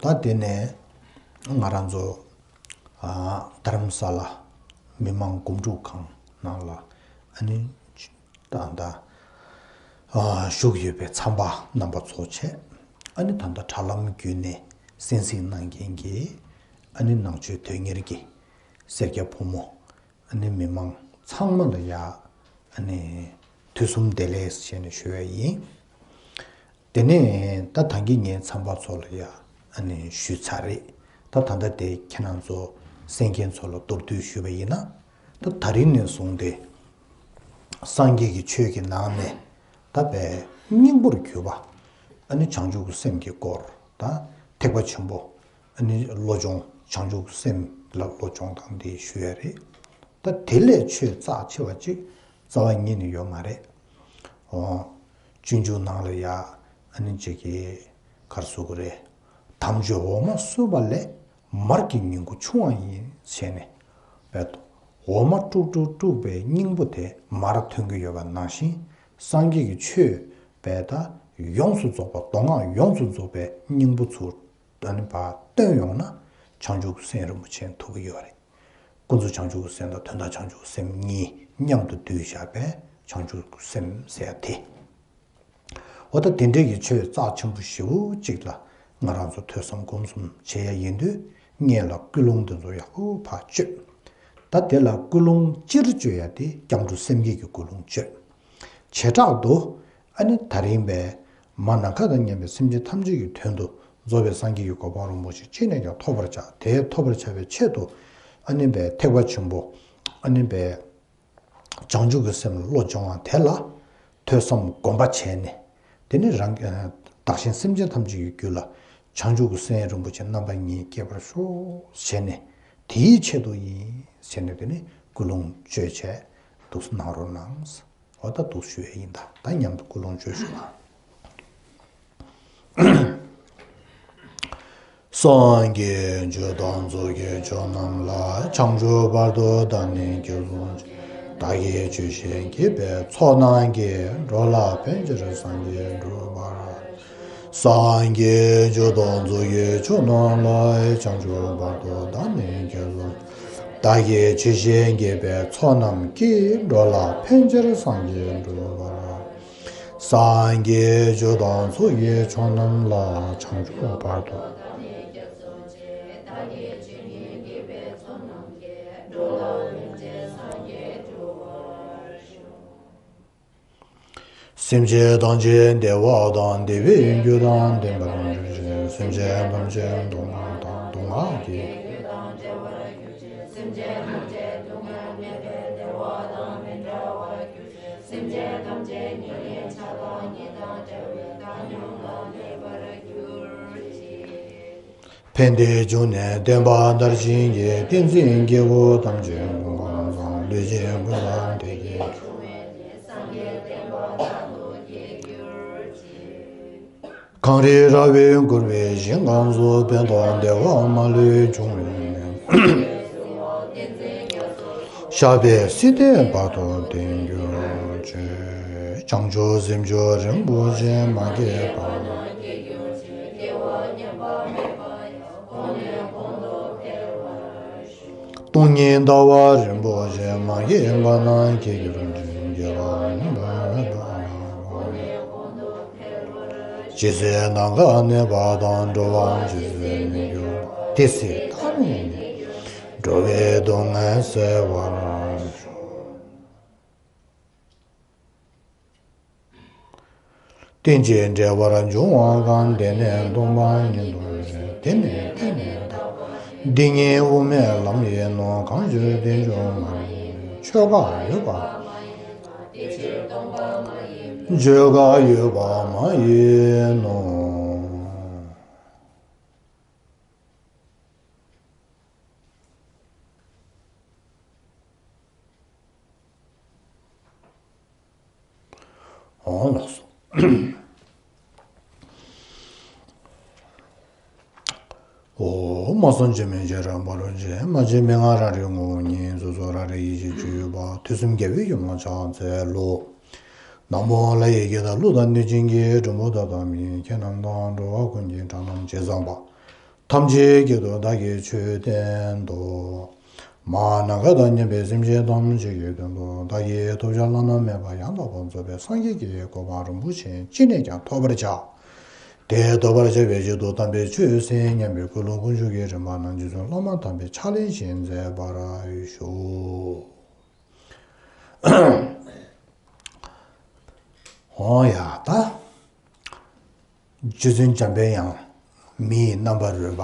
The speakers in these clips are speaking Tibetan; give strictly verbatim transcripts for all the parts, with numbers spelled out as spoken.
ད་དེ་ནས་ང་རང་ཚོ་ཨ་རྡ་རམ་ས་ལ་མི་མང་སྒོམ་སྒྲུབ་ཁང་ནང་ལ་ཨ་ནི་ད་ལྟ་ཨ་བཞུགས་ཡོད་པའི་མཚམས་པ་རྣམ་པ་ཚོ་བྱས། ཨ་ནི་ད་ལྟ་དྲ་ལམ་བརྒྱུད་ནས་གསན་གཟིགས་གནང་མཁན་གྱི་ཨ་ནི་ནང་ཆོས་དོན་གཉེར་གྱི་སེར་སྐྱ་ཕོ་མོ། ཨ་ནི་མི་མང་ཚང་མ་ལ་ཡ་ཨ་ནི་དུས་གསུམ་བདེ་ལེགས་ཞེས་ནས་ཞུ་བ་ཡིན། དེ་ནས་ད་ད་གིན་ངའི་མཚམས་པ་ཚོ་ལ་ཡ་ཨ་ནི་ཞུས་ཚར་རེད། ད་ད་ལྟ་དེ་ཁྱེད་རང་ཚོ་གསན་མཁན་ཚོ་ལ་མདོར་བསྡུས་ཞུས་པ་ཡིན་ན། ད་ད་རིང་ནས་བཟུང་སྟེ་སངས་རྒྱས་ཀྱི་ཆོས་ཀྱི་ནང་ནས་ད་པའི་སྙིང་པོར་གྱུར་པ་ཨ་ནི་བྱང་ཆུབ་ཀྱི་སེམས་ཀྱི་སྐོར་དང་ཐེག་པ་ཆེན་པོ། ཨ་ནི་བློ་སྦྱོང་། བྱང་ཆུབ་སེམས་ལ་བློ་སྦྱོང་དང་འདི་ཞུ་ཡ་རེད། ད་དེ་ལས་ཆོས་རྩ་ཆེ་བ་ཅིག་རྩ་བ་ཉིད་ནས་ཡོད་མ་རེད། འོ། སྤྱོད་འཇུག་ནང་ལ་ཡ་ཨ་ནི་ཅིག་གི་གར་སོ་གི་རེད། དམ་ཆོས་འོ་མ་བསྲུབས་པ་ལས་མར་གྱི་ཉིང་ཁུ་ཕྱུང་བ་ཡིན་ཞེས་ནས། བས་འོ་མ་དཀྲུག་དཀྲུག་དཀྲུགས་པའི་སྙིང་པོ་དེ་མར་ཐོན་གྱི་ཡོད་པ་ནང་བཞིན། སངས་རྒྱས་ཀྱི་ཆོས་བས་ད་ཡོངས་སུ་རྫོགས་པ། མདོ་སྔགས་ཡོངས་སུ་རྫོགས་པའི་སྙིང་པོ་ཚུར་ཨ་ནི་ཕར་བཏོན་ཡོང་ན་བྱང་ཆུབ་ཀྱི་སེམས་རིན་པོ་ཆེ་ཐོབ་ཀྱི་ཡོད་རེད། ཀུན་རྫོབ་བྱང་ཆུབ་ཀྱི་སེམས་དང་དོན་དམ་བྱང་ཆུབ་ཀྱི་སེམས་གཉིས་མཉམ་དུ་འདུས་བཞག་པའི་བྱང་ཆུབ་ཀྱི་སེམས་ཟེར་ཡ་དེ། འོ་ད་དེ་འདྲའི་གི་ཆོས་རྩ་ཆེན་པོ་ཞེ་པོ་ཅིག་ལ་ང་རང་ཚོ་ཐོས་བསམ་སྒོམ་གསུམ་བྱེད་ཡ་ཡིན་དུས། སྔོན་ལ་ཀུན་སློང་དེ་ཚོ་ཡག་པོ་ཕར་བཅོས། ད་དེ་ལ་ཀུན་སློང་སྤྱིར་བཅོས་ཡ་དེ་སྐྱབས་འགྲོ་སེམས་བསྐྱེད་ཀྱི་ཀུན་སློང་བཅོས། བྱེ་བྲག་ཏུ་ཨ་ནི་ད་རིང་པའི་མ་ནམ་མཁའ་དང་མཉམ་པའི་སེམས་ཅན་ཐམས་ཅད་ཀྱི་དོན་དུ་རྫོགས་པའི་སངས་རྒྱས་ཀྱི་གོ་འཕང་རིན་པོ་ཆེ་ཅི་ནས་ཀྱང་ཐོབ་པར་བྱ། དེ་ཐོབ་པར་བྱ་བའི་ཆེད་དུ་ཨ་ནི་པའི་ཐེག་པ་ཆེན་པོ་ཨ་ནི་པའི་བྱང་ཆུབ་ཀྱི་སེམས་ལ་བློ་སྦྱོང་བ་དེ་ལ་ཐོས་བསམ་སྒོམ་པ་བྱས་ནས། དེ་ནི་རང་གི་བདག་གཞན་སེམས་ཅན་ཐམས་ཅད་ཀྱི་རྒྱུད་ལ་བྱང་ཆུབ་ཀྱི་སེམས་རིན་པོ་ཆེ་རྣམ་པ་གཉིས་སྐྱེ་བར་ཤོག་ཞེས་ནས། དེའི་ཆེད་དུ་ཡིན་ཞེས་ནས། དེ་ནི་ཀུན་སློང་བཅོས་བྱས་འདུག་སེ་གནང་རོགས་གནང་། འོ་ད་འདུག་ཞུ་ཡས་ཡིན། ད་ད་མཉམ་དུ་ཀུན་སློང་བཅོས་ཞུ་ལ། སངས་རྒྱས་ཆོས་དང་ཚོགས་ཀྱི་མཆོག་རྣམས་ལ། བྱང་ཆུབ་བར་དུ་བདག་ནི་སྐྱབས་སུ་མཆི། བདག་གིས་ཆོས་བཞིན་བགྱིས་པའི་ཚོགས་རྣམས་ཀྱིས། འགྲོ་ལ་ཕན་ཕྱིར་སངས་རྒྱས་འགྲུབ་པར། སངས་རྒྱས་ཆོས་དང་ཚོགས་ཀྱི་མཆོག་རྣམས་ལ། བྱང་ཆུབ་བར་དུ་བདག་ནི་སྐྱབས་སུ། བདག་གིས་ཆོས་བཞིན་བགྱིས་པའི་ཚོགས་རྣམས་ཀྱིས། འགྲོ་ལ་ཕན་ཕྱིར་སངས་རྒྱས་འགྲུབ་པར། སངས་རྒྱས་ཆོས་དང་ཚོགས་ཀྱི་མཆོག་རྣམས་ལ། བྱང་ཆུབ་བར་དུ། སེམས་ཅན་ཐམས་ཅད་བདེ་བ་དང་བདེ་བའི་རྒྱུ་དང་ལྡན་པར་གྱུར་ཅིག་སེམས་ཅན་ཐམས་ཅད་སྡུག་བསྔལ་དང་སྡུག་བསྔལ་གྱི། སེམས་ཅན་ཐམས་ཅད་སྡུག་བསྔལ་མེད་པའི་བདེ་བ་དང་མི་འབྲལ་བར་གྱུར་ཅིག་སེམས་ཅན་ཐམས་ཅད་མྱ་ངན་འཆི་བ་ཉིད་དང་བྲལ་བའི་བདག་ཉིད་ལ་གནས་པར་གྱུར་ཅིག་ཕན་བདེའི་འབྱུང་གནས་བསྟན་པ་དར་ཞིང་རྒྱས། བསྟན་འཛིན་སྐྱེས་བུ་ཐམས་ཅད་ཀུན་དགའ་བཟང་། ལུས་ཅན་ཀུན་ལ་བདེ་སྐྱིད། གངས་རི་ར་བས་བསྐོར་བའི་ཞིང་ཁམས་སུ། ཕན་དང་བདེ་བ་མ་ལུས་འབྱུང་བའི་གནས། ཞབས་པད་སྲིད་མཐའི་བར་དུ་བརྟན་གྱུར་ཅིག་བྱང་ཆུབ་སེམས་མཆོག་རིན་པོ་ཆེ་མ་སྐྱེས་པ། སྟོང་ཉིད་ཟླ་བ་རིན་པོ་ཆེ་མ་སྐྱེས་པ་རྣམས་སྐྱེ་གྱུར་ཅིག་སྐྱེ་བ་ཉམས་པ་མེད་པ། ཇི་སྲིད་ནམ་མཁའ་གནས་པ་དང་། འགྲོ་བ་ཇི་སྲིད་གནས་གྱུར་པ། དེ་སྲིད་མཐའ་མེད་ནས་འགྲོ་བའི་སྡུག་བསྔལ་སེལ་བར་ཤོག་རྟེན་ཅིང་འབྲེལ་བར་འབྱུང་བ་གང་། དེ་ནི་སྟོང་པ་ཉིད་དུ་རེད། དེ་ནི་གཏན་ནས་དག་པ་ཡིན། འདི་ཉིད་དབུ་མའི་ལམ་ཡིན་ནོ། གང་ཕྱིར་རྟེན་འབྱུང་མ་ཡིན་པའི། ཆོས་འགའ་ཡོད་པ། ཆོས་འགའ་ཡོད་པ་མ་ཡིན་ནོ། འོང་ལགས་སོ། འོ། མ་སངས་རྒྱས་མི་མཇལ་རང་བབས་རང་མཇལ། མ་སྐྱེས་མི་མངའ་རང་རིག་ངོ་བོ་ཉིད། སོ་སོ་རང་རིག་ཡེ་ཤེས་སྤྱོད་ཡུལ་པ། དུས་གསུམ་རྒྱལ་བའི་ཡུམ་ལ་ཕྱག་འཚལ་ལོ། ན་མོ་ལྷ་ཡི་སྐད་དང་ཀླུ་དང་གནོད་སྦྱིན་གྱི། མགྲོན་པོ་དག་དང་མི་ཡི་སྐད་རྣམས་དང་། འགྲོ་བ་ཀུན་གྱི་སྒྲ་རྣམས་ཇི་ཙམ་པ། ཐམས་ཅད་ཀྱི་དོན་བདག་གིས་ཆོས་བསྟན་ཏོ། མ་ནམ་མཁའ་དང་མཉམ་པའི་སེམས་ཅན་ཐམས་ཅད་ཀྱི་དོན་དུ་བདག་གིས་ཐོབ་བྱ་བླ་ན་མེད་པ་ཡང་དག་པར་རྫོགས་པའི་སངས་རྒྱས་ཀྱི་གོ་འཕང་རིན་པོ་ཆེ་ཅི་ནས་ཀྱང་ཐོབ་པར་བྱ། དེ་ཐོབ་པར་བྱ་བའི་ཆེད་དུ་དམ་པའི་ཆོས་ཟེར་སྙམ་པའི་ཀུན་སློང་ཀུན་སྤྱོད་ཀྱི་རིམ་པ་རྣམས་རྗེ་བཙུན་བླ་མ་དམ་པས་ཕྱག་ལེན་བཞིན་མཛད་པར་ཞུ། འོ་ཡ་ད། རྗེ་བཙུན་འཇམ་པའི་དབྱངས་མི་ཡི་རྣམ་པར་རོལ་པ།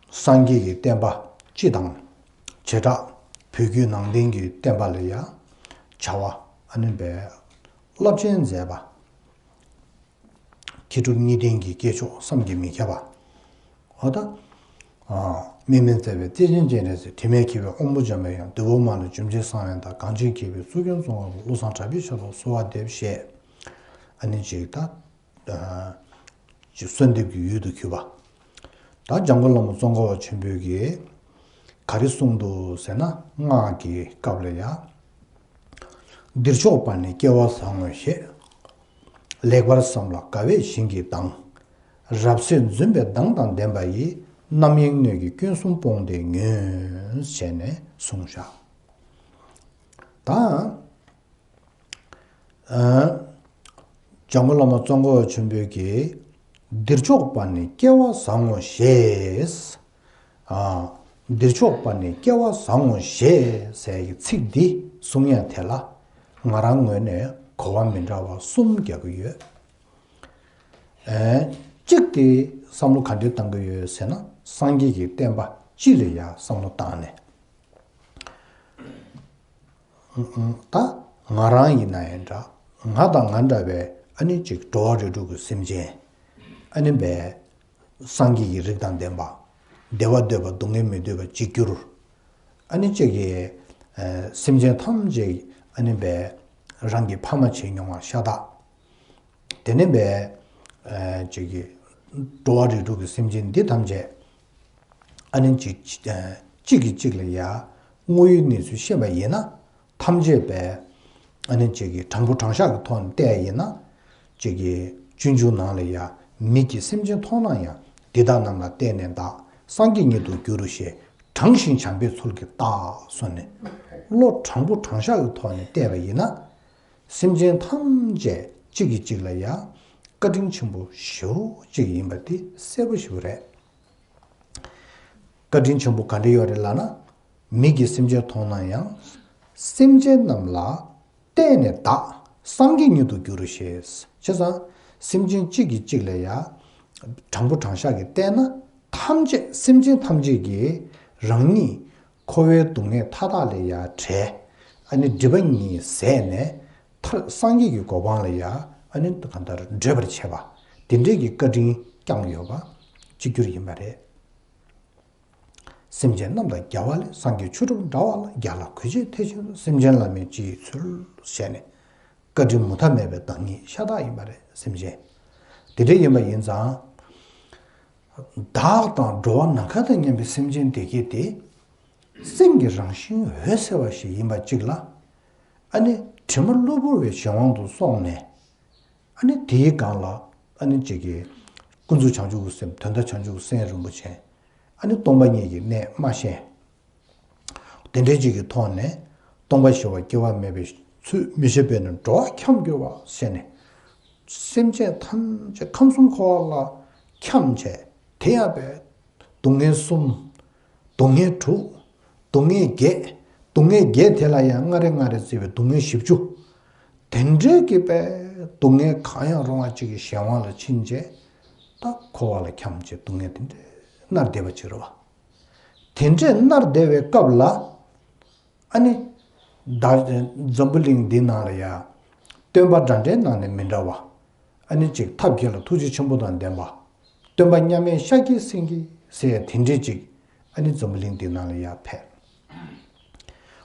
སངས་རྒྱས་ཀྱི་བསྟན་པ་སྤྱི་དང་། བྱེ་བྲག་བོད་བརྒྱུད་ནང་བསྟན་གྱི་བསྟན་པ་ལ་ཡང་བྱ་བ་ཨ་ནི་བས་རླབས་ཆེན་མཛད་པ། མཁས་གྲུབ་གཉིས་ལྡན་གྱི་སྐྱེས་མཆོག་བསམ་གྱིས་མི་ཁྱབ་པ། འོ་ད། དམིགས་མེད་མཛད་པའི་བརྩེ་ཆེན་སྤྱན་རས་གཟིགས། དྲི་མེད་མཁྱེན་པའི་དབང་པོ་འཇམ་པའི་དབྱངས། འདུལ་བ་མ་ལུས་འཇོམས་བྱེད་གསང་བའི་བདག། གངས་ཅན་མཁས་པའི་གཙུག་རྒྱན་གཙོ་འཁོར་བ། བློ་བཟང་གྲགས་པའི་ཞབས་ལ་གསོལ་བ་འདེབས་ཞེས། ཨ་ནི་ཅིག་ད། ཅིག་གསོལ་འདེབས་ཀྱི་ཡུལ་དུ་གྱུར་པ། ད་འཇམ་མགོན་བླ་མ་ཙོང་ཁ་པ་ཆེན་པོས་ཀྱིས་ག་རེ་གསུངས་འདུག་ཟེར་ན། སྔགས་ཀྱི་སྐབས་ལ་ཡང་། འདིར་ཕྱོགས་པ་ནི་སྐལ་བ་བཟང་ངོ་ཞེས། ལེགས་པར་བསམས་ལ་དགའ་བས་བྱིན་གྱིས་གདངས། རབ་གསལ་འཛིན་པའི་མདངས་དང་ལྡན་པ་ཡིས། རྣམ་གཡེང་སྣོད་ཀྱི་སྐྱོན་གསུམ་སྤོང་སྟེ་ཉོན། ཞེས་ནས་གསུངས་བཞག་ད། འཇམ་མགོན་བླ་མ་ཙོང་ཁ་པ་ཆེན་པོས་ཀྱིས། འདིར་ཕྱོགས་པ་ནི་སྐལ་བ་བཟང་ངོ་ཞེས། འདིར་ཕྱོགས་པ་ནི་སྐལ་བ་བཟང་ངོ་ཞེས་ཟེར་གྱི་ཚིག་འདི་གསུང་ཡ་དེ་ལ་ང་རང་ངོས་ནས་གོ་བ་མི་འདྲ་བ་གསུམ་རྒྱག་གི་ཡོད། གཅིག་དེ་བསམ་བློ་ག་འདྲ་བཏང་གི་ཡོད་ཟེར་ན། སངས་རྒྱས་ཀྱི་བསྟན་པ་སྤྱི་ལ་ཡ་བསམ་བློ་བཏང་ནས། ད་ང་རང་ཡིན་ན་ཡང་འདྲ། ང་དང་ང་འདྲ་བའི་ཨ་ནི་ཅིག་འགྲོ་བ་རིགས་དྲུག་གི་སེམས་ཅན། ཨ་ནི་བས་སངས་རྒྱས་ཀྱི་རིགས་དང་ལྡན་པ། བདེ་བ་འདོད་པ་སྡུག་བསྔལ་མི་འདོད་པ་གཅིག་གྱུར། ཨ་ནི་ཅིག་གི་སེམས་ཅན་ཐམས་ཅད་ཨ་ནི་བས་རང་གི་ཕ་མ་བྱས་མྱོང་བ་ཤ་སྟག་དེ་ནས་བས་ཅིག་གི་འགྲོ་བ་རིགས་དྲུག་གི་སེམས་ཅན་འདི་ཐམས་ཅད། ཨ་ནི་གཅིག་གཅིག་གིས་གཅིག་ལ་ཡ་དངོས་ཡོད་གནས་ཚུལ་ཤེས་པ་ཡིན་ན། ཐམས་ཅད་པས་ཨ་ནི་གཅིག་གིས་དྲང་པོ་དྲང་བཞག་གི་ཐོག་ནས་བལྟས་ཡིན་ན། གཅིག་གིས་སྤྱོད་འཇུག་ནང་ལ་ཡ་མིག་གིས་སེམས་ཅན་མཐོང་ན་ཡང་འདི་དག་རྣམས་ལ་བརྟེན་ནས་བདག་སངས་རྒྱས་ཉིད་དུ་འགྱུར་རོ་ཞེས། དྲང་ཞིང་བྱམས་པའི་ཚུལ་གྱིས་བལྟ་གསུངས་ནས། བློ་དྲང་པོ་དྲང་བཞག་གི་ཐོག་ནས་བལྟས་པ་ཡིན་ན། སེམས་ཅན་ཐམས་ཅད་གཅིག་གིས་གཅིག་ལ་ཡ་བཀའ་དྲིན་ཆེན་པོ་ཞེ་པོ་ཅིག་ཡིན་པ་དེ་གསལ་པོ་ཞེ་པོ་རེད། བཀའ་དྲིན་ཆེན་པོ་ག་འདྲ་ཡོད་རེད་ལབ་ན། མིག་གིས་སེམས་ཅན་མཐོང་ན་ཡང་། སེམས་ཅན་རྣམས་ལ་བལྟས་ནས་བདག་སངས་རྒྱས་ཉིད་དུ་འགྱུར་རོ་ཞེས། བྱས་ཙང་སེམས་ཅན་གཅིག་གིས་གཅིག་ལ་ཡ་དྲང་པོ་དྲང་བཞག་གིས་བལྟས་ན། ཐམས་ཅད་སེམས་ཅན་ཐམས་ཅད་ཀྱིས་རང་ཉིད་འཁོར་བའི་སྡུག་བསྔལ་མཐའ་དག་ལས་ཡ་བྲལ། ཨ་ནི་སྒྲིབ་པ་གཉིས་ཟད་ནས། མཐར་སངས་རྒྱས་ཀྱི་གོ་འཕང་ལ་ཡ་ཨ་ནི་གང་ལྟར་བགྲོད་པར་བྱེད་པ། དེ་འདྲས་ཀྱི་བཀའ་དྲིན་བསྐྱངས་ཡོད་པ་གཅིག་གྱུར་ཡིན་པ་རེད། སེམས་ཅན་རྣམས་དང་རྒྱལ་བ་ལས། སངས་རྒྱས་ཆོས་གྲུབ་འདྲ་བ་ལ། རྒྱལ་ལ་གུས་བྱེད་ཐེག་ཆེན་དུ། སེམས་ཅན་བླ་མེད་སྤྱི་ཡི་ཚུལ། ཞེས་ནས་བཀའ་དྲིན་མུ་མཐའ་མེད་པའི་བདག་ཉིད་ཤ་སྟག་ཡིན་པ་རེད། སེམས་ཅན་དེ་འདྲ་ཡིན་པ་ཡིན་ཙང་། བདག་དང་འགྲོ་བ་ནམ་མཁའ་དང་མཉམ་པའི་སེམས་ཅན་དེ་གས་དེ། སེམས་ཀྱི་རང་བཞིན་འོད་གསལ་བ་ཞིག་ཡིན་པ་གཅིག་ལ། ཨ་ནི་དྲི་མ་གློ་བུར་བའི་གཞན་དབང་དུ་སོང་ནས། ཨ་ནི་དེའི་སྒང་ལ་ཨ་ནི་གཅིག་གིས་ཀུན་རྫོབ་བྱང་ཆུབ་ཀྱི་སེམས། དོན་དམ་བྱང་ཆུབ་ཀྱི་སེམས་རིན་པོ་ཆེ། ཨ་ནི་སྟོང་པ་ཉིད་ཀྱི་གནས་མ་ཤེས། དེ་འདྲའི་གཅིག་གི་ཐོག་ནས་སྟོང་པ་ཞི་བ་སྐྱེ་བ་མེད་པའི་ཚུལ་མི་ཤེས་པས་ནི་འགྲོ་བ་འཁྱམས་གྱུར་པ་ཞེས་ནས། སེམས་ཅན་ཐམས་ཅད་ཁམས་གསུམ་འཁོར་བ་ལ་འཁྱམས་བྱས། དེ་ཡང་བས་སྡུག་བསྔལ་གསུམ། སྡུག་བསྔལ་དྲུག་སྡུག་བསྔལ་བརྒྱད། སྡུག་བསྔལ་བརྒྱད་དེ་ལ་ཡང་ལྔ་རེ་ལྔ་རེ་བརྩིས་པའི་སྡུག་བསྔལ་བཞི་བཅུ། དེ་འདྲའི་གི་པའི་སྡུག་བསྔལ་གང་ཡང་རུང་བ་གཅིག་གི་གཞན་དབང་ལ་ཕྱིན་བྱས། ད་འཁོར་བ་ལ་འཁྱམས་བྱས་སྡུག་བསྔལ་དེ་འདྲའི་མནར་བསྡད་པ་ཅིག་རེད་བ། དེ་འདྲའི་མནར་བསྡད་པའི་སྐབས་ལ། ཨ་ནི། ད་འཛམ་བུ་གླིང་འདི་ནང་ལ་ཡ། སྟོན་པ་འདྲ་འདྲའི་ནང་ནས་མི་འདྲ་བ། ཨ་ནི་གཅིག་ཐབས་མཁས་ལ་ཐུགས་རྗེ་ཆེན་པོ་དང་ལྡན་པ། སྟོན་པ་མཉམ་མེད་ཤཱཀྱའི་སེང་གེ་ཟེར་ཡ་དེ་འདྲའི་གཅིག་ཨ་ནི་འཛམ་བུ་གླིང་འདི་ནང་ལ་ཡ་ཕེབས།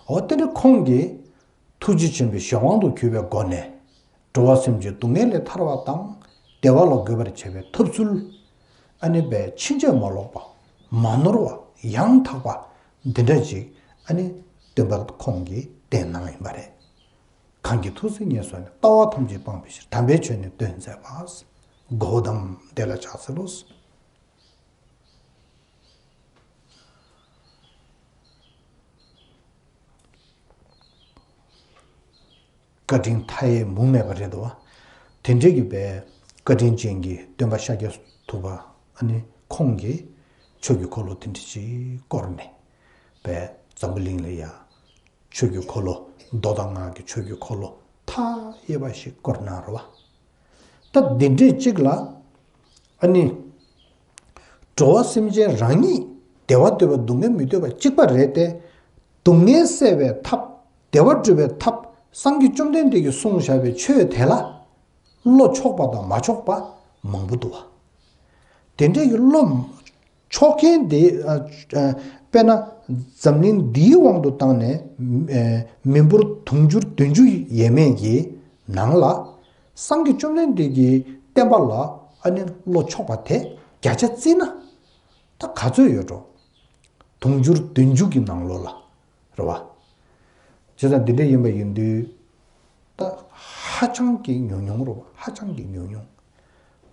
འོ་དེ་འདྲ་ཁོང་གིས་ཐུགས་རྗེ་ཆེན་པོའི་གཞན་དབང་དུ་གྱུར་པའི་སྒོ་ནས། འགྲོ་བ་སེམས་ཅན་སྡུག་བསྔལ་ལས་ཐར་བ་དང་བདེ་བ་ལ་འགོད་པར་བྱེད་པའི་ཐབས་ཚུལ། ཨ་ནི་བས་ཕྱིན་ཅི་མ་ལོག་པ། མ་ནོར་བ། ཡང་དག་པ། འདི་འདྲ་ཅིག་ཨ་ནི་སྟོན་པ་ཁོང་གིས་བསྟན་གནང་ཡིན་པ་རེད། གང་གིས་ཐུགས་བརྩེ་ཉེར་བཟུང་ནས། ལྟ་བ་ཐམས་ཅད་སྤང་བའི་ཕྱིར། དམ་པའི་ཆོས་ནི་སྟོན་མཛད་པ། གོའུ་ཏམ་དེ་ལ་ཕྱག་འཚལ་ལོ། བཀའ་དྲིན་མཐའ་ཡས་མུ་མེད་པ་རེད་དོ། དེ་འདྲའི་གི་བའི་བཀའ་དྲིན་ཅན་གྱི་སྟོན་པ་ཤཱཀྱ་ཐུབ་པ་ཨ་ནི་ཁོང་གིས་ཆོས་ཀྱི་འཁོར་ལོ་དེ་འདྲ་ཅིག་བསྐོར་ནས་བའི་འཛམ་བུ་གླིང་ལ་ཡ་ཆོས་ཀྱི་འཁོར་ལོ་མདོ་དང་སྔགས་ཀྱི་ཆོས་ཀྱི་འཁོར་ལོ་མཐའ་ཡས་པ་ཞིག་བསྐོར་གནང་རོ་བ། ད་འདི་འདྲས་གཅིག་ལ། ཨ་ནི། འགྲོ་བ་སེམས་ཅན་རང་ཉིད་བདེ་བ་འདོད་པ་སྡུག་བསྔལ་མི་འདོད་པ་གཅིག་པ་རེད་དེ། སྡུག་བསྔལ་སེལ་བའི་ཐབས་བདེ་བ་སྒྲུབ་པའི་ཐབས་སངས་རྒྱས་བཅོམ་ལྡན་འདས་ཀྱིས་གསུངས་བཞག་པའི་ཆོས་དེ་ལ། བློ་ཕྱོགས་པ་དང་མ་ཕྱོགས་པ་མང་པོ་འདུག་བ། དེ་འདྲས་ཀྱི་བློ། ཕྱོགས་མཁན་དེ། དཔེར་ན་འཛམ་གླིང་འདིའི་དབང་དུ་བཏང་ནས། མི་འབོར་དུང་ཕྱུར་བདུན་ཅུ་ཡས་མས་ཀྱི་ནང་ལ། སངས་རྒྱས་བཅོམ་ལྡན་འདས་ཀྱི་བསྟན་པ་ལ་ཨ་ནི་བློ་ཕྱོགས་པ་དེ་བརྒྱ་ཆ་བརྩིས་ན་ད་ག་ཚོད་ཡོད་འགྲོ། དུང་ཕྱུར་བདུན་ཅུ་གི་ནང་ལོགས་ལ་རེད་བ། བྱས་ཙང་འདི་འདྲ་ཡིན་པ་ཡིན་དུས། ད་ཧ་ཅང་གི་ཉུང་ཉུང་རེད་བ། ཧ་ཅང་གི་ཉུང་ཉུང་།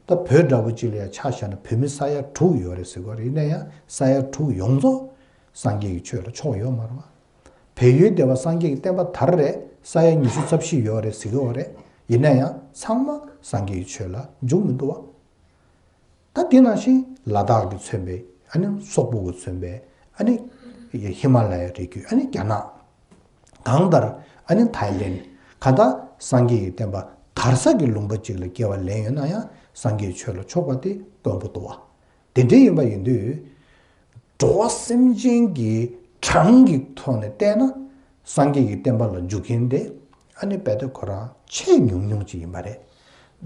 ད་བོད་འདྲ་པོ་ཅིག་ལ་ཡང་ཆ་བཞག་ན་བོད་མི་ས་ཡ་དྲུག་ཡོད་རེད་ཟེར་གོ་རེད། ཡིན་ན་ཡང་ས་ཡ་དྲུག་ཡོངས་རྫོགས་སངས་རྒྱས་ཀྱི་ཆོས་ལ་ཕྱོགས་ཡོད་མ་རེད་བ། བལ་ཡུལ་སྡེ་བ་སངས་རྒྱས་ཀྱི་བསྟན་པ་དར་རེད། ས་ཡ་ཉི་ཤུ་རྩ་བཞི་ཡོད་རེད་ཟེར་གི་ཡོད་རེད། ཡིན་ན་ཡང་ཚང་མ་སངས་རྒྱས་ཀྱི་ཆོས་ལ་འཇུག་མི་འདུག་བ། ད་དེ་ནང་བཞིན་ལ་དྭགས་ཀྱིས་མཚོན་པའི་ཨ་ནི་སོག་པོ་གིས་མཚོན་པའི་ཨ་ནི་ཧི་མ་ལ་ཡའི་རི་རྒྱུད། ཨ་ནི་རྒྱ་ནག། གང་ལྟར་ཨ་ནི་ཐའི་ལེན། གང་ལྟར་སངས་རྒྱས་ཀྱི་བསྟན་པ་དར་ས་གི་ལུང་པ་ཅིག་ལ་སྐྱེ་བ་ལེན་ཡོད་ན་ཡང་སངས་རྒྱས་ཆོས་ལ་ཕྱོགས་པ་དེ་དཀོན་པོ་འདུག་བ། དེ་འདྲ་ཡིན་པ་ཡིན་དུས། འགྲོ་བ་སེམས་ཅན་གྱི་གྲངས་ཀྱི་ཐོག་ནས་བལྟས་ན་སངས་རྒྱས་ཀྱི་བསྟན་པ་ལ་འཇུག་མཁན་དེ་ཨ་ནི་རྦད་དེ་ཁོ་རང་ཆེས་ཉུང་ཉུང་ཅིག་ཡིན་པ་རེད།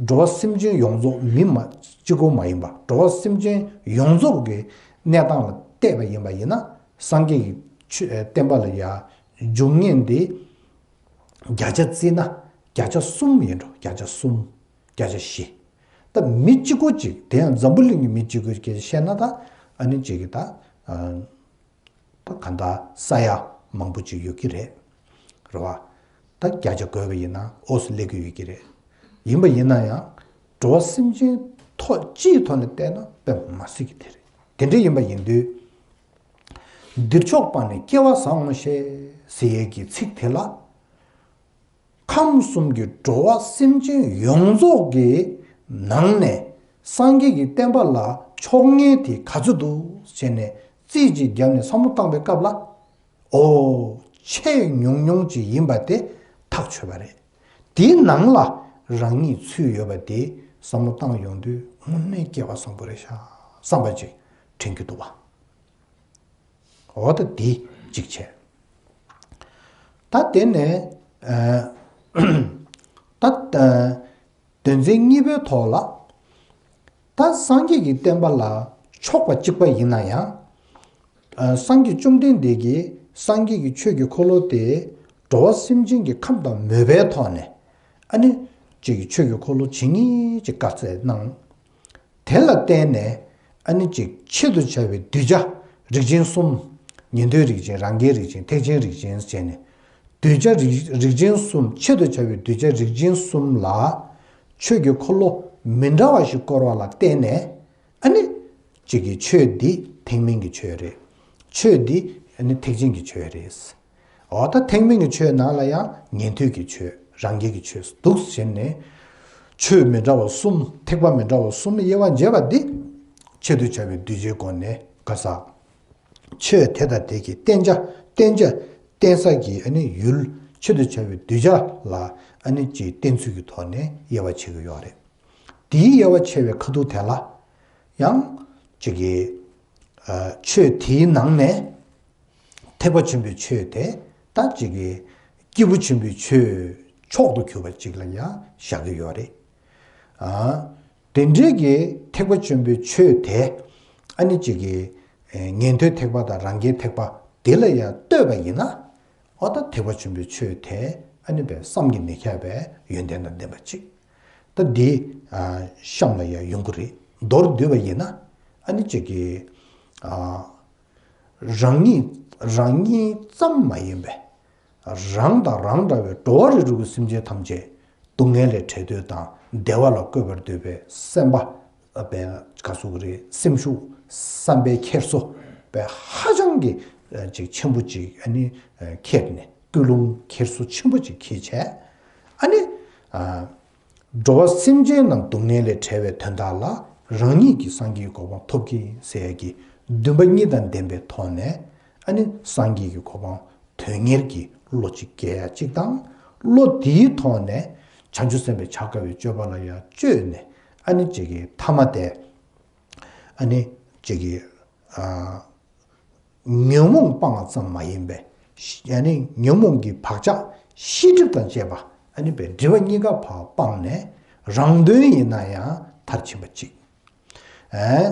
འགྲོ་བ་སེམས་ཅན་ཡོངས་རྫོགས་མི་མ་གཅིག་པོ་མ་ཡིན་པ། འགྲོ་བ་སེམས་ཅན་ཡོངས་རྫོགས་ཀྱི་གནས་སྟངས་ལ་བལྟས་པ་ཡིན་པ་ཡིན་ན་སངས་རྒྱས་ཀྱི་ཆོས་བསྟན་པ་ལ་ཡ་འཇུག་མཁན་དེ་བརྒྱ་ཆ་བརྩིས་ན་བརྒྱ་ཆ་གསུམ་ཡིན་འགྲོ། བརྒྱ་ཆ་གསུམ། བརྒྱ་ཆ་བཞི། ད་མི་གཅིག་པོ་གཅིག་དེ་ཡང་འཛམ་བུ་གླིང་གི་མི་གཅིག་པོ་གཅིག་བཤད་ན་ད་ཨ་ནི་གཅིག་གི་ད་ཨ་ད་གང་ལྟར་ས་ཡ་མང་པོ་གཅིག་ཡོད་ཀྱི་རེད། རེད་བ། ད་བརྒྱ་ཆ་བགོས་པ་ཡིན་ན་འོས་སུ་སླེབས་ཀྱི་ཡོད་ཀྱི་རེད། ཡིན་པ་ཡིན་ན་ཡང་འགྲོ་བ་སེམས་ཅན་ཐོག་སྤྱིའི་ཐོག་ནས་བལྟས་ན་དཔེ་མ་སྲིད་ཀྱི་དེ་རེད། དེ་འདྲ་ཡིན་པ་ཡིན་དུས། འདིར་ཕྱོགས་པ་ནི་སྐྱེ་བ་བཟང་ངོ་ཤེས་ཟེར་ཡས་ཀྱི་ཚིག་དེ་ལ། ཁམས་གསུམ་གྱི་འགྲོ་བ་སེམས་ཅན་ཡོངས་རྫོགས་ཀྱི་ནང་ནས་སངས་རྒྱས་ཀྱི་བསྟན་པ་ལ་ཕྱོགས་ངན་དེ་ག་ཚོད་འདུག་ཟེར་ནས་རྩིས་ཅིག་བརྒྱབ་ནས་བསམ་བློ་བཏང་པའི་སྐབས་ལ། ཨོ། ཆེས་ཉུང་ཉུང་ཅིག་ཡིན་པ་དེ་ཐག་ཆོད་པ་རེད། དེའི་ནང་ལ་རང་ཉིད་ཚུད་ཡོད་པ་དེ་བསམ་བློ་བཏང་ཡོང་དུས་དངོས་གནས་སྐལ་བ་བཟང་པོ་རེད་ཤག་བསམ་པ་ཅིག་དྲན་གྱི་འདུག་བ། འོ་ད་འདི་གཅིག་བྱས། ད་དེ་ནས་ཨ་ད་ཨ་དོན་ཚན་གཉིས་པའི་ཐོག་ལ། ད་སངས་རྒྱས་ཀྱི་བསྟན་པ་ལ་ཕྱོགས་པ་གཅིག་པ་ཡིན་ན་ཡང་། ཨ་སངས་རྒྱས་བཅོམ་ལྡན་འདས་ཀྱིས་སངས་རྒྱས་ཀྱི་ཆོས་ཀྱི་འཁོར་ལོ་དེ་འགྲོ་བ་སེམས་ཅན་གྱི་ཁམས་དང་མོས་པའི་ཐོག་ནས་ཨ་ནི་གཅིག་གི་ཆོས་ཀྱི་འཁོར་ལོ་ཇི་སྙེད་ཅིག་བཀའ་སྩལ་གནང་། དེ་ལ་བརྟེན་ནས་ཨ་ནི་ཅིག་ཆེད་དུ་བྱ་བའི་གདུལ་བྱ་རིགས་ཆེན་གསུམ། ཉན་ཐོས་རིགས་ཆེན། རང་རྒྱལ་རིགས་ཆེན། ཐེག་ཆེན་རིགས་ཆེན་བྱས་ནས། གདུལ་བྱ་རིགས་རིགས་ཆེན་གསུམ། ཆེད་དུ་བྱ་བའི་གདུལ་བྱ་རིགས་ཆེན་གསུམ་ལ་ཆོས་ཀྱི་འཁོར་ལོ་མི་འདྲ་བ་ཞིག་བསྐོར་བ་ལ་བརྟེན་ནས་ཨ་ནི་གཅིག་གི་ཆོས་འདི་ཐེག་དམན་གྱི་ཆོས་རེད། ཆོས་འདི་ཨ་ནི་ཐེག་ཆེན་གྱི་ཆོས་རེད། འོ་ད་ཐེག་དམན་གྱི་ཆོས་ནང་ལ་ཡང་ཉན་ཐོས་ཀྱི་ཆོས། རང་རྒྱལ་གྱི་ཆོས་འདུག་ཟེར་ནས། ཆོས་མི་འདྲ་བ་གསུམ། ཐེག་པ་མི་འདྲ་བ་གསུམ་དབྱེ་བ་འབྱེད་པ་འདི། ཆེད་དུ་བྱ་བའི་གདུལ་བྱའི་སྒོ་ནས་ག་ས། ཆོས་དེ་དང་དེ་གི་བསྟན་བྱ། བསྟན་བྱ། བསྟན་ས་ཀྱི་ཨ་ནི་ཡུལ། ཆེད་དུ་བྱ་བའི་གདུལ་བྱ་ལ་ཨ་ནི་ཅིག་བསྟན་ཚུལ་གྱི་ཐོག་ནས་དབྱེ་བ་ཕྱེ་གི་ཡོད་རེད། དེའི་དབྱེ་བ་ཕྱེ་བའི་ཁ་ཐུག་དེ་ལ་ཡང་ཅིག་གི་ཨ་ཆོས་དེའི་ནང་ནས་ཐེག་པ་ཆེན་པོའི་ཆོས་དེ་ད་ཅིག་གི་སྐྱེས་བུ་ཆེན་པོའི་ཆོས་མཆོག་ཏུ་གྱུར་པ་ཅིག་ལ་ཡང་བཞག་གི་ཡོད་རེད། ཨ་དེ་འདྲའི་གི་ཐེག་པ་ཆེན་པོའི་ཆོས་དེ་ཨ་ནི་ཅིག་གི་ཨེ་ཉན་ཐོས་ཐེག་པ་དང་རང་རྒྱལ་ཐེག་པ་དེ་ལ་ཡང་ལྟོས་པ་ཡིན་ན། འོ་ད་ཐེག་པ་ཆེན་པོའི་ཆོས་དེ་ཨ་ནི་བས་བསམ་གྱིས་མི་ཁྱབ་པའི་ཡོན་ཏན་དང་ལྡན་པ་ཅིག་ད་འདི་ཨ་གཤམ་ལ་ཡང་ཡོང་གི་རེད། མདོར་བསྡུས་པ་ཡིན་ན་ཨ་ནི་ཅིག་གི་ཨ་རང་ཉིད་རང་ཉིད་ཙམ་མ་ཡིན་པའི་རང་དང་རང་འདྲ་བའི་འགྲོ་བ་རིགས་དྲུག་གི་སེམས་ཅན་ཐམས་ཅད་སྡུག་བསྔལ་ལས་བྲལ་འདོད་དང་བདེ་བ་ལ་བཀོད་པར་འདོད་པའི་སེམས་པ། ཨ་པའི་ག་ཟེར་གི་རེད། སེམས་ཤུགས་བསམ་པའི་འཁྱེར་སོ་པའི་ཧ་ཅང་གི་ཨ་ཅིག་ཆེན་པོ་ཅིག་ཨ་ནི་ཨ་འཁྱེར་ནས་ཀུན་སློང་འཁྱེར་སོ་ཆེན་པོ་ཅིག་འཁྱེར་བྱས། ཨ་ནི། ཨ། འགྲོ་བ་སེམས་ཅན་རྣམས་སྡུག་བསྔལ་ལས་བྲལ་བའི་དོན་དག་ལ་རང་ཉིད་ཀྱིས་སངས་རྒྱས་ཀྱི་གོ་འཕང་ཐོབ་ཀྱི་ཡིན་ཟེར་ཡ་གི་འདུན་པ་གཉིས་དང་ལྡན་པའི་ཐོག་ནས། ཨ་ནི་སངས་རྒྱས་ཀྱི་གོ་འཕང་དོན་གཉེར་གྱི་བློ་ཅིག་སྐྱེ་ཡ་གཅིག་དང་། བློ་དེའི་ཐོག་ནས་བྱང་ཆུབ་སེམས་དཔའི་བྱ་དཀའ་བའི་སྤྱོད་པ་ལ་ཡང་སྤྱོད་ནས། ཨ་ནི་ཅིག་གི་ཐ་མ་དེ། ཨ་ནི་ཅིག་གི། ཨ། ཉོན་མོངས་སྤངས་ཙམ་མ་ཡིན་པའི། ཨ་ནི་ཉོན་མོངས་ཀྱི་བག་ཆགས་ཤེས་སྒྲིབ་དང་བཅས་པ། ཨ་ནི་པའི་སྒྲིབ་པ་གཉིས་ཀ་ཕར་སྤངས་ནས། རང་དོན་ཡིན་ན་ཡང་མཐར་ཕྱིན་པ་གཅིག་ཨ།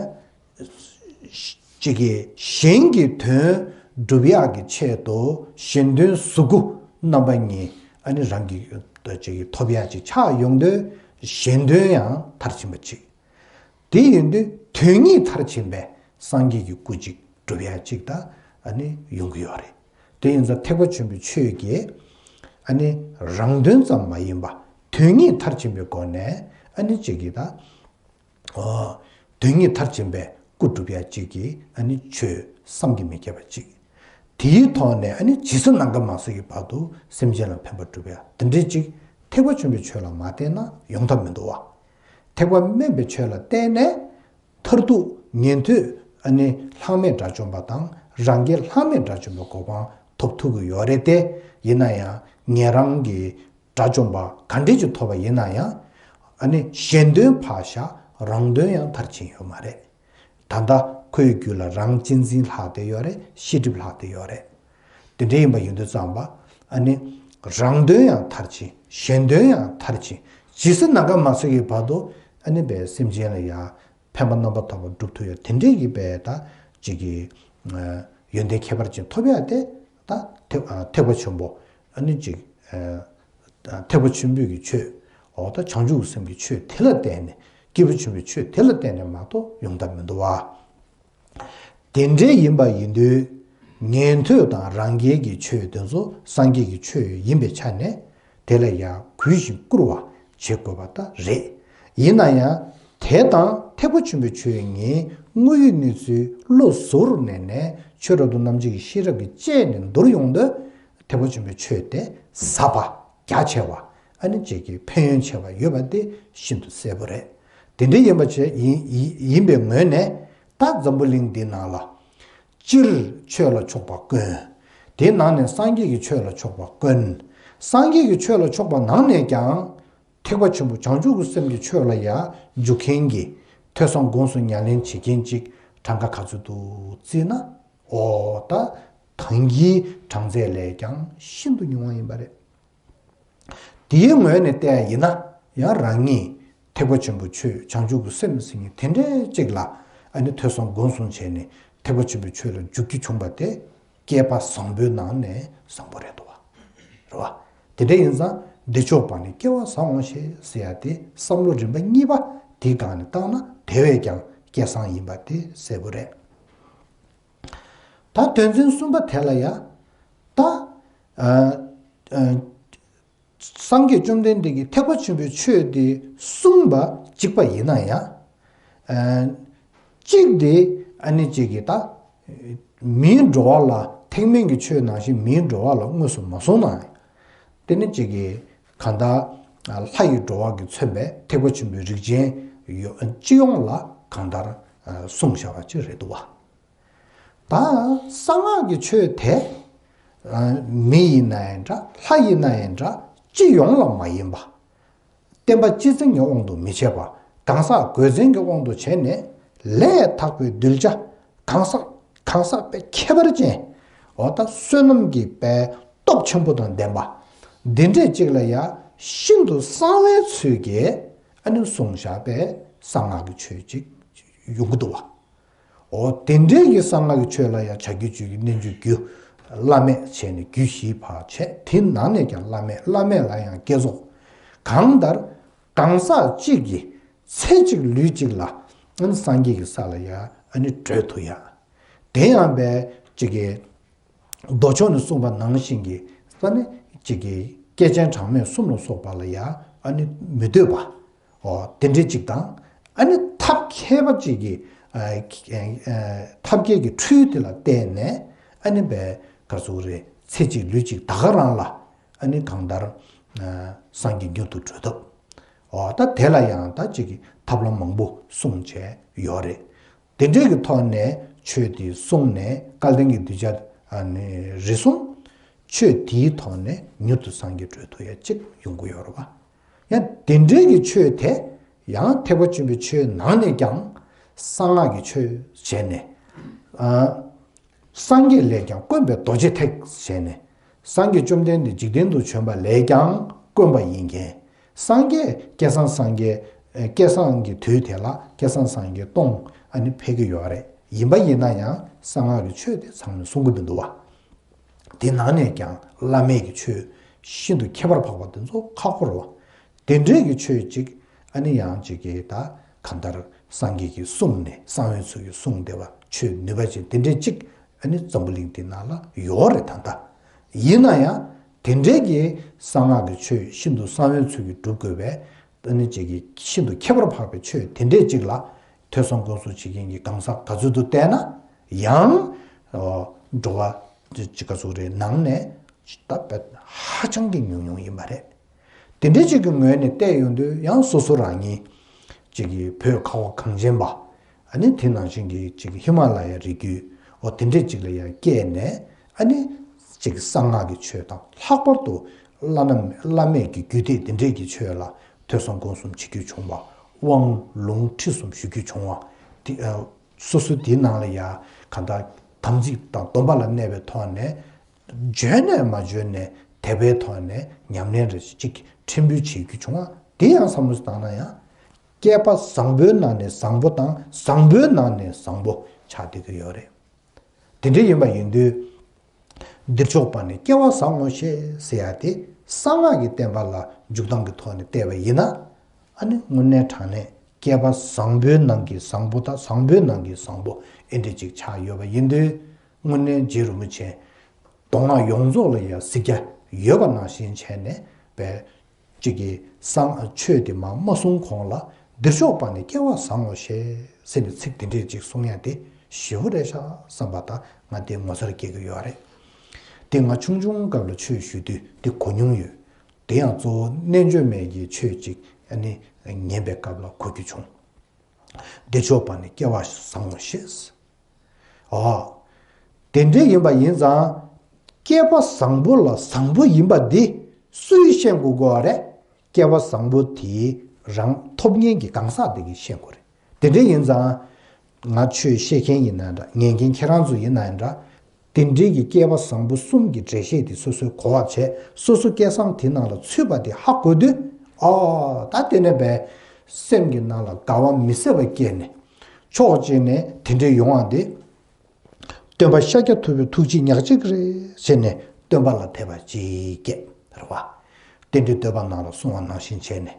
གཅིག་གིས་གཞན་གྱི་དོན་སྒྲུབ་ཡག་གི་ཆེད་དུ་གཞན་དོན་གཟུགས་སྐུ་རྣམ་པ་གཉིས། ཨ་ནི་རང་གི་གཅིག་གིས་ཐོབ་ཡག་ཅིག་ཆགས་ཡོང་དུས། གཞན་དོན་ཡང་མཐར་ཕྱིན་པ་གཅིག་དེ་ཡིན་དུས་དོན་གཉིས་མཐར་ཕྱིན་པའི་སངས་རྒྱས་ཀྱི་སྐུ་གཅིག་སྒྲུབ་ཡ་གཅིག་ད་ཨ་ནི་ཡོང་གི་ཡོད་རེད། དེ་ཡིན་ཙང་ཐེག་པ་ཆེན་པོའི་ཆོས་ཀྱི་ཨ་ནི་རང་དོན་ཙམ་མ་ཡིན་པ། དོན་གཉིས་མཐར་ཕྱིན་པའི་སྒོ་ནས། ཨ་ནི་གཅིག་གིས་ད་ཨོ། དོན་གཉིས་མཐར་ཕྱིན་པའི་སྐུ་སྒྲུབ་ཡ་གཅིག་གི་ཨ་ནི་ཆོས་བསམ་གྱིས་མི་ཁྱབ་པ་གཅིག་དེའི་ཐོག་ནས་ཨ་ནི་ཇི་སྲིད་ནམ་མཁའ་མ་སོན་གྱི་བར་དུ་སེམས་ཅན་ལ་ཕན་པ་སྒྲུབ་ཡ་དེ་འདྲའི་གཅིག་ཐེག་པ་ཆེན་པོའི་ཆོས་ལ་མ་བརྟེན་ན་ཡོང་ཐབས་མི་འདུག་བ། ཐེག་པ་དམན་པའི་ཆོས་ལ་བརྟེན་ནས་མཐར་ཐུག་ཉན་ཐོས་ཨ་ནི་ལྷག་མེད་དགྲ་བཅོམ་པ་དང་རང་རྒྱལ་ལྷག་མེད་དགྲ་བཅོམ་པའི་གོ་འཕང་ཐོབ་ཐུབ་ཀྱི་ཡོད་རེད་དེ། ཡིན་ན་ཡང་ཉན་རང་གི་དགྲ་བཅོམ་པ་ག་འདྲས་ཅིག་ཐོབ་པ་ཡིན་ན་ཡང་། ཨ་ནི་གཞན་དོན་ཕར་བཞག་རང་དོན་ཡང་མཐར་ཕྱིན་ཡོད་མ་རེད། ད་ལྟ་ཁོའི་རྒྱུད་ལ་རང་གཅེས་འཛིན་ལྷག་བསྡད་ཡོད་རེད། ཤེས་སྒྲིབ་ལྷག་བསྡད་ཡོད་རེད། དེ་འདྲ་ཡིན་པ་ཡིན་དུས་ཙམ་པ། ཨ་ནི་རང་དོན་ཡང་མཐར་ཕྱིན། གཞན་དོན་ཡང་མཐར་ཕྱིན། ཇི་སྲིད་ནམ་མཁའ་མ་སོན་གྱི་བར་དུ་ཨ་ནི་པའི་སེམས་ཅན་ལ་ཡང་ཕན་པ་རྣམ་པར་དག་པ་སྒྲུབ་ཐུབ་ཡ་དེ་འདྲས་ཀྱི་པའི་ད་ཅིག་གི་ཡོན་ཏན་ཁྱད་པར་ཅན་ཐོབ་ཡ་དེ་ད་ཐེག་ཐེག་པ་ཆེན་པོ་ཨ་ནི་ཅིག་ཐེག་པ་ཆེན་པོའི་གི་ཆོས། འོ་ད་བྱང་ཆུབ་སེམས་ཀྱི་ཆོས་དེ་ལ་བརྟེན་ནས། སྐྱེས་བུ་ཆེན་པོའི་ཆོས་དེ་ལ་བརྟེན་ནས་མ་གཏོགས་ཡོང་ཐབས་མི་འདུག་བ། དེ་འདྲའི་ཡིན་པ་ཡིན་དུས། ཉན་ཐོས་དང་རང་རྒྱལ་གྱི་ཆོས་དེ་ཚོ་སངས་རྒྱས་ཀྱི་ཆོས་ཡིན་པའི་ཆ་ནས། དེ་ལ་ཡང་གུས་ཤིང་བཀུར་བ་བྱེད་དགོས་པ་ད་རེད། ཡིན་ན་ཡང་། དེ་དང་ཐེག་པ་ཆེན་པོའི་ཆོས་གཉིས་དངོས་ཡོད་གནས་ཚུལ་བློ་གཟུ་བོར་གནས་ནས་ཆོས་རབ་ཏུ་རྣམ་འབྱེད་ཀྱི་ཤེས་རབ་ཀྱིས་དཔྱད་ནས་མདོར་ཡོང་དུས། ཐེག་པ་ཆེན་པོའི་ཆོས་དེ་ཟབ་པ། རྒྱ་ཆེ་བ། ཨ་ནི་ཅིག་གི་ཕན་ཡོན་ཆེ་བ་ཡོད་པ་དེ་ཤིན་ཏུ་གསལ་པོ་རེད། དེ་འདྲ་ཡིན་པ་བྱས་ཡིན་ཡིན་ཡིན་པའི་ངོས་ནས། ད་འཛམ་བུ་གླིང་འདི་ནང་ལ། སྤྱིར་ཆོས་ལ་ཕྱོགས་པ་དཀོན། དེའི་ནང་ནས་སངས་རྒྱས་ཀྱི་ཆོས་ལ་ཕྱོགས་པ་དཀོན། སངས་རྒྱས་ཀྱི་ཆོས་ལ་ཕྱོགས་པ་ནང་ནས་ཀྱང་། ཐེག་པ་ཆེན་པོ་བྱང་ཆུབ་ཀྱི་སེམས་ཀྱི་ཆོས་ལ་ཡང་འཇུག་མཁན་གྱི་ཐོས་བསམ་སྒོམ་གསུམ་ཉམས་ལེན་བྱེད་མཁན་ཅིག་གྲངས་ཀ་ག་ཚོད་འདུག་བརྩིས་ན། འོ་ད་ཐང་གི་གྲངས་ཚད་ལས་ཀྱང་ཤིན་ཏུ་ཉུང་བ་ཡིན་པ་རེད། དེའི་ངོས་ནས་བལྟས་ཡིན་ན། ཡང་རང་ཉིད་ཐེག་པ་ཆེན་པོའི་ཆོས་བྱང་ཆུབ་ཀྱི་སེམས་ཟེར་མཁན་དེ་འདྲའི་ཅིག་ལ་ཨ་ནི་ཐོས་བསམ་སྒོམ་གསུམ་བྱས་ནས་ཐེག་པ་ཆེན་པོའི་ཆོས་ལ་འཇུག་རྒྱུ་བྱུང་པ་དེ་སྐལ་པ་བཟང་པོའི་ནང་ནས་བཟང་པོ་རེད་འདུག་བ། རེད་བ། དེ་འདྲ་ཡིན་ཙང་བདེ་མཆོག་འབར་ནས་སྐལ་བ་བཟང་འོང་ཞེས་ཟེར་ཡ་དེ་བསམ་བློ་རིམ་པ་གཉིས་པ་དེའི་སྒང་ནས་བཏང་ན་དེ་བས་ཀྱང་སྐལ་བཟང་ཡིན་པ་དེ་གསལ་པོ་རེད། ད་དོན་ཚན་གསུམ་པ་དེ་ལ་ཡ། ད། ཨ། ཨ། སངས་རྒྱས་བཅོམ་ལྡན་འདས་ཀྱིས་ཐེག་པ་ཆེན་པོའི་ཆོས་དེ་གསུངས་པ་གཅིག་པ་ཡིན་ན་ཡང་། ཨ། གཅིག་དེ་ཨ་ནི་གཅིག་གིས་ད་མིའི་འགྲོ་བ་ལ་ཐེག་དམན་གྱི་ཆོས་ནང་བཞིན་མིའི་འགྲོ་བ་ལ་དངོས་སུ་མ་གསུངས་ན་ཡང་། དེ་ནི་གཅིག་གིས་གང་ལྟར་ལྷ་ཡི་འགྲོ་བ་གིས་མཚོན་པའི་ཐེག་པ་ཆེན་པོའི་རིགས་ཅན་ཡོ་སྤྱི་ཡོངས་ལ་གང་ལྟར་གསུངས་བཞག་པ་ཅིག་རེད་འདུག་བ། ད་གསང་སྔགས་ཀྱི་ཆོས་དེ། མི་ཡིན་ན་ཡང་འདྲ། ལྷ་ཡིན་ན་ཡང་འདྲ། སྤྱི་ཡོངས་ལ་མ་ཡིན་པ། བསྟན་པ་སྤྱི་བཙན་གྱི་དབང་དུ་མི་བྱས་པ། གང་ཟག་གོས་བཙན་གྱི་དབང་དུ་བྱས་ནས་ལས་དག་པའི་གདུལ་བྱ། གང་ཟག་གང་ཟག་དཔེ་ཁྱད་པར་ཅན། འོ་ད་བསོད་ནམས་ཀྱི་དཔེ་སྟོབས་ཆེན་པོ་དང་ལྡན་པ། འདི་འདྲས་ཅིག་ལ་ཡང་ཤིན་ཏུ་གསང་བའི་ཚུལ་གྱིས་ཨ་ནི་གསུངས་བཞག་པའི་གསང་སྔགས་ཀྱི་ཆོས་ཅིག་ཡོང་གི་འདུག་བ། འོ་དེ་འདྲའི་གི་གསང་སྔགས་ཀྱི་ཆོས་ལ་ཡང་བྱ་རྒྱུད་སྤྱོད་རྒྱུད་རྣལ་འབྱོར་རྒྱུད། བླ་མེད་བྱས་ནས་རྒྱུད་བཞིའི་བར་བྱས། དེ་ནང་ནས་ཀྱང་བླ་མེད་བླ་མེད་ལ་ཡང་བསྐྱེད་རྫོགས། གང་ལྟར་གང་ཟག་གཅིག་གིས་ཚེ་གཅིག་ལུས་གཅིག་ལ་ཨ་ནི་སངས་རྒྱས་ཀྱི་ས་ལ་ཡང་ཨ་ནི་བགྲོད་ཐུབ་ཡ། དེ་ཡང་པའི་གཅིག་གི་མདོ་ཕྱོགས་ནས་གསུངས་པ་ནང་བཞིན་གྱི་ས་ནི་གཅིག་གི་སྐྱེས་ཆེན་གྲངས་མེད་གསུམ་ལ་སོགས་པ་ལ་ཡང་ཨ་ནི་མི་ལྟོས་པ། འོ་དེ་འདྲའི་གཅིག་དང་། ཨ་ནི་ཐབས་མཁས་པ་གཅིག་གིས་ཨ་ཨ་ཐབས་མཁས་ཀྱི་འཕྲུལ་དེ་ལ་བརྟེན་ནས་ཨ་ནི་བས་ག་ཚོད་རེད། ཚེ་གཅིག་ལུས་གཅིག་ད་ག་རང་ལ་ཨ་ནི་གང་ལྟར་ སངས་རྒྱས་མྱུར་དུ་འགྲོ་ཐབས། འོ་ད་དེ་ལ་ཡང་ད་ཅིག་གི་ཐབས་ལམ་མང་པོ་གསུངས་བྱས་ཡོད་རེད། དེ་འདྲའི་གི་ཐོག་ནས་ཆོས་དེ་གསུངས་ནས་སྐལ་ལྡན་གྱི་གདུལ་བྱ་ཨ་ནི་རེ་ཟུང་ཆོས་དེའི་ཐོག་ནས་མྱུར་དུ་སངས་རྒྱས་འགྲོ་ཐུབ་ཡ་གཅིག་ཡོང་གི་ཡོད་རེད་བ། ཡང་དེ་འདྲའི་གི་ཆོས་དེ་ཡང་ཐེག་པ་ཆེན་པོའི་ཆོས་ནང་ནས་ཀྱང་གསང་སྔགས་ཀྱི་ཆོས་བྱས་ནས། ཨ། སངས་རྒྱས་ལས་ཀྱང་དཀོན་པའི་རྡོ་རྗེ་ཐེག་བྱས་ནས། སངས་རྒྱས་བཅོམ་ལྡན་འདས་འཇིག་རྟེན་དུ་བྱོན་པ་ལས་ཀྱང་དཀོན་པ་ཡིན་མཁན། སངས་རྒྱས་བསྐལ་བཟང་སངས་རྒྱས། ཨ། བསྐལ་བཟང་གི་དུས་དེ་ལ་བསྐལ་བཟང་སངས་རྒྱས་སྟོང་ཨ་ནི་ཕེབས་ཀྱི་ཡོད་རེད། ཡིན་པ་ཡིན་ན་ཡང་གསང་སྔགས་ཀྱི་ཆོས་དེ་ཚང་མས་གསུང་གི་མི་འདུག་བ། དེ་ནང་ནས་ཀྱང་བླ་མེད་ཀྱི་ཆོས་ཤིན་ཏུ་ཁྱད་པར་འཕགས་པ་དེ་ཚོ་ཁག་པོ་རེད་བ། དེ་འདྲའི་གི་ཆོས་ཅིག་ཨ་ནི་ཡང་ཅིག་གི་ད་གང་ལྟར་སངས་རྒྱས་ཀྱིས་གསུངས་ནས་གསང་བའི་ཚུལ་གྱིས་གསུངས་བསྡད་པ་ཆོས་ནུས་པ་ཅན་དེ་འདྲའི་ཅིག་ཨ་ནི་འཛམ་བུ་གླིང་འདི་ནང་ལ་ཡོད་རེད་ད་ལྟ། ཡིན་ན་ཡང་དེ་འདྲའི་གི་གསང་སྔགས་ཀྱི་ཆོས་ཤིན་ཏུ་གསང་བའི་ཚུལ་གྱིས་སྒྲུབ་དགོས་པའི་ཨ་ནི་ཅིག་གི་ཤིན་ཏུ་ཁྱད་པར་འཕགས་པའི་ཆོས་དེ་འདྲའི་ཅིག་ལ་ཐོས་བསམ་སྒོམ་གསུམ་བྱེད་མཁན་གྱི་གང་ཟག་ག་ཚོད་དུ་བལྟས་ན་ཡང་འགྲོ་བ་ཅིག་ག་ཚོད་རེད་ནང་ནས་ད་དཔེ་ཧ་ཅང་གི་ཉུང་ཉུང་ཡིན་པ་རེད། དེ་འདྲའི་ཅིག་གི་ངོས་ནས་བལྟས་ཡོང་དུས་ཡང་སོ་སོ་རང་ཉིད་ཅིག་གི་བོད་ཁ་བ་གངས་ཅན་པ། ཨ་ནི་དེ་ནང་བཞིན་གྱི་ཅིག་ཧི་མ་ལ་ཡའི་རི་རྒྱུད་འོ་དེ་འདྲའི་ཅིག་ལ་ཡང་སྐྱེས་ནས་ཨ་ནི་ཅིག་གསང་སྔགས་ཀྱི་ཆོས་དང་ལྷག་པར་དུ་བླ་ན་བླ་མེད་ཀྱི་རྒྱུད་སྡེ་དེ་འདྲའི་གི་ཆོས་ལ་ཐོས་བསམ་སྒོམ་གསུམ་བྱེད་རྒྱུ་བྱུང་བ། དབང་ལུང་ཁྲིད་གསུམ་ཞུ་རྒྱུ་བྱུང་བ། དེ་ཨ་སོ་སོ་དེའི་ནང་ལ་ཡང་གང་ལྟར་དམ་ཚིག་དང་སྡོམ་པ་ལ་གནས་པའི་ཐོག་ནས། འཇོན་ནས་མ་འཇོན་ནས་དད་པའི་ཐོག་ནས་ཉམས་ལེན་རེ་ཅིག་ཕྲན་བུ་བྱེད་རྒྱུ་བྱུང་བ་དེ་ཡང་བསམ་བློ་བཏང་ན་ཡང་། བསྐལ་པ་བཟང་པོའི་ནང་ནས་བཟང་པོ་དང་བཟང་པོའི་ནང་ནས་བཟང་པོ་ཆགས་བསྡད་ཀྱི་ཡོད་རེད། དེ་འདྲ་ཡིན་པ་ཡིན་དུས། འདིར་ཕྱོགས་པ་ནི་སྐལ་བ་བཟང་ངོ་ཤེས་ཟེར་ཡ་དེ་གསང་སྔགས་ཀྱི་བསྟན་པ་ལ་འཇུག་སྟངས་ཀྱི་ཐོག་ནས་བལྟས་པ་ཡིན་ན། ཨ་ནི་དངོས་གནས་དྲང་གནས་བསྐལ་པ་བཟང་པོའི་ནང་གི་བཟང་པོ་དང་བཟང་པོའི་ནང་གི་བཟང་པོ་ཨེ་འདྲ་ཅིག་ཆགས་ཡོད་པ་ཡིན་དུས། དངོས་གནས་རྗེ་རིན་པོ་ཆེ་མདོ་སྔགས་ཡོངས་རྫོགས་ལ་ཡང་གཟིགས་རྒྱ་ཡོད་པ་ནང་བཞིན་བྱས་ནས་པའི་གཅིག་གིས་གསང་ཆོས་དེ་མ་མ་གསུང་གོང་ལ་འདིར་ཕྱོགས་པ་ནི་སྐལ་བ་བཟང་ངོ་ཤེས་ཟེར་ནས་ཚིག་དེ་འདྲས་ཅིག་གསུང་ཡ་དེ་ཞེ་པོ་རེད་ཤག་བསམ་པ་དང་ང་དེ་ངོ་མཚར་སྐྱེ་གི་ཡོད་རེད། དེ་ང་ཆུང་ཆུང་སྐབས་ལ་ཆོས་ཞུ་དུས་དེ་གོ་མྱོང་ཡོད། དེ་ཡང་གཙོ་བོ་རྣལ་འབྱོར་མའི་གི་ཆོས་ཅིག་ཨ་ནི་ཉན་པའི་སྐབས་ལ་གོ་རྒྱུ་བྱུང་། འདིར་ཕྱོགས་པ་ནི་སྐལ་བ་བཟང་ངོ་ཤེས། ཨོ། དེ་འདྲ་ཡིན་པ་ཡིན་ཙང་། སྐལ་པ་བཟང་པོ་ལ་བཟང་པོ་ཡིན་པ་འདི་སུས་ཤེས་དགོས་དགོས་པ་རེད། སྐལ་པ་བཟང་པོ་དེ་རང་ཐོབ་མཁན་གྱི་གང་ཟག་དེ་གིས་ཤེས་དགོས་རེད། དེ་འདྲ་ཡིན་ཙང་། ང་ཆོས་བཤད་མཁན་ཡིན་ན་འདྲ་ཉན་མཁན་ཁྱེད་རང་ཚོ་ཡིན་ན་འདྲ། དེ་འདྲའི་གི་སྐལ་པ་བཟང་པོ་གསུམ་གྱི་འགྲེལ་བཤད་དེ་སོ་སོས་གོ་བ་བྱས་སོ་སོ་སྐལ་བཟང་དེ་ནང་ལ་ཚུད་པ་དེ་ཧ་གོ་དུས། ཨོ། ད་དེ་ནས་པས་སེམས་ཀྱི་ནང་ལ་དགའ་བ་མི་བཟད་པ་སྐྱེས་ནས་ཕྱོགས་གཅིག་ནས་དེ་འདྲའི་ཡོང་བ་དེ། སྟོན་པ་ཤཱཀྱ་ཐུབ་པའི་ཐུགས་རྗེ་ཉག་གཅིག་རེད་ཟེར་ནས་སྟོན་པ་ལ་དད་པ་ཅིག་སྐྱེས་རེད་བ། རྟེན་འབྲེལ་བསྟོད་པ་ནང་ལ་གསུངས་པ་ནང་བཞིན་བྱས་ནས།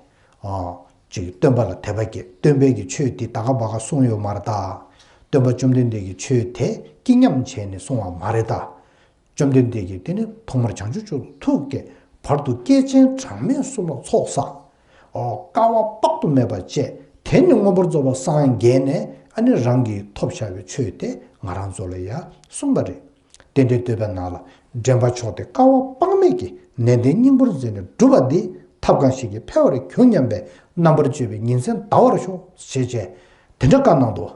ཨོ། ཅིག་སྟོན་པ་ལ་དད་པ་སྐྱེས་སྟོན་པའི་གི་ཆོས་དེ་ད་ག་བ་ག་གསུངས་ཡོད་མ་རེད་ད། སྟོན་པ་བཅོམ་ལྡན་འདས་ཀྱི་ཆོས་དེ་སྐྱིད་ཉམས་བྱས་ནས་གསུངས་པ་མ་རེད་ད། བཅོམ་ལྡན་འདས་ཀྱིས་དེ་ནི་ཐོག་མར་བྱང་ཆུབ་མཆོག་ཏུ་ཐུགས་བསྐྱེད་བར་དུ་བསྐལ་ཆེན་གྲངས་མེད་གསུམ་ལ་ཚོགས་བསགས། ཨོ། དཀའ་བ་དཔག་ཏུ་མེད་པ་སྤྱད་དེ་ནི་མངོན་པར་རྫོགས་པར་སངས་རྒྱས་ནས་ཨ་ནི་རང་གིས་ཐོབ་བཞག་པའི་ཆོས་དེ་ང་རང་ཚོ་ལ་ཡང་གསུངས་པ་རེད། རྟེན་འབྲེལ་བསྟོད་པའི་ནང་ལ་འདྲེན་པ་མཆོག་དེ་དཀའ་བ་དཔག་མེད་ཀྱིས་ནན་ཏན་སྙིང་པོར་མཛད་ནས་བསྒྲུབས་པ་འདི་ཐབས་གང་ཞིག་གིས་འཕེལ་བར་འགྱུར་སྙམ་པའི་རྣམ་པར་དཔྱོད་པའི་ཉིན་མཚན་འདའ་བར་ཤོག་ཞེས་བྱས་དེ་འདྲ་བཀའ་གནང་འདུག་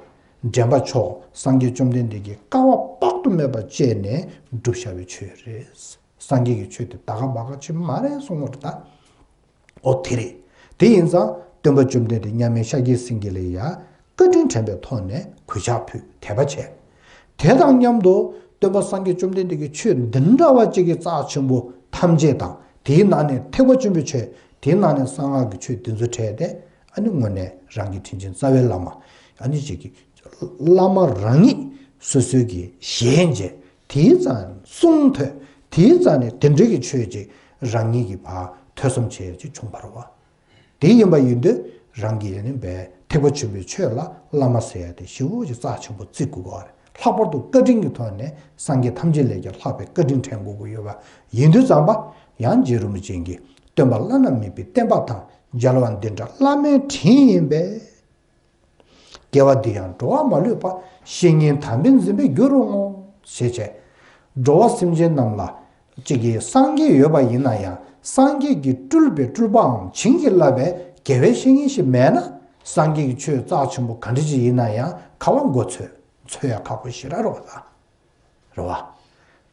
འདྲེན་པ་མཆོག་སངས་རྒྱས་བཅོམ་ལྡན་འདས་ཀྱིས་དཀའ་བ་དཔག་ཏུ་མེད་པ་སྤྱད་ནས་བསྒྲུབས་བཞག་པའི་ཆོས་རེད། སངས་རྒྱས་ཀྱི་ཆོས་དེ་ད་ག་བ་ག་ཅིག་མ་རེད་གསུངས་པ་རེད་ད། ཨོ་དེ་རེད། དེ་ཡིན་ཙང་སྟོན་པ་བཅོམ་ལྡན་འདས་མཉམ་མེད་ཤཱཀྱའི་སེང་གེ་ལ་ཡ་བཀའ་དྲིན་དྲན་པའི་ཐོག་ནས་གུས་ཕྱག་ཕུལ་དད་པ་བྱས། དེ་དང་མཉམ་དུ་སྟོན་པ་སངས་རྒྱས་བཅོམ་ལྡན་འདས་ཀྱི་ཆོས་འདི་འདྲ་བ་ཅིག་གི་རྩ་ཆེན་པོ་ཐམས་ཅད་དང་དེའི་ནང་ནས་ཐེག་པ་ཆེན་པོའི་ཆོས་དེའི་ནང་ནས་གསང་སྔགས་ཀྱི་ཆོས་འདི་ཚོ་ཁྲིད་དེ། ཨ་ནི་དངོས་གནས་རང་གི་དྲིན་ཅན་རྩ་བའི་བླ་མ། ཨ་ནི་ཅིག་གི་བླ་མ་རང་ཉིད་སོ་སོའི་གི་ཞལ་མཇལ། དེའི་རྩ་ནས་གསུང་ཐོས། དེའི་རྩ་ནས་དེ་འདྲའི་གི་ཆོས་ཅིག་རང་ཉིད་ཀྱི་བར་ཐོས་བསམ་བྱས་ཅིག་བྱུང་བ་རེད་བ། དེ་ཡིན་པ་ཡིན་དུས་རང་གི་ཨ་ནི་བའི་ཐེག་པ་ཆེན་པོའི་ཆོས་ལ་བླ་མ་ཟེར་ཡ་དེ་ཞེ་པོ་ཅིག་རྩ་ཆེན་པོ་བརྩི་དགོས་པ་རེད། ལྷག་པར་དུ་བཀའ་དྲིན་གྱི་ཐོག་ནས་སངས་རྒྱས་ཐམས་ཅད་ལས་ཀྱང་ལྷག་པའི་བཀའ་དྲིན་དྲན་དགོས་ཀྱི་ཡོད་པ་ཡིན་དུས་ཙམ་པ། ཡང་རྗེ་རིན་པོ་ཆེ་གིས་སྟོན་པ་བླ་ན་མེད་པའི་བསྟན་པ་དང་མཇལ་བ་འདི་འདྲ་བླ་མའི་དྲིན་ཡིན་པས། དགེ་བ་འདི་ཡང་འགྲོ་བ་མ་ལུས་པ། བཤེས་གཉེན་དམ་པས་འཛིན་པའི་རྒྱུ་རུ་བསྔོ། ཞེས་བྱས། འགྲོ་བ་སེམས་ཅན་རྣམས་ལ་གཅིག་གིས་སངས་རྒྱས་ཡོད་པ་ཡིན་ན་ཡང་ སངས་རྒྱས་ཀྱིས་སྤྲུལ་པའི་སྤྲུལ་པའམ་བྱིན་གྱིས་བརླབས་པའི་དགེ་བའི་བཤེས་གཉེན་ཞིག་མེད་ན། སངས་རྒྱས་ཀྱི་ཆོས་རྩ་ཆེན་པོ་ག་འདྲ་ཅིག་ཡིན་ན་ཡང་ག་བ་མགོ་ཚོད་ཚོད་ཡ་ཁག་པོ་ཞེ་དྲག་རེད་བ། རེད་བ།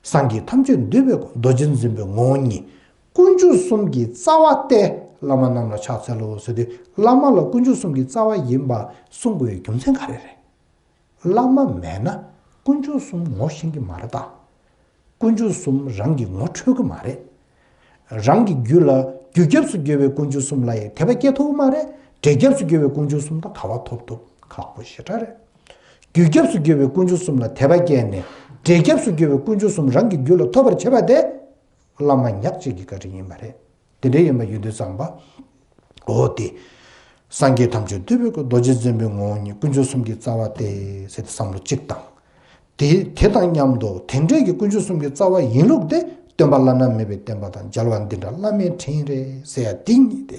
སངས་རྒྱས་ཐམས་ཅད་འདུས་པའི་སྐུ། རྡོ་རྗེ་འཛིན་པའི་ངོ་བོ་ཉིད། དཀོན་མཆོག་གསུམ་གྱི་རྩ་བ་སྟེ། བླ་མ་རྣམས་ལ་ཕྱག་འཚལ་ལོ་ཟེར་དུས། བླ་མ་ལ་དཀོན་མཆོག་གསུམ་གྱི་རྩ་བ་ཡིན་པ་གསུང་དགོས་པའི་རྒྱུ་མཚན་ག་རེ་རེད། བླ་མ་མེད་ན་དཀོན་མཆོག་གསུམ་ངོ་ཤེས་ཀྱི་མ་རེད་ད། དཀོན་མཆོག་གསུམ་རང་གིས་ངོ་འཕྲོད་ཀྱི་མ་རེད། རང་གི་རྒྱུད་ལ་རྒྱུད་སྐྱབས་སུ་གྱུར་པའི་དཀོན་མཆོག་གསུམ་ལ་ཡང་དད་པ་སྐྱེ་ཐུབ་ཀྱི་མ་རེད། འབྲས་སྐྱབས་སུ་གྱུར་པའི་དཀོན་མཆོག་གསུམ་དང་ག་བ་ཐོབ་ཐུབ། ཁག་པོ་ཞེ་དྲག་རེད། རྒྱུད་སྐྱབས་སུ་གྱུར་པའི་དཀོན་མཆོག་གསུམ་ལ་དད་པ་སྐྱེས་ནས། འབྲས་སྐྱབས་སུ་གྱུར་པའི་དཀོན་མཆོག་གསུམ་རང་གི་རྒྱུད་ལ་ཐོབ་པར་བྱེད་པ་དེ། བླ་མ་ཉག་གཅིག་གི་བཀའ་དྲིན་ཡིན་པ་རེད། དེ་འདྲ་ཡིན་པ་ཡིན་དུས་ཙམ་པ། འོ་དེ། སངས་རྒྱས་ཐམས་ཅད་འདུས་པའི་སྐུ། རྡོ་རྗེ་འཛིན་པའི་ངོ་བོ་ཉིད། དཀོན་མཆོག་གསུམ་གྱི་རྩ་བ་སྟེ་ཟེར་ཏེ་བསམ་བློ་གཅིག་བཏང་། དེ་དེ་དང་མཉམ་དུ་དེ་འདྲའི་གི་དཀོན་མཆོག་གསུམ་གྱི་རྩ་བ་ཡིན་ལུགས་དེ་སྟོན་པ་བླ་ན་མེད་པའི་བསྟན་པ་དང་མཇལ་བ་འདི་འདྲ་བླ་མའི་དྲིན་རེད་ཟེར་ཡ་དེ་ཉིད་དེ།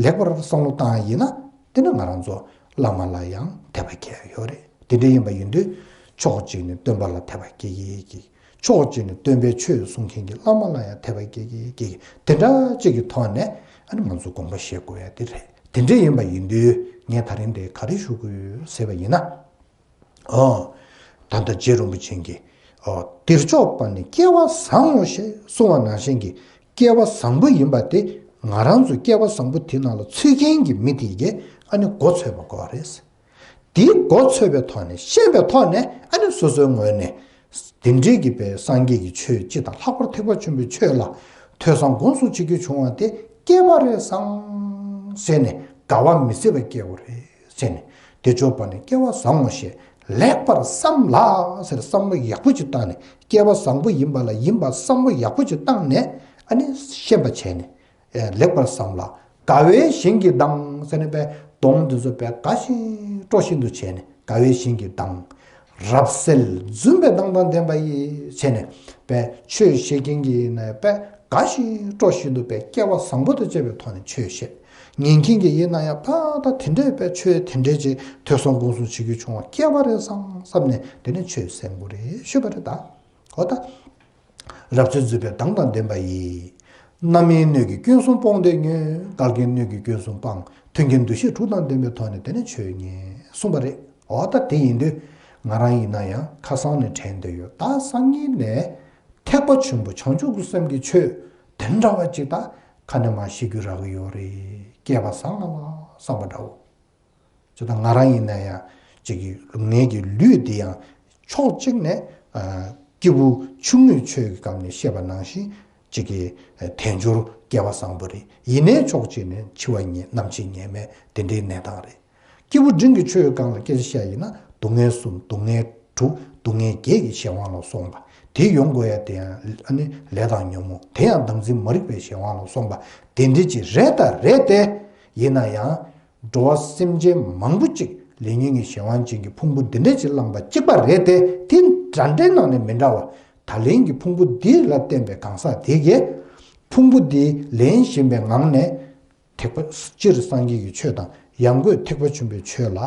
ལེགས་པར་བསམ་བློ་བཏང་ཡིན་ན། དེ་ནི་ང་རང་ཚོ་བླ་མ་ལ་ཡང་དད་པ་སྐྱེ་ཡ་ཡོད་རེད། དེ་འདྲ་ཡིན་པ་ཡིན་དུས། ཕྱོགས་གཅིག་ནས་སྟོན་པ་ལ་དད་པ་སྐྱེ་གི་སྐྱེ། ཕྱོགས་གཅིག་ནས་སྟོན་པའི་ཆོས་གསུང་མཁན་གྱི་བླ་མ་ལ་ཡང་དད་པ་སྐྱེ་གི་སྐྱེ། དེ་འདྲ་གཅིག་གི་ཐོག་ནས་ཨ་ནི་ང་ཚོ་དགོངས་པ་བཞེས་དགོས་ཡ་དེ་རེད། དེ་འདྲ་ཡིན་པ་ཡིན་དུས་ངས་ད་རིང་འདིར་ག་རེ་ཞུ་དགོས་ཟེར་བ་ཡིན་ན། ཨོ། ད་ལྟ་རྗེ་རིན་པོ་ཆེ་གིས། ཨོ། དེར་ཕྱོགས་པ་ནི་སྐལ་བ་བཟང་ངོ་ཞེས་གསུང་བ་ནང་བཞིན་གྱི་སྐལ་བ་བཟང་པོ་ཡིན་པ་དེ། ང་རང་ཚོ་སྐལ་བ་བཟང་པོ་དེ་ནང་ལ་ཚུད་མཁན་གྱི་མི་དེ་གས་ཨ་ནི་མགོ་ཚོད་པ་དགོས་པ་རེད། དེའི་མགོ་ཚོད་པའི་ཐོག་ནས་ཤེས་པའི་ཐོག་ནས་ཨ་ནི་སོ་སོའི་ངོས་ནས། དེ་འདྲའི་གི་པའི་སངས་རྒྱས་ཀྱི་ཆོས་སྤྱི་དང་ལྷག་པར་ཐེག་པ་ཆེན་པོའི་ཆོས་ལ་ཐོས་བསམ་སྒོམ་གསུམ་བྱེད་རྒྱུ་བྱུང་བ་དེ་སྐལ་བ་རེ་བཟང་ཟེར་ནས་དགའ་བ་མི་སྲིད་པ་སྐྱེ་དགོས་རེད་ཟེར་ནས། དེ་ཕྱོགས་པ་ནི་སྐལ་བ་བཟང་ངོ་ཞེས་ལེགས་པར་བསམ་ལ་ཟེར། བསམ་བློ་ཡག་པོ་ཅིག་བཏང་ནས། སྐལ་བ་བཟང་པོ་ཡིན་པ་ལ་ཡིན་པ་བསམ་བློ་ཡག་པོ་ཅིག་བཏང་ནས་ཨ་ནི་ཤེས་པ་བྱས་ནས། ལེགས་པར་བསམ་ལ། དགའ་བའི་ཞིང་གི་མདངས་ཟེར་ནས་པའི་གདོང་འདི་ཚོ་པའི་དགའ་ཞིང་སྤྲོ་བཞིན་དུ་བྱས་ནས། དགའ་བའི་ཞིང་གི་མདངས། རབ་གསལ་རྫུན་པའི་མདངས་དང་ལྡན་པ་ཡིས་བྱས་ནས། པའི་ཆོས་བཤད་མཁན་གྱི་ཡིན་ན་པའི་དགའ་ཞིང་སྤྲོ་བཞིན་དུ་པའི་སྐལ་བ་བཟང་པོ་དང་བཅས་པའི་ཐོག་ནས་ཆོས་བཤད། ཉན་མཁན་གྱི་ཡིན་ན་ཡང་ད་ལྟ་དེ་འདྲའི་པའི་ཆོས་དེ་འདྲའི་ཅིག་ཐོས་བསམ་སྒོམ་གསུམ་བྱེད་རྒྱུ་བྱུང་བ་སྐལ་བ་རེ་བཟང་བསམ་ནས་དེ་ནས་ཆོས་གསན་དགོས་རེད་ཞུས་པ་རེད་ད། འོ་ད། རབ་གསལ་རྫུན་པའི་མདངས་དང་ལྡན་པ་ཡིས། རྣམ་སྨིན་སྣོད་ཀྱི་སྐྱོན་གསུམ་སྤོང་དེ་ཉོན། འགལ་རྐྱེན་སྣོད་ཀྱི་སྐྱོན་གསུམ་སྤང་། མཐུན་རྐྱེན་འདུ་ཤེས་དྲུག་དང་ལྡན་པའི་ཐོག་ནས་དེ་ནས་ཆོས་ཉན་གསུངས་པ་རེད། འོ་ད་དེ་ཡིན་དུས་ང་རང་ཡིན་ན་ཡང་ཁ་སང་ནས་དྲན་བསྡད་ཡོད། ད་སང་ཉིན་ནས་ཐེག་པ་ཆེན་པོ་བྱང་ཆུབ་ཀྱི་སེམས་ཀྱི་ཆོས་དེ་འདྲ་བ་ཅིག་ད་ཁ་ནས་མར་བཤད་རྒྱུ་རག་གི་ཡོད་རེད། སྐལ་བ་བཟང་ང་ལ་བསམ་པ་འདྲ་བོ། ཅེས་དང་། ང་རང་ཡིན་ན་ཡང་ཅིག་གི་ངེད་ཀྱི་ལུས་འདི་ཡང་ཕྱོགས་གཅིག་ནས་ཨ་སྐྱེས་བུ་ཆུང་ངུའི་ཆོས་ཀྱི་སྐབས་ནས་བཤད་པ་ནང་བཞིན་ཅིག་གི་དལ་འབྱོར་སྐལ་བ་བཟང་པོ་རེད། ཡིན་ནའི་ཕྱོགས་གཅིག་ནས་འཆི་བ་ཉེ་ནམ་འཆི་ཉེས་མེད་དེ་འདྲའི་གནས་སྟངས་རེད། སྐྱེས་བུ་འབྲིང་གི་ཆོས་ཀྱི་སྐབས་ལ་སྐད་ཆ་བཤད་ཡིན་ན་སྡུག་བསྔལ་གསུམ། སྡུག་བསྔལ་དྲུག། སྡུག་བསྔལ་བརྒྱད་ཀྱི་གཞན་དབང་ལ་སོང་བ། དེ་ཡོང་དགོས་ཡ་དེ་ཡང་ཨ་ནི་ལས་དང་ཉོན་མོངས། དེ་ཡང་བདག་འཛིན་མ་རིག་པའི་གཞན་དབང་ལ་སོང་བ། དེ་འདྲ་ཅིག་རེད་ད་རེད་དེ། ཡིན་ན་ཡང་། འགྲོ་བ་སེམས་ཅན་མང་པོ་ཅིག་ལས་ཉོན་གྱི་གཞན་དབང་ཅན་གྱི་ཕུང་པོ་འདི་འདྲ་ཅིག་བླངས་པ་གཅིག་པ་རེད་དེ། དེ་འདྲ་འདྲའི་ནང་ནས་མི་འདྲ་བ། ད་ལན་གྱི་ཕུང་པོ་འདི་ལ་བརྟེན་པའི་གང་ཟག་དེ་གས་ཕུང་པོ་འདི་ལེན་བཞིན་པའི་ངང་ནས་ཐེག་པ་སྤྱིར་སངས་རྒྱས་ཀྱི་ཆོས་དང་ཡང་སྒོས་ཐེག་པ་ཆེན་པོའི་ཆོས་ལ་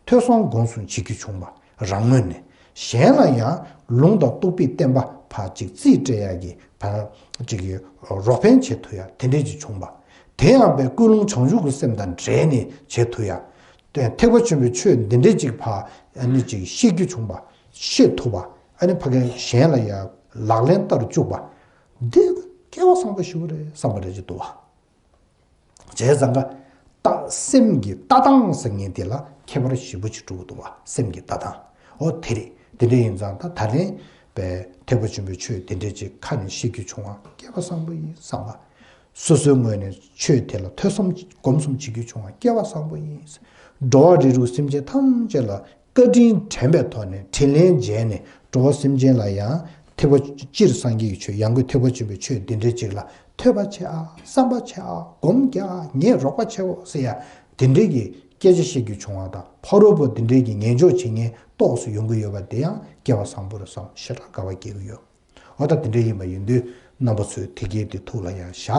ཐོས་བསམ་སྒོམ་གསུམ་བྱེད་རྒྱུ་བྱུང་བ་རང་ངོས་ནས། གཞན་ལ་ཡང་ལུང་དང་རྟོགས་པའི་བསྟན་པ་ཕར་ཅིག་རྩིས་སྤྲད་ཡག་གི་ཕར་ཅིག་གི་རོགས་ཕན་བྱེད་ཐུབ་ཡག་དེ་འདྲས་ཅིག་བྱུང་བ། དེ་ཡང་པའི་ཀུན་སློང་བྱང་ཆུབ་ཀྱི་སེམས་དང་འབྲེལ་ནས་བྱེད་ཐུབ་ཡག་ཐེག་པ་ཆེན་པོའི་ཆོས་འདི་འདྲས་ཅིག་ཕར་ཨ་ནི་ཅིག་ཤེས་རྒྱུ་བྱུང་བ། ཤེས་ཐུབ་པ། ཨ་ནི་ཕ་གིར་གཞན་ལ་ཡང་ལག་ལེན་བསྟར་བཅུག་པ། འདི་སྐལ་བ་བཟང་པོ་ཞིག་རེད་བསམ་པ་རེད་ཅིག་འདུག་བ། བྱས་ཙང་ཀ། ལྟ་སེམས་ཀྱི་ལྟ་སྟངས་ཟེར་མཁན་དེ་ལ་ཁྱད་པར་ཞེ་པོ་ཅིག་འགྲོ་གི་འདུག་བ། སེམས་ཀྱི་ལྟ་སྟངས། འོ་དེ་རེད། དེ་འདྲ་ཡིན་ཙང་ད་ད་ལན་པའི་ཐེག་པ་ཆེན་པོའི་ཆོས་དེ་འདྲ་ཅིག་ཁ་ནས་ཤེས་རྒྱུ་བྱུང་བ་སྐལ་བ་བཟང་པོ་ཡིན་བསམ་པ། སོ་སོའི་ངོས་ནས་ཆོས་དེ་ལ་ཐོས་བསམ་སྒོམ་གསུམ་བྱེད་རྒྱུ་བྱུང་བ་སྐལ་བ་བཟང་པོ་ཡིན། འགྲོ་བ་རིགས་དྲུག་སེམས་ཅན་ཐམས་ཅད་ལ་བཀའ་དྲིན་དྲན་པའི་ཐོག་ནས་དྲིན་ལན་འཇལ་ནས་འགྲོ་བ་སེམས་ཅན་ལ་ཡང་ཐེག་པ་སྤྱིར་སངས་རྒྱས་ཀྱི་ཆོས་ཡང་སྒོས་ཐེག་པ་ཆེན་པོའི་ཆོས་འདི་འདྲའི་ཅིག་ལ་ཐོས་པ་བྱེད་ཨ། བསམ་པ་བྱེད་ཨ། སྒོམ་རྒྱག་ཨ། ངས་རོགས་པ་བྱེད་འོ་ཟེར་ཡ་དེ་འདྲའི་གི་སྐད་ཆ་བཤད་རྒྱུ་བྱུང་བ་དང་། ཕ་རོལ་པོ་དེ་འདྲའི་གི་ངན་ཕྱོགས་བྱེད་མཁན་ཏོག་ཙམ་ཡོང་གི་ཡོད་པ་དེ་ཡང་སྐལ་བ་བཟང་པོ་རེད་བསམ་ཞེ་དྲག་དགའ་བ་སྐྱེ་གི་ཡོད། འོ་ད་དེ་འདྲ་ཡིན་པ་ཡིན་དུས་རྣམ་པ་ཚོས་དེ་གའི་དེ་ཐུགས་ལ་ཡང་བཞག་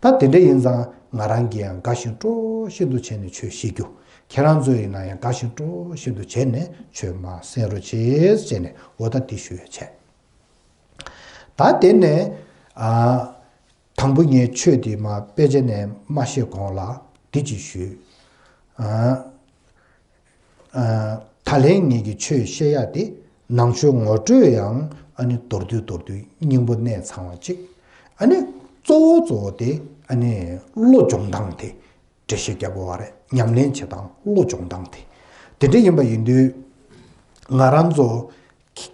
ད་དེ་འདྲ་ཡིན་ཙང་ང་རང་གིས་ཡང་དགའ་ཞིང་སྤྲོ་བཞིན་དུ་བྱས་ནས་ཆོས་བཤད་རྒྱུ། ཁྱེད་རང་ཚོ་ཡིན་ན་ཡང་དགའ་ཞིང་སྤྲོ་བཞིན་དུ་བྱས་ནས་ཆོས་མར་གསན་རོགས་བྱེད་ཟེར་ནས་འོ་ད་དེ་ཞུ་ཡ་བྱས། ད་དེ་ནས་ཨ། དང་པོ་ངས་ཆོས་དེ་མ་དཔེ་ཆ་ནས་མ་བཤད་གོང་ལ་འདི་ཅིག་ཞུས། ཨ། ཨ། ད་ལན་ངེད་ཀྱི་ཆོས་བཤད་ཡ་དེ་ནང་ཆོས་ངོ་སྤྲོད་ཡང་ཨ་ནི་མདོར་བསྡུས་མདོར་བསྡུས་སྙིང་པོ་གནད་ཚང་བ་ཅིག་ཨ་ནི་གཙོ་བོ་གཙོ་བོ་དེ་ཨ་ནི་བློ་སྦྱོང་སྟངས་དེ་འགྲེལ་བཤད་རྒྱག་དགོས་པ་རེད། ཉམས་ལེན་བྱེད་སྟངས་བློ་སྦྱོང་སྟངས་དེ། དེ་འདྲ་ཡིན་པ་ཡིན་དུས་ང་རང་ཚོ་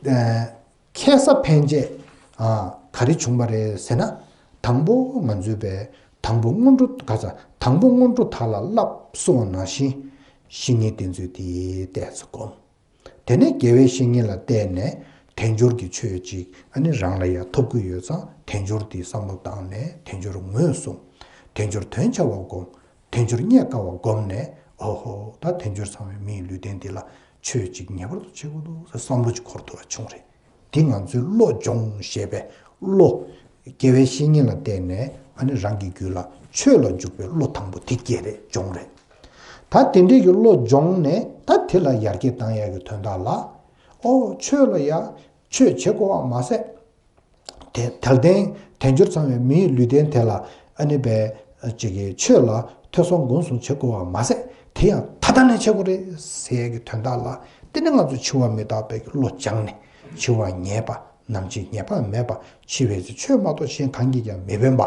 ཨ། ཁ་སང་ཕན་ཆད་ཨ། ག་རེ་བྱུང་བ་རེད་ཟེར་ན། དང་པོ་ང་ཚོའི་པའི་དང་པོ་སྔོན་འགྲོ་ག་ས་དང་པོ་སྔོན་འགྲོ་དག་ལ་བསླབ་གསུངས་པ་ནང་བཞིན་བཤེས་གཉེན་བསྟེན་ཚུལ་དེ་ཏོག་ཙམ་སྒོམ། དེ་ནས་དགེ་བའི་བཤེས་གཉེན་ལ་བརྟེན་ནས་དལ་འབྱོར་གྱི་ཆོས་ཅིག་ཨ་ནི་རང་ལ་ཡང་ཐོབ་ཀྱི་ཡོད་ཙང་དལ་འབྱོར་དེ་བསམ་བློ་བཏང་ནས་དལ་འབྱོར་ངོས་བཟུང་། དལ་འབྱོར་དོན་ཆེ་བ་སྒོམ། དལ་འབྱོར་རྙེད་དཀའ་བ་སྒོམ་ནས་ཨོ་ཧོ་ད་དལ་འབྱོར་ཚང་བའི་མི་ཡི་ལུས་རྟེན་འདི་ལ་ཆོས་ཅིག་ངེས་པར་དུ་བྱེད་དགོས་འདུག་ཟེར་བསམ་བློ་ཅིག་འཁོར་ཐུབ་པ་བྱུང་རེད། འདི་ང་ཚོའི་བློ་སྦྱོང་ཞེས་པའི་བློ། དགེ་བའི་བཤེས་གཉེན་ལ་བརྟེན་ནས་ཨ་ནི་རང་གི་རྒྱུད་ལ་ཆོས་ལ་འཇུག་པའི་བློ་དང་པོ་དེ་སྐྱེས་རེད་སྦྱོང་རེད། ད་དེ་འདྲའི་གི་བློ་སྦྱོང་ནས་ད་དེ་ལ་ཡར་རྒྱས་བཏང་ཡག་གི་དོན་དག་ལ། ཨོ་ཆོས་ལ་ཡ་ཆོས་བྱེད་དགོས་པ་མ་ཟད། དེ་དལ་རྟེན་དལ་འབྱོར་ཚང་བའི་མི་ཡི་ལུས་རྟེན་དེ་ལ་ཨ་ནི་པའི་ཅིག་གི་ཆོས་ལ་ཐོས་བསམ་སྒོམ་གསུམ་བྱེད་དགོས་པ་མ་ཟད་དེ་ཡང་ད་ལྟ་ནས་བྱེད་དགོས་རེད་ཟེར་ཡས་ཀྱི་དོན་དག་ལ། དེ་ནི་ང་ཚོ་འཆི་བ་མི་རྟག་པའི་བློ་སྦྱངས་ནས་འཆི་བ་ངེས་པ་ནམ་འཆི་ངེས་པ་མེད་པ་འཆི་བའི་ཚེ་ཆོས་མ་གཏོགས་གཞན་གང་གིས་ཀྱང་མི་ཕན་པ་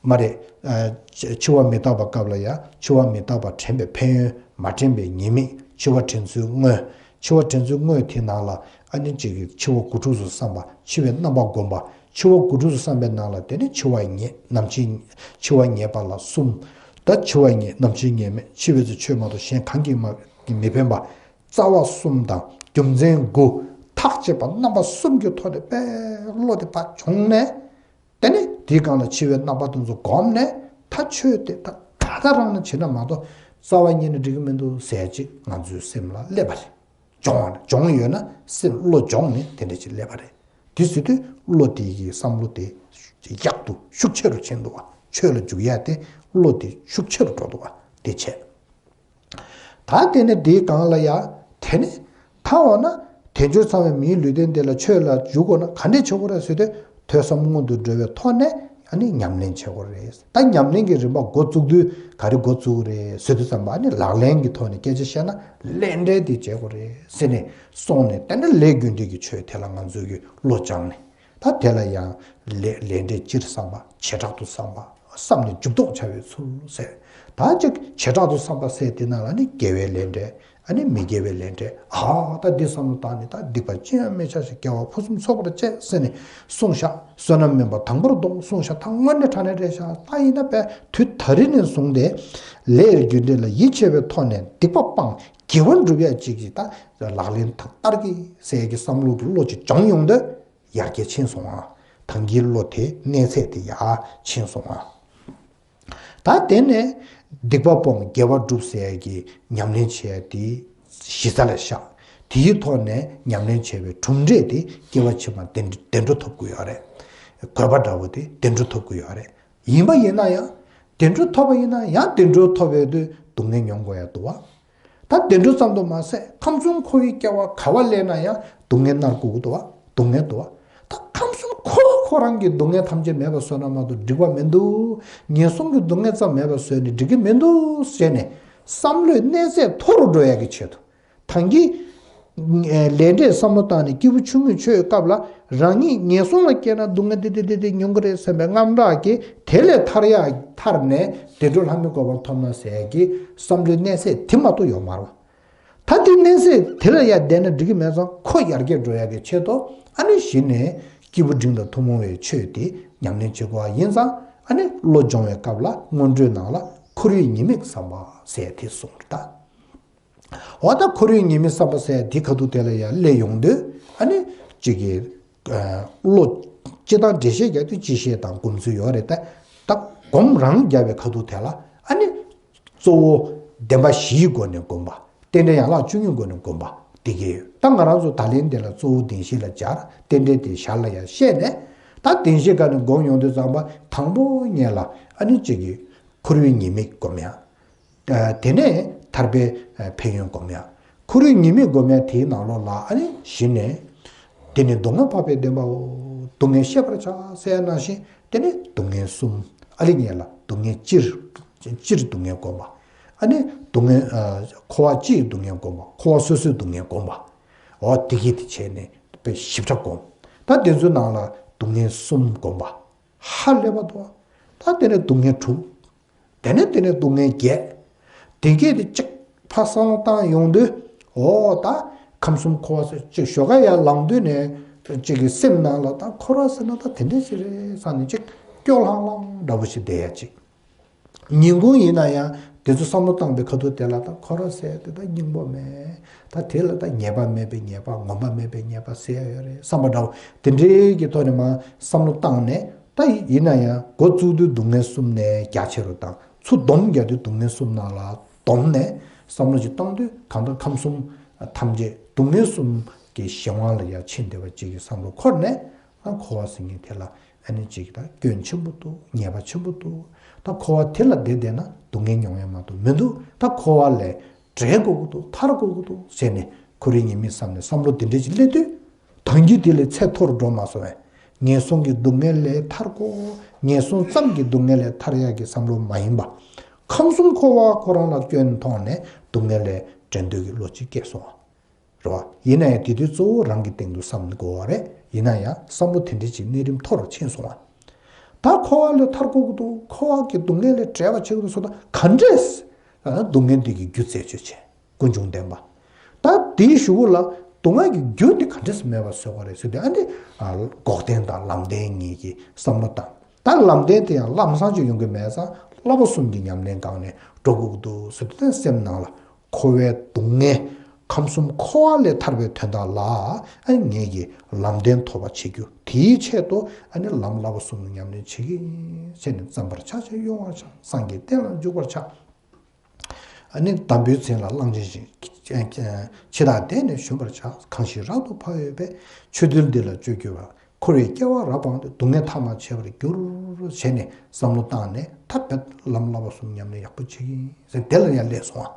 མ་རེད། ཨ། འཆི་བ་མི་རྟག་པ་སྐབས་ལ་ཡང་འཆི་བ་མི་རྟག་པ་དྲན་པའི་ཕན་ཡོན་མ་དྲན་པའི་ཉེས་དམིགས་འཆི་བ་དྲན་ཚུལ་དངོས། འཆི་བ་དྲན་ཚུལ་དངོས་དེ་ནང་ལ་ཨ་ནི་གཅིག་གིས་འཆི་བ་དགུ་ཕྲུགས་སུ་བསམ་པ་འཆི་བའི་རྣམ་པ་བསྒོམ་པ། འཆི་བ་དགུ་ཕྲུགས་སུ་བསམ་པའི་ནང་ལ་དེ་ནི་འཆི་བ་ངེས་ནམ་འཆི་འཆི་བ་ངེས་པ་ལ་གསུམ། ད་འཆི་བ་ངེས་ནམ་འཆི་ངེས་མེད་འཆི་བའི་ཚེ་ཆོས་མ་གཏོགས་གཞན་གང་གིས་མ་མི་ཕན་པ། རྩ་བ་གསུམ་དང་རྒྱུ་མཚན་དགུ་ཐག་བཅད་པ་རྣམ་པ་གསུམ་གྱི་ཐོག་ནས་དཔེ་བློ་དེ་ཕར་བྱུང་ནས། དེ་ནི་དེའི་སྒང་ལ་འཆི་བའི་རྣམ་པ་དེ་ཚོ་བསྒོམས་ནས་ད་ཆོས་དེ་ད་ད་ལྟ་རང་ནས་བྱེད་ན་མ་གཏོགས་རྩ་བ་ཉིད་ནས་འགྲིག་གི་མི་འདུག་ཟེར་ཅིག་ང་ཚོའི་སེམས་ལ་སླེབས་པ་རེད། སྦྱོང་བ་སྦྱོང་ཡོད་ན་སེམས་བློ་སྦྱོང་ནས་དེ་འདྲ་ཅིག་སླེབས་པ་རེད། དེ་ཟེར་དུས་བློ་དེ་གི་བསམ་བློ་དེ་ཡག་ཏུ་ཤུགས་ཆེ་རུ་ཕྱིན་འདུག་བ། ཆོས་ལ་འཇུག་ཡ་དེ་བློ་དེ་ཤུགས་ཆེ་རུ་འགྲོ་འདུག་བ་དེ་བྱས། ད་དེ་ནས་དེའི་སྒང་ལ་ཡ། དེ་ནས་ད་འོ་ན་དལ་འབྱོར་ཚང་བའི་མིའི་ལུས་རྟེན་དེ་ལ་ཆོས་ལ་འཇུག་དགོས་ན་ག་འདྲས་བྱེད་དགོས་རེད་ཟེར་དུས་ཐོས་བསམ་སྔོན་དུ་འགྲོ་བའི་ཐོག་ནས་ཨ་ནི་ཉམས་ལེན་བྱེད་དགོས་རེད། ད་ཉམས་ལེན་གྱི་རིམ་པ་འགོ་བཙུགས་དུས་ག་རེ་འགོ་བཙུགས་རེད་ཟེར་དུས་ཙམ་པ་ཨ་ནི་ལག་ལེན་གྱི་ཐོག་ནས་སྐད་ཆ་བཤད་ན་ལས་འབྲས་དེ་བྱེད་དགོས་རེད་ཟེར་ནས་སོང་ནས་དེ་འདྲ་ལས་རྒྱུ་འབྲས་ཀྱི་ཆོས་དེ་ལ་ང་ཚོས་ཀྱི་བློ་སྦྱངས་ནས། ད་དེ་ལ་ཡང་ལས་ལས་འབྲས་སྤྱིར་བསམ་པ་བྱེ་བྲག་ཏུ་བསམ་པ་བསམ་ནས་འཇུག་ལྡོག་བྱ་བའི་ཚུལ་ཟེར། ད་ཅིག་བྱེ་བྲག་ཏུ་བསམ་པ་ཟེར་དེ་ནང་ལ་ནི་དགེ་བའི་ལས་འབྲས་ཨ་ནི་མི་དགེ་བའི་ལས་འབྲས། ཨ་ད་འདི་བསམ་བློ་བཏང་ནས་ད་སྡིག་པ་ཅི་ཡང་མི་བྱ་ཞིང་དགེ་བ་ཕུན་སུམ་ཚོགས་པར་སྤྱད་ཟེར་ནས་གསུངས་ཤག་བསོད་ནམས་དམན་པ་དང་པོར་ལྡོག་གསུངས་ཤག་ད་དངོས་གནས་དྲང་གནས་རེད་ཤག་ད་ཡིན་ན་བས་དུས་ད་རིང་ནས་བཟུང་སྟེ་ལས་རྒྱུ་འབྲས་ལ་ཡིད་ཆེས་པའི་ཐོག་ནས་སྡིག་པ་སྤང་དགེ་བ་སྒྲུབ་ཡ་ཅིག་གིས་ད་ལག་ལེན་དང་བསྟར་གྱི་ཟེར་གྱི་བསམ་བློ་གི་བློ་ཅིག་སྦྱོང་ཡོང་དུས། ཡར་རྒྱས་ཕྱིན་སོང་ཨ། ད་གིན་བློ་དེ་གནས་ཚད་དེ་ཡར་ཕྱིན་སོང་ཨ། ད་དེ་ནས་སྡིག་པ་སྤོང་དགེ་བ་སྒྲུབ་ཟེར་ཡ་གི་ཉམས་ལེན་བྱེད་ཡ་དེ་གཞི་རྩ་ལ་བཞག་དེའི་ཐོག་ནས་ཉམས་ལེན་བྱས་པའི་གྲུབ་འབྲས་དེ་སྐྱེ་བ་ཕྱི་མ་བདེ་བདེ་འགྲོ་ཐོབ་ཀྱི་ཡོད་རེད། དགོས་པ་འདྲ་བོ་དེ་བདེ་འགྲོ་ཐོབ་ཀྱི་ཡོད་རེད། ཡིན་པ་ཡིན་ན་ཡང་བདེ་འགྲོ་ཐོབ་པ་ཡིན་ན་ཡང་བདེ་འགྲོ་ཐོབ་པའི་དུས་སྡུག་བསྔལ་མྱོང་དགོས་ཡ་འདུག་བ། ད་བདེ་འགྲོ་ཙམ་དུ་མ་ཟད་ཁམས་གསུམ་འཁོར་བའི་སྐྱེ་བ་ག་བ་ལེན་ན་ཡང་སྡུག་བསྔལ་མནར་དགོས་ཀྱི་འདུག་བ། སྡུག་བསྔལ་འདུག་བ། ད་ཁམས་གསུམ་འཁོར་བ་ཁོ་རང་གི་སྡུག་བསྔལ་ཐམས་ཅད་མེད་པར་བཟོས་ན་མ་གཏོགས་འགྲིག་པ་མི་འདུག་ངན་སོང་གི་སྡུག་བསྔལ་ཙམ་མེད་པར་བཟོས་ནས་འགྲིག་གི་མི་འདུག་ཟེར་ནས་བསམ་བློའི་གནས་ཚད་མཐོ་རུ་འགྲོ་ཡག་གི་ཆེད་དུ། ད་གིན་ལས་འབྲས་བསམ་བློ་བཏང་ནས་སྐྱེས་བུ་ཆུང་ངུས་ཆོས་སྐབས་ལ་རང་ཉིད་ངན་སོང་ལ་སྐྱེས་ན་སྡུག་བསྔལ་འདི་འདི་འདི་འདི་མྱོང་གི་རེད་བསམ་པའི་རྔམ་སྐྲག་གིས་དེ་ལས་ཐར་ཡག་ཐར་ནས་བདེ་འགྲོ་ལྷ་མིའི་གོ་འཕང་ཐོབ་ན་ཟེར་ཡག་གི་བསམ་བློའི་གནས་ཚད་དེ་མ་གཏོགས་ཡོད་མ་རེད་བ། ད་དེ་གནས་ཚད་དེ་ལ་ཡང་བསྡད་ན་འགྲིག་གི་མེད་ཙང་ཁོ་ཡར་རྒྱས་འགྲོ་ཡག་གི་ཆེད་དུ་ཨ་ནི་གཞི་ནས་སྐྱེས་བུ་འབྲིང་དང་ཐུན་མོང་བའི་ཆོས་དེ་ཉམས་ལེན་བྱེད་དགོས་པ་ཡིན་ཙང་ཨ་ནི་བློ་སྦྱོང་བའི་སྐབས་ལ་སྔོན་འགྲོའི་ནང་ལ་ཁོར་ཡུག་ཉེས་དམིགས་བསམ་པ་ཟེར་དེ་གསུངས་རེད་ད། འོ་ད་ཁོར་ཡུག་ཉེས་དམིགས་བསམ་པ་ཟེར་ཡ་འདི་ཁ་ཐུག་དེ་ལ་ཡང་སླེབས་ཡོང་དུས་ཨ་ནི་གཅིག་གི་ཨ་བློ་སྤྱི་དང་འགྲེལ་བཤད་རྒྱག་དུས་སྤྱི་བཤད་དང་སྒོམ་ཚུལ་ཡོད་རེད་ད། ད་སྒོམ་རང་རྒྱབ་པའི་ཁ་ཐུག་དེ་ལ་ཨ་ནི་གཙོ་བོ་བདེན་པ་བཞིའི་སྒོ་ནས་སྒོམ་པ། རྟེན་འབྲེལ་ཡན་ལག་བཅུ་གཉིས་སྒོ་ནས་སྒོམ་པ་དེ་གས་ཡོད། ད་ང་རང་ཚོ་ད་ལན་འདི་ལ་གཙོ་བོ་བདེན་བཞི་ལ་སྦྱར་རྟེན་འབྲེལ་དེ་ཞར་ལ་ཡང་བཤད་ནས་ད་བདེན་བཞི་སྒང་ནས་སྒོམ་ཡོང་དུས་ཙམ་པ་དང་པོ་ཉིད་ལ་ཨ་ནི་གཅིག་གི་ཁོར་ཡུག་ཉེས་དམིགས་སྒོམ་ཡ། དེ་ནས་ཐར་པའི་ཕན་ཡོན་སྒོམ་ཡ། ཁོར་ཡུག་ཉེས་དམིགས་སྒོམ་ཡ་དེའི་ནང་ལོགས་ལ་ཨ་ནི་གཞི་ནས། འདི་ནི་སྡུག་བསྔལ་འཕགས་པའི་བདེན་པའོ། སྡུག་བསྔལ་ཤེས་པར་བྱ་ཟེར་ཡ་ནང་བཞིན་དེ་ནི་སྡུག་བསྔལ་གསུམ། ཨ་ལི་ངེས་ལ་སྡུག་བསྔལ་སྤྱིར། སྤྱིར་སྡུག་བསྔལ་བསྒོམ་པ། ཨ་ནི་སྡུག་བསྔལ་ཨ། འཁོར་བ་སྤྱིའི་སྡུག་བསྔལ་བསྒོམ་པ། འཁོར་བ་སོ་སོའི་སྡུག་བསྔལ་བསྒོམ་པ། འོ་དེ་གིས་དེ་བྱས་ནས་དཔེ་ཞིབ་ཕྲ་བསྒོམ། ད་དེ་ཚོའི་ནང་ལ་སྡུག་བསྔལ་གསུམ་བསྒོམ་པ། ཧ་ལས་པ་འདུག་ད་དེ་ནས་སྡུག་བསྔལ་དྲུག་དེ་ནས་དེ་ནས་སྡུག་བསྔལ་བརྒྱད། དེ་གས་དེ་གཅིག་ཕར་བསམ་བློ་བཏང་ཡོང་དུས། འོ་ད་ཁམས་གསུམ་འཁོར་བ་ཟེར་གཅིག་ཞོགས་ཀ་ཡར་ལངས་དུས་ནས་གཅིག་གི་སེམས་ནང་ལ་ད་འཁོར་བ་ཟེར་ན་ད་དེ་འདྲ་ཞིག་རེད་བསམ་ནས་གཅིག་སྐྱོ་ལྷང་ལྷང་འདྲ་པོ་ཞིག་བསྡད་ཡ་གཅིག་ཉིན་གུང་ཡིན་ན་ཡང་དེ་ཚོ་བསམ་བློ་བཏང་པའི་ཁ་ཐུག་དེ་ལ་ད་འཁོར་བ་ཟེར་དེ་ད་སྙིང་པོ་མེད། ད་དེ་ལ་ད་ཉེས་པ་མེད་པའི་ཉེས་པ། ངོམས་པ་མེད་པའི་ཉེས་པ་ཟེར་ཡ་ཡོད་རེད་བསམ་པ་འདྲ་བོ་དེ་འདྲའི་གི་ཐོག་ནས་མར་བསམ་བློ་བཏང་ནས། ད་ཡིན་ན་ཡང་འགོ་བཙུགས་དུས་སྡུག་བསྔལ་གསུམ་ནས་རྒྱ་ཆེ་རུ་བཏང་། ཚུར་སྡོམ་རྒྱག་དུས་སྡུག་བསྔལ་གསུམ་ནང་ལ་བསྡོམས་ནས་བསམ་བློ་ཅིག་བཏང་དུས། གང་ལྟར་ཁམས་གསུམ་ཐམས་ཅད་སྡུག་བསྔལ་གསུམ་གྱི་གཞན་དབང་ལ་ཡར་ཕྱིན་བསྡད་པ་ཅིག་གི་བསམ་བློ་འཁོར་ནས། ཨ་འཁོར་བ་ཟེར་མཁན་དེ་ལ་ཨ་ནི་ཅིག་ད་སྐྱོན་ཆེན་པོ་འདུག་ཉེས་པ་ཆེན་པོ་འདུག་ད་འཁོར་བ་དེ་ལ་བསྡད་བསྡད་ན་སྡུག་བསྔལ་མྱོང་ཡ་མ་གཏོགས་མི་འདུག་ད་འཁོར་བ་ལས་བྲལ་དགོས་ཀྱི་འདུག་ཐར་དགོས་ཀྱི་འདུག་ཟེར་ནས་ཁོ་རའི་ཉེས་དམིགས་བསམ་ནས་བསམ་བློ་དེ་འདྲ་ཅིག་སླེབས་དུས། ད་གིན་དེ་ལས་ཚད་མཐོ་རུ་འགྲོ་མ་སོང་བས། ངན་སོང་གི་སྡུག་བསྔལ་ལས་ཐར་དགོས། ངན་སོང་ཙམ་གྱི་སྡུག་བསྔལ་ལས་ཐར་ཡག་གི་བསམ་བློ་མ་ཡིན་པ། ཁམས་གསུམ་འཁོར་བ་ཁོ་རང་ལ་སྐྱོན་མཐོང་ནས་སྡུག་བསྔལ་ལས་བྲལ་འདོད་ཀྱི་བློ་ཅིག་སྐྱེས་སོང་བ། རེད་བ། ཡིན་ན་ཡང་དེ་དུས་གཙོ་བོ་རང་གི་སྟེང་དུ་བསམ་དགོས་བ་རེད། ཡིན་ན་ཡང་བསམ་བློ་དེ་འདྲ་ཅིག་གནས་རིམ་མཐོ་རུ་ཕྱིན་སོང་བ། ད་འཁོར་བ་ལས་ཐར་དགོས་ཀྱི་འདུག་འཁོར་བ་གི་སྡུག་བསྔལ་ལས་བྲལ་བ་བྱེད་དགོས་འདུག་ཟེར་ན་ག་འདྲས། ཨ། སྡུག་བསྔལ་འདི་གི་རྒྱུ་རྩད་གཅོད་བྱེད། ཀུན་འབྱུང་བདེན་པ། ད་དེའི་གཞུག་གུ་ལ་སྡུག་བསྔལ་གྱི་རྒྱུ་དེ་ག་འདྲས་སེ་མེད་པ་བཟོ་དགོས་རེད་ཟེར་དུས། ཨ་འདི། ཨ། འགོག་བདེན་དང་ལམ་བདེན་གཉིས་ཀྱི་བསམ་བློ་བཏང་། ད་ལམ་བདེན་དེ་ཡང་ལམ་སང་ཅིག་ཡོང་གི་མེད་ཙང་བསླབ་པ་གསུམ་གྱི་ཉམས་ལེན་སྒང་ནས་འགྲོ་དགོས་ཀྱི་འདུག་ཟེར་དུས། ད་སེམས་ནང་ལ་འཁོར་བའི་སྡུག་བསྔལ། ཁམས་གསུམ་འཁོར་བ་ལས་ཐར་བའི་དོན་དག་ལ། ཨ་ནི་ངེད་ཀྱིས་ལམ་བདེན་ཐོབ་པ་བྱེད་རྒྱུ། དེའི་ཆེད་དུ་ཨ་ནི་ལམ་བསླབ་པ་གསུམ་གྱི་ཉམས་ལེན་བྱེད་ཀྱི་ཡིན་ཟེར་ནས། བརྩམ་པར་བྱ། ཞེས་གཡོ་བར་བྱ། སངས་རྒྱས་བསྟན་ལ་འཇུག་པར་བྱ། ཨ་ནི་དམ་པའི་མཚན་ལ་གླང་ཆེན་བཞིན། འཆི་བདག་འདས་ནས་གཞོན་པར་བྱ། གང་ཞིག་རབ་ཏུ་འཕགས་ཡོད་པའི། ཆོས་འདུལ་འདི་ལ་སྤྱོད་གྱུར་པ། འཁོར་བའི་སྐྱེ་བ་རབ་སྤངས་ཏེ། སྡུག་བསྔལ་ཐ་མར་ཆད་པར་འགྱུར། བྱས་ནས་བསམ་བློ་བཏང་ནས། ད་བེད་ལམ་བསླབ་པ་གསུམ་ཉམས་ལེན་ཡག་པོ་བྱེད་ཀྱི་ཡིན་ཟེར། དེ་ལ་ཡང་སླེབས་སོང་བ།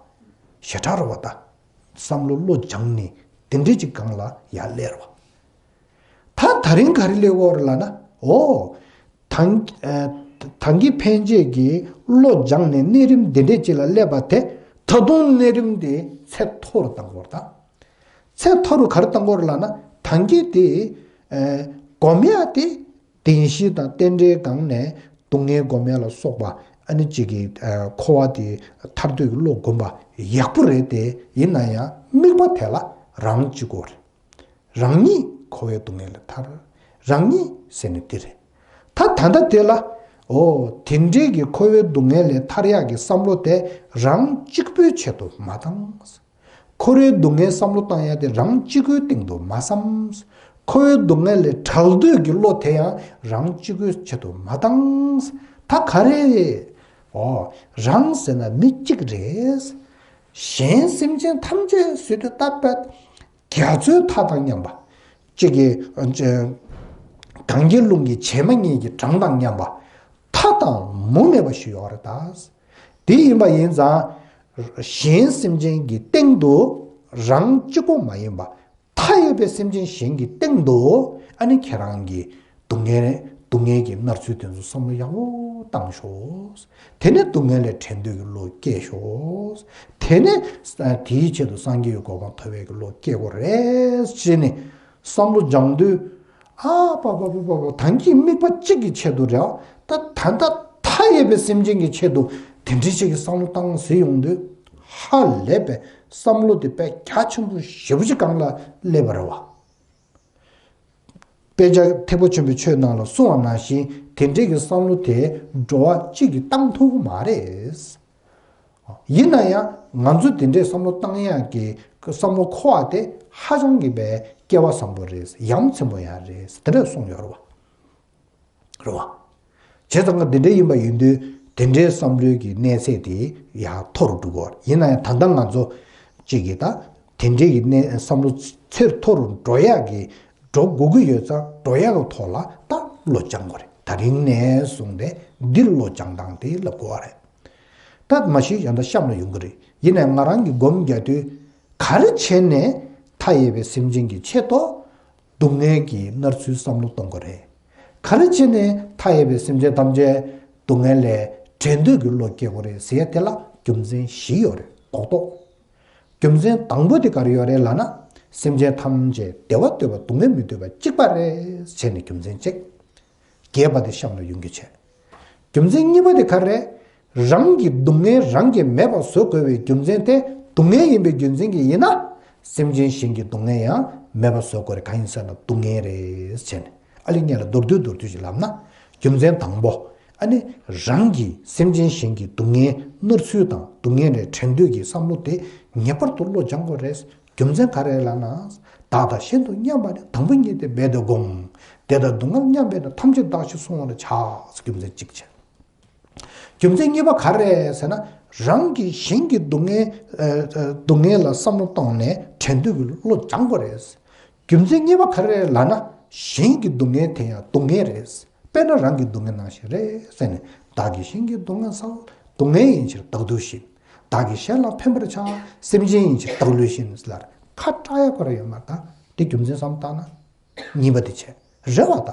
ཞེ་དྲག་རེད་བ། ད་བསམ་བློ་བློ་སྦྱངས་ནས་དེ་འདྲ་ཅིག་སྒང་ལ་ཡར་སླེབས་རེད་བ། ད་དེ་རིང་ག་རེ་སླེབས་ཡོད་རེད་ལབ་ན། འོ། ད། ཨ། ད་གིན་ཕན་ཆད་ཀྱི་བློ་སྦྱངས་ནས་གནས་རིམ་འདི་འདྲས་ཅིག་ལ་སླེབས་པ་དེ། ད་དུང་གནས་རིམ་དེ་ཚད་མཐོ་རུ་གཏང་དགོས་རེད་ད། ཚད་མཐོ་རུ་ག་རེ་གཏང་དགོས་རེད་ལབ་ན། ད་གིན་དེ། ཨ། སྒོམ་ཡག་དེ་བདེན་བཞི་དང་རྟེན་འབྲེལ་སྒང་ནས་སྡུག་བསྔལ་སྒོམ་ཡག་ལ་སོགས་པ། ཨ་ནི་གཅིག་གི། ཨ། འཁོར་བ་དེ་ཐར་འདོད་ཀྱི་བློ་སྒོམ་པ་ཡག་པོ་རེད་དེ། ཡིན་ན་ཡང་དམིགས་པ་དེ་ལ་རང་གཅིག་པོ་རེད། རང་ཉིད་འཁོར་བའི་སྡུག་བསྔལ་ལས་ཐར། རང་ཉིད་ཟེར་ནི་འདི་རེད། ད་ད་ལྟ་དེ་ལ། འོ། དེ་འདྲའི་གི་འཁོར་བའི་སྡུག་བསྔལ་ལས་ཐར་ཡག་གི་བསམ་བློ་དེ་རང་གཅིག་པོའི་ཆེད་དུ་མ་བཏང་། འཁོར་བའི་སྡུག་བསྔལ་བསམ་བློ་བཏང་ཡག་དེ་རང་གཅིག་པོའི་སྟེང་དུ་མ་བསམ། འཁོར་བའི་སྡུག་བསྔལ་ལས་བྲལ་འདོད་ཀྱི་བློ་དེ་ཡང་རང་གཅིག་པོའི་ཆེད་དུ་མ་བཏང་། ད་ག་རེ། འོ། རང་ཟེར་ན་མི་གཅིག་རེད། གཞན་སེམས་ཅན་ཐམས་ཅད་ཟེར་དུས་ད་བེད། རྒྱ་མཚོའི་མཐའ་དང་མཉམ་པ། གཅིག་གི། ཨ། གངས་ཀྱི་ཀླུང་གི་བྱེ་མ་སྙེད་ཀྱི་གྲངས་དང་མཉམ་པ། མཐའ་དང་མུ་མེད་པ་ཞིག་ཡོད་རེད་ད། དེ་ཡིན་པ་ཡིན་ཙང་། གཞན་སེམས་ཅན་གྱི་སྟེང་དུ་རང་གཅིག་པོ་མ་ཡིན་པ། མཐའ་ཡས་པའི་སེམས་ཅན་གཞན་གྱི་སྟེང་དུ། ཨ་ནི་ཁྱེད་རང་གི་སྡུག་བསྔལ། སྡུག་བསྔལ་གྱི་མནར་ཚུལ་དེ་ཚོ་བསམ་བློ་ཡག་པོ་བཏང་ཤོག་དེ་ནས་སྡུག་བསྔལ་ལས་བྲལ་འདོད་ཀྱི་བློ་སྐྱེས་ཤོག་དེ་ནས་དེའི་ཆེད་དུ་སངས་རྒྱས་ཀྱི་གོ་འཕང་ཐོབ་པའི་གི་བློ་སྐྱེ་དགོས་རེད་ཅེས་ནས་བསམ་བློ་སྦྱང་དུས། ཨ་པ་པ་པ་པ་པ། ད་གིན་དམིགས་པ་གཅིག་གི་ཆེད་དུ་རེད། ད་ད་ལྟ་མཐའ་ཡས་པའི་སེམས་ཅན་གྱི་ཆེད་དུ་དེ་འདྲའི་ཞིག་གི་བསམ་བློ་བཏང་ཟེར་ཡོང་དུས། ཧ་ལས་པའི་བསམ་བློ་དེ་དཔེ་རྒྱ་ཆེན་པོ་ཞེ་པོ་ཅིག་སྒང་ལ་སླེབས་པ་རེད་བ། དཔེ་ཆ་ཐེག་པ་ཆེན་པོའི་ཆོས་ནང་ལ་གསུངས་པ་ནང་བཞིན་དེ་འདྲའི་གི་བསམ་བློ་དེ་འགྲོ་བ་གཅིག་གིས་བཏང་ཐུབ་ཀྱི་མ་རེད། ཡིན་ན་ཡང་ང་ཚོ་དེ་འདྲའི་བསམ་བློ་བཏང་ཡག་གི་བསམ་བློ་འཁོར་བ་དེ་ཧ་ཅང་གི་དཔེ་སྐལ་བ་བཟང་པོ་རེད། ཡ་མཚན་པོ་ཡང་རེད། དེ་འདྲ་གསུངས་ཡོད་རེད་བ། རེད་བ། བྱས་ཙང་ང་འདི་འདྲའི་ཡིན་པ་ཡིན་དུས་དེ་འདྲའི་བསམ་བློའི་གི་གནས་ཚད་དེ་ཡར་མཐོ་རུ་འགྲོ་གི་ཡོད་རེད། ཡིན་ན་ཡང་ད་ལྟ་ང་ཚོ་གཅིག་གིས་ད་དེ་འདྲའི་གི་གནས་བསམ་བློ་ཚད་མཐོ་རུ་འགྲོ་ཡག་གི་འགྲོ་དགོས་ཀྱི་ཡོད་ཙང་འགྲོ་ཡག་གི་ཐོག་ལ་ད་བློ་སྦྱང་དགོས་རེད། ད་རིང་ནས་བཟུང་སྟེ་འདིར་བློ་སྦྱང་སྟངས་དེ་ལབ་དགོས་པ་རེད། ད་མ་གཞི་ཡང་ད་གཤམ་ལ་ཡོང་གི་རེད། ཡིན་ནའི་ང་རང་གིས་སྒོམ་རྒྱག་དུས་ག་རེ་བྱས་ནས་མཐའ་ཡས་པའི་སེམས་ཅན་གྱི་ཆེད་དུ་སྡུག་བསྔལ་གྱི་མནར་ཚུལ་བསམ་བློ་གཏོང་དགོས་རེད། ག་རེ་བྱས་ནས་མཐའ་ཡས་པའི་སེམས་ཅན་ཐམས་ཅད་ སྡུག་བསྔལ་ལས་བྲལ་འདོད་ཀྱི་བློ་སྐྱེ་དགོས་རེད་ཟེར་ཡ་དེ་ལ་རྒྱུ་མཚན་བཞི་ཡོད་རེད་རྡོག་རྡོག་རྒྱུ་མཚན་དང་པོ་དེ་ག་རེ་ཡོད་རེད་ལབ་ན། སེམས་ཅན་ཐམས་ཅད་བདེ་བ་འདོད་པ་སྡུག་བསྔལ་མི་འདོད་པ་གཅིག་པ་རེད་བྱས་ནས་རྒྱུ་མཚན་གཅིག་རྒྱས་པ་དེ་གཤམ་ལ་ཡོང་རྒྱུ་བྱས། རྒྱུ་མཚན་གཉིས་པ་དེ་ག་རེ་རེད། རང་གི་སྡུག་བསྔལ་རང་གིས་མེད་པ་བཟོ་དགོས་པའི་རྒྱུ་མཚན་དེ་སྡུག་བསྔལ་ཡིན་པའི་རྒྱུ་མཚན་གྱིས་ཡིན་ན། སེམས་ཅན་གཞན་གྱི་སྡུག་བསྔལ་ཡང་མེད་པ་བཟོ་དགོས་རེད། གང་ཡིན་ཟེར་ན་སྡུག་བསྔལ་རེད་བྱས་ནས་ཨ་ལི་སྔོན་ལ་མདོར་བསྡུས་མདོར་བསྡུས་ཤིག་ལབ་ན། རྒྱུ་མཚན་དང་པོ། ཨ་ནི་རང་གིས་སེམས་ཅན་གཞན་གྱི་སྡུག་བསྔལ་མནར་ཚུལ་དང་སྡུག་བསྔལ་ལས་བྲལ་འདོད་ཀྱི་བསམ་བློ་དེ་ངེས་པར་དུ་བློ་སྦྱང་དགོས་རེད། རྒྱུ་མཚན་ག་རེ་ལབ་ན། བདག་དང་གཞན་དུ་མཉམ་པ་ནི་དང་པོ་ཉིད་དེ་འབད་དེ་བསྒོམ། བདེ་དང་སྡུག་བསྔལ་མཉམ་པས་ན་ཐམས་ཅད་བདག་ཞེས་གསུང་བ་ལ་བྱ། རྒྱུ་མཚན་གཅིག་བྱས། རྒྱུ་མཚན་གཉིས་པ་ག་རེ་རེད་ཟེར་ན། རང་གིས་གཞན་གྱི་སྡུག་བསྔལ་ཨ་ཨ་སྡུག་བསྔལ་ལ་བསམ་བློ་བཏང་ནས་བྲལ་འདོད་ཀྱི་བློ་སྦྱང་དགོས་རེད། རྒྱུ་མཚན་གཉིས་པ་ག་རེ་རེད་ལབ་ན། གཞན་གྱི་སྡུག་བསྔལ་དེ་ཡང་སྡུག་བསྔལ་རེད། དཔེར་ན་རང་གི་སྡུག་བསྔལ་ནང་བཞིན་རེད་ཟེར་ནས། བདག་གིས་གཞན་གྱི་སྡུག་བསྔལ་བསམ། སྡུག་བསྔལ་ཡིན་ཕྱིར་བདག་སྡུག་བཞིན། བདག་གིས་གཞན་ལ་ཕན་པར་བྱ། སེམས་ཅན་ཡིན་ཕྱིར་བདག་བསླུས་བཞིན་ལབ། ཁ་བཀྲག་ཡ་ཁོ་ར་ཡོད་མ་རེད་ད། དེ་རྒྱུ་མཚན་བསམ་བཏང་ན། གཉིས་པ་དེ་བྱས། རེད་བ་ད།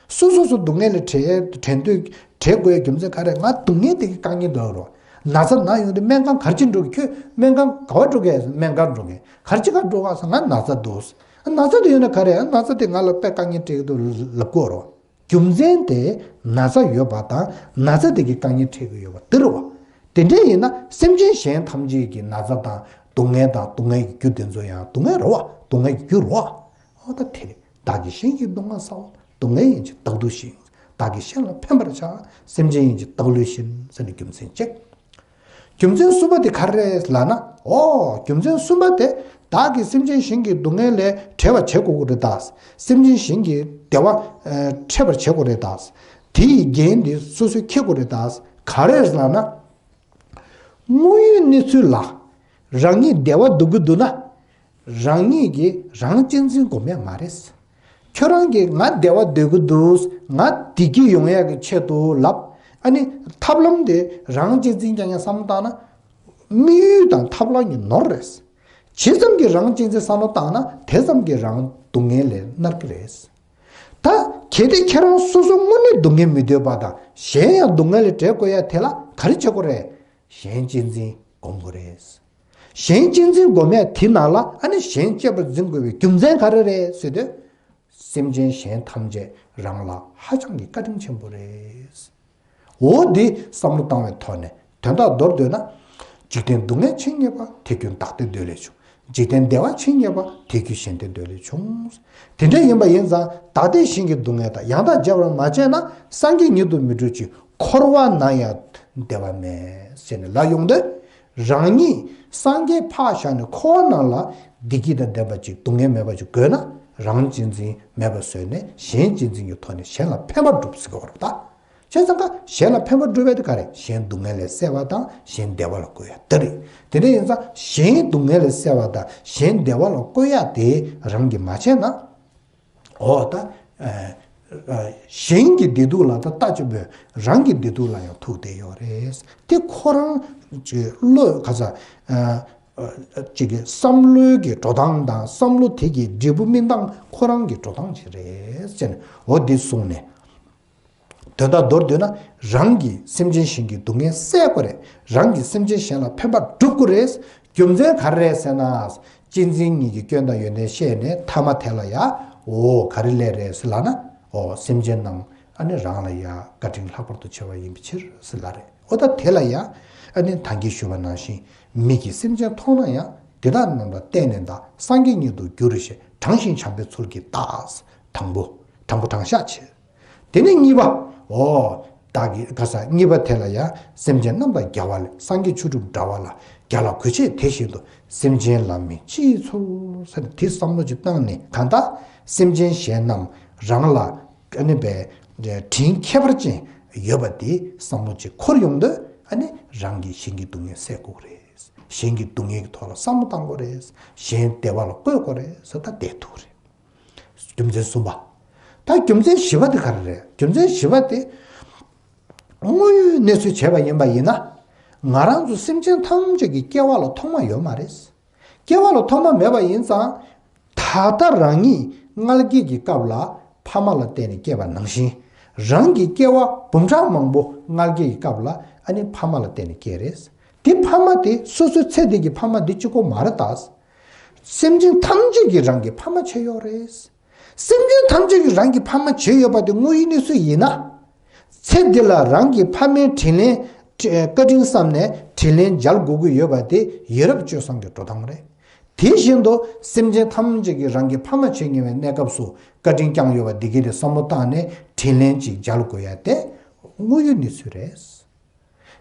སོ་སོ་སོ་སྡུག་བསྔལ་ལས་བྲལ་བྲལ་འདོད་བྲལ་དགོས་རྒྱུ་མཚན་ག་རེ། ང་སྡུག་བསྔལ་དེ་གི་དཀའ་ངལ་འདོད་རོ། ན་ཚ་ན་ཡོང་དུས་སྨན་ཁང་ག་རེ་བྱེད་འགྲོ་གི། ཁྱོད་སྨན་ཁང་ག་བ་འགྲོ་གི། སྨན་ཁང་འགྲོ་གི། ག་རེ་བྱེད་ག་འགྲོ་ག་ཟེར། ང་ན་ཚ་འདུག་ཨ་ན་ཚ་དེ་ཡོད་ན་ག་རེ། ཨ་ན་ཚ་དེ་ང་ལ་དཔེ་དཀའ་ངལ་སྤྲད་ཀྱི་འདུག་ལབ་དགོས་རོ། རྒྱུ་མཚན་དེ་ན་ཚ་ཡོད་པ་དང་ན་ཚ་དེ་གི་དཀའ་ངལ་འཕྲད་ཀྱི་ཡོད་པ་དེ་རེད་བ། དེ་འདྲ་ཡིན་ན་སེམས་ཅན་གཞན་ཐམས་ཅད་ཀྱི་ན་ཚ་དང་སྡུག་བསྔལ་དང་སྡུག་བསྔལ་གྱི་རྒྱུ་དེ་ཚོ་ཡང་སྡུག་བསྔལ་རེད་བ། སྡུག་བསྔལ་གྱི་རྒྱུ་རེད་བ། ཨོ་ད་དེ་རེད། བདག་གིས་གཞན་གྱི་སྡུག་བསྔལ་བསམ། སྡུག་བསྔལ་ཡིན་ཕྱིར་བདག་སྡུག་བཞིན། བདག་གིས་གཞན་ལ་ཕན་པར་བྱ། སེམས་ཅན་ཡིན་ཕྱིར་བདག་བསླུས་བཞིན་ཟེར་ནས་རྒྱུ་མཚན་གཅིག་རྒྱུ་མཚན་གསུམ་པ་དེ་ག་རེ་རེད་ལབ་ན། ཨོ་རྒྱུ་མཚན་གསུམ་པ་དེ། བདག་གིས་སེམས་ཅན་གཞན་གྱི་སྡུག་བསྔལ་ལས་བྲལ་བར་བྱེད་དགོས་ཀྱི་རེད་ད། སེམས་ཅན་གཞན་གྱི་བདེ་བ་ཨ་འཕྲད་པར་བྱེད་དགོས་རེད་ད། དེ་ཡི་འགན་དེ་སོ་སོས་འཁྱེར་དགོས་རེད་ད། ག་རེ་རེད་ལབ་ན། དངོས་ཡོད་གནས་ཚུལ་ལ་རང་ཉིད་བདེ་བ་སྡུག་གི་འདུག་ན། རང་ཉིད་ཀྱིས་རང་གཅེས་འཛིན་སྒོམ་ཡ་མ་རེད། ཁྱོད་རང་གིས་ང་བདེ་བ་འདོད་ཀྱི་འདུག་ང་བདེ་སྐྱིད་ཡོང་ཡག་གི་ཆེད་དུ་ལབ། ཨ་ནི་ཐབས་ལམ་དེ་རང་གཅེས་འཛིན་རྐྱང་རྐྱང་བསམ་བློ་བཏང་ན། དམིགས་ཡུལ་དང་ཐབས་ལམ་གཉིས་ནོར་རེད། ཇི་ཙམ་གྱིས་རང་གཅེས་འཛིན་བསམ་བློ་བཏང་ན་དེ་ཙམ་གྱིས་རང་སྡུག་བསྔལ་ལས་མནར་གྱི་རེད། ད་གལ་ཏེ་ཁྱེད་རང་སོ་སོ་དངོས་གནས་སྡུག་བསྔལ་མི་འདོད་པ་དང་གཞན་ཡང་སྡུག་བསྔལ་ལས་བྲལ་དགོས་ཡ་དེ་ལ་ག་རེ་བྱེད་དགོས་རེད། གཞན་གཅེས་འཛིན་སྒོམ་དགོས་རེད། གཞན་གཅེས་འཛིན་སྒོམ་ཡ་དེ་ནང་ལ་ཨ་ནི་གཞན་གཅེས་པར་འཛིན་དགོས་པའི་རྒྱུ་མཚན་ག་རེ་རེད་ཟེར་དུས། སེམས་ཅན་གཞན་ཐམས་ཅད་རང་ལ་ཧ་ཅང་གི་བཀའ་དྲིན་ཆེན་པོ་རེད། འོ་འདི་བསམ་བློ་བཏང་བའི་ཐོག་ནས་དོན་དག་མདོར་བསྡུས་ན། འཇིག་རྟེན་སྡུག་བསྔལ་ཇི་སྙེད་པ། དེ་ཀུན་བདག་ལྟའི་འདོད་ལས་བྱུང་། འཇིག་རྟེན་བདེ་བ་ཇི་སྙེད་པ། དེ་ཀུན་གཞན་ལྟའི་འདོད་ལས་བྱུང་། དེ་འདྲ་ཡིན་པ་ཡིན་ཙང་བདག་ལྟའི་གཞན་གྱི་སྡུག་བསྔལ་དང་ཡང་དག་སྦྱར་བར་མ་བྱས་ན་སངས་རྒྱས་ཉིད་དུ་མི་འགྲུབ་ཅིང་འཁོར་བ་ན་ཡང་བདེ་བ་མེད་ཟེར་ནས་ལབ་ཡོང་དུས། རང་ཉིད་སངས་རྒྱས་ཕར་བཞག་ནས་འཁོར་བ་ནང་ལ་བདེ་སྐྱིད་དང་ལྡན་པ་ཅིག་སྡུག་བསྔལ་མེད་པ་ཅིག་དགོས་ན་རང་གཅེས་འཛིན་མེད་པ་བཟོས་ནས་གཞན་གཅེས་འཛིན་གྱི་ཐོག་ནས་གཞན་ལ་ཕན་པ་སྒྲུབ་ཟེར་གྱི་ཡོད་རེད་ད། བྱས་ཙང་ཀ་གཞན་ལ་ཕན་པ་སྒྲུབ་པ་དེ་ག་རེད། གཞན་སྡུག་བསྔལ་ལས་སེལ་བ་དང་གཞན་བདེ་བ་ལ་བཀོལ་ཡ་དེ་རེད། དེ་འདྲ་ཡིན་ཙང་གཞན་སྡུག་བསྔལ་ལས་སེལ་བ་དང་གཞན་བདེ་བ་ལ་བཀོལ་ཡ་དེ་རང་གིས་མ་བྱས་ན། འོ་ད། ཨ་ཨ་གཞན་གྱི་བདེ་སྡུག་ལ་ད་ལྟ་ཅི་བོས་རང་གི་བདེ་སྡུག་ལ་ཡང་ཐུག་བསྡད་ཡོད་རེད། དེ་ཁོ་རང་གི་བློ་ག་ས་ཨ་ཨ་ཅིག་གི་བསམ་བློའི་གི་འགྲོ་སྟངས་དང་བསམ་བློ་དེ་གི་འབྲས་བུ་སྨིན་སྟངས་ཁོ་རང་གི་འགྲོ་སྟངས་ཅིག་རེད་ཟེར་ནས་འོ་འདི་གསུངས་ནས། དོན་དག་མདོར་བསྡུས་ན་རང་གིས་སེམས་ཅན་གཞན་གྱི་སྡུག་བསྔལ་སེལ་དགོས་རེད། རང་གིས་སེམས་ཅན་གཞན་ལ་ཕན་པ་སྒྲུབ་དགོས་རེད། རྒྱུ་མཚན་ག་རེ་རེད་ཟེར་ན། གཅེས་འཛིན་གཉིས་ཀྱི་སྐྱོན་དང་ཡོན་ཏན་ཤེས་ནས་ཐ་མ་དེ་ལ་ཡ། འོ་ག་རེ་ལས་རེད་ཟེར་ལབ་ན། འོ་སེམས་ཅན་རྣམས་ཨ་ནི་རང་ལ་ཡ་བཀའ་དྲིན་ལྷག་པར་དུ་ཆེ་བ་ཡིན་པའི་ཕྱིར་ཟེར་ལབ་རེད། འོ་ད་དེ་ལ་ཡ། ཨ་ནི་ད་གིན་ཞུས་པ་ནང་བཞིན་མིག་གིས་སེམས་ཅན་མཐོང་ན་ཡང་དེ་དག་རྣམས་ལ་བལྟས་ནས་བདག་སངས་རྒྱས་ཉིད་དུ་འགྱུར་ཞེས་དྲང་ཞིང་བྱམས་པའི་ཚུལ་གྱིས་བདག་དང་པོ་དྲང་པོ་དྲང་བཞག་བྱེད། དེ་ནས་གཉིས་པ། འོ། བདག་གིས་ག་ས་གཉིས་པ་དེ་ལ་ཡང་སེམས་ཅན་རྣམས་དང་རྒྱལ་བ་ལས་སངས་རྒྱས་ཆོས་དྲུག་འདྲ་བ་ལ་རྒྱལ་ལ་གུས་བྱེད་དེ་བཞིན་དུ་སེམས་ཅན་ལ་མིག་ཅིའི་ཚུལ་ཟེར་དེ་བསམ་བློ་ཅིག་བཏང་ནས་གང་ལྟར་སེམས་ཅན་གཞན་རྣམས་རང་ལ་ཨ་ནི་པའི་དྲིན་ཁྱད་པར་ཅན་ཡོད་པ་དེ་བསམ་བློ་ཅིག་འཁོར་ཡོང་དུས་ཨ་ནི་རང་གིས་གཞན་གྱི་སྡུག་བསྔལ་སེལ་དགོས་རེད། གཞན་གྱི་སྡུག་བསྔལ་གྱི་ཐོག་ལ་བསམ་བློ་བཏང་དགོས་རེད། གཞན་བདེ་བ་ལ་བཀོད་དགོས་རེད་ཟེར་ད་བསྡད་ཐུབ་རེད། རྒྱུ་མཚན་གསུམ་པ། ད་རྒྱུ་མཚན་བཞི་པ་དེ་ག་རེ་རེད། རྒྱུ་མཚན་བཞི་པ་དེ། དངོས་ཡོད་གནས་ཚུལ་བྱས་པ་ཡིན་པ་ཡིན་ན། ང་རང་ཚོ་སེམས་ཅན་ཐམས་ཅད་ཀྱི་སྐྱེ་བ་ལ་ཐོག་མ་ཡོད་མ་རེད། སྐྱེ་བ་ལ་ཐོག་མ་མེད་པ་ཡིན་ཙང་། ད་ལྟ་རང་ཉིད་མངལ་སྐྱེས་ཀྱི་སྐབས་ལ་ཕ་མ་ལ་བརྟེན་ནས་སྐྱེས་པ་ནང་བཞིན། རང་གི་སྐྱེ་བ་འབུམ་ཕྲག་མང་པོ་མངལ་སྐྱེས་ཀྱི་སྐབས་ལ་ཨ་ནི་ཕ་མ་ལ་བརྟེན་ནས་སྐྱེས་རེད། དེ་ཕ་མ་དེ་སོ་སོའི་ཚེ་འདི་གི་ཕ་མ་འདི་གཅིག་པོ་མ་རེད་ད། སེམས་ཅན་ཐམས་ཅད་ཀྱི་རང་གི་ཕ་མ་བྱས་ཡོད་རེད། སེམས་ཅན་ཐམས་ཅད་ཀྱི་རང་གི་ཕ་མ་བྱས་ཡོད་པ་དེ་དངོས་ཡོད་གནས་ཚུལ་ཡིན་ན། ཚེ་འདི་ལ་རང་གི་ཕ་མའི་དྲིན་ལན་བཀའ་དྲིན་བསམ་ནས་དྲིན་ལན་འཇལ་དགོས་ཀྱི་ཡོད་པ་དེ་ཡ་རབས་སྤྱོད་བཟང་གི་འགྲོ་སྟངས་རེད། དེ་བཞིན་དུ་སེམས་ཅན་ཐམས་ཅད་ཀྱིས་རང་གི་ཕ་མ་བྱེད་མྱོང་བའི་གནས་སྐབས་སུ་བཀའ་དྲིན་བསྐྱངས་ཡོད་པ་འདི་གའི་དེ་བསམ་བློ་བཏང་ནས་དྲིན་ལན་ཅིག་འཇལ་དགོས་ཡ་དེ་དངོས་ཡོད་གནས་ཚུལ་རེད།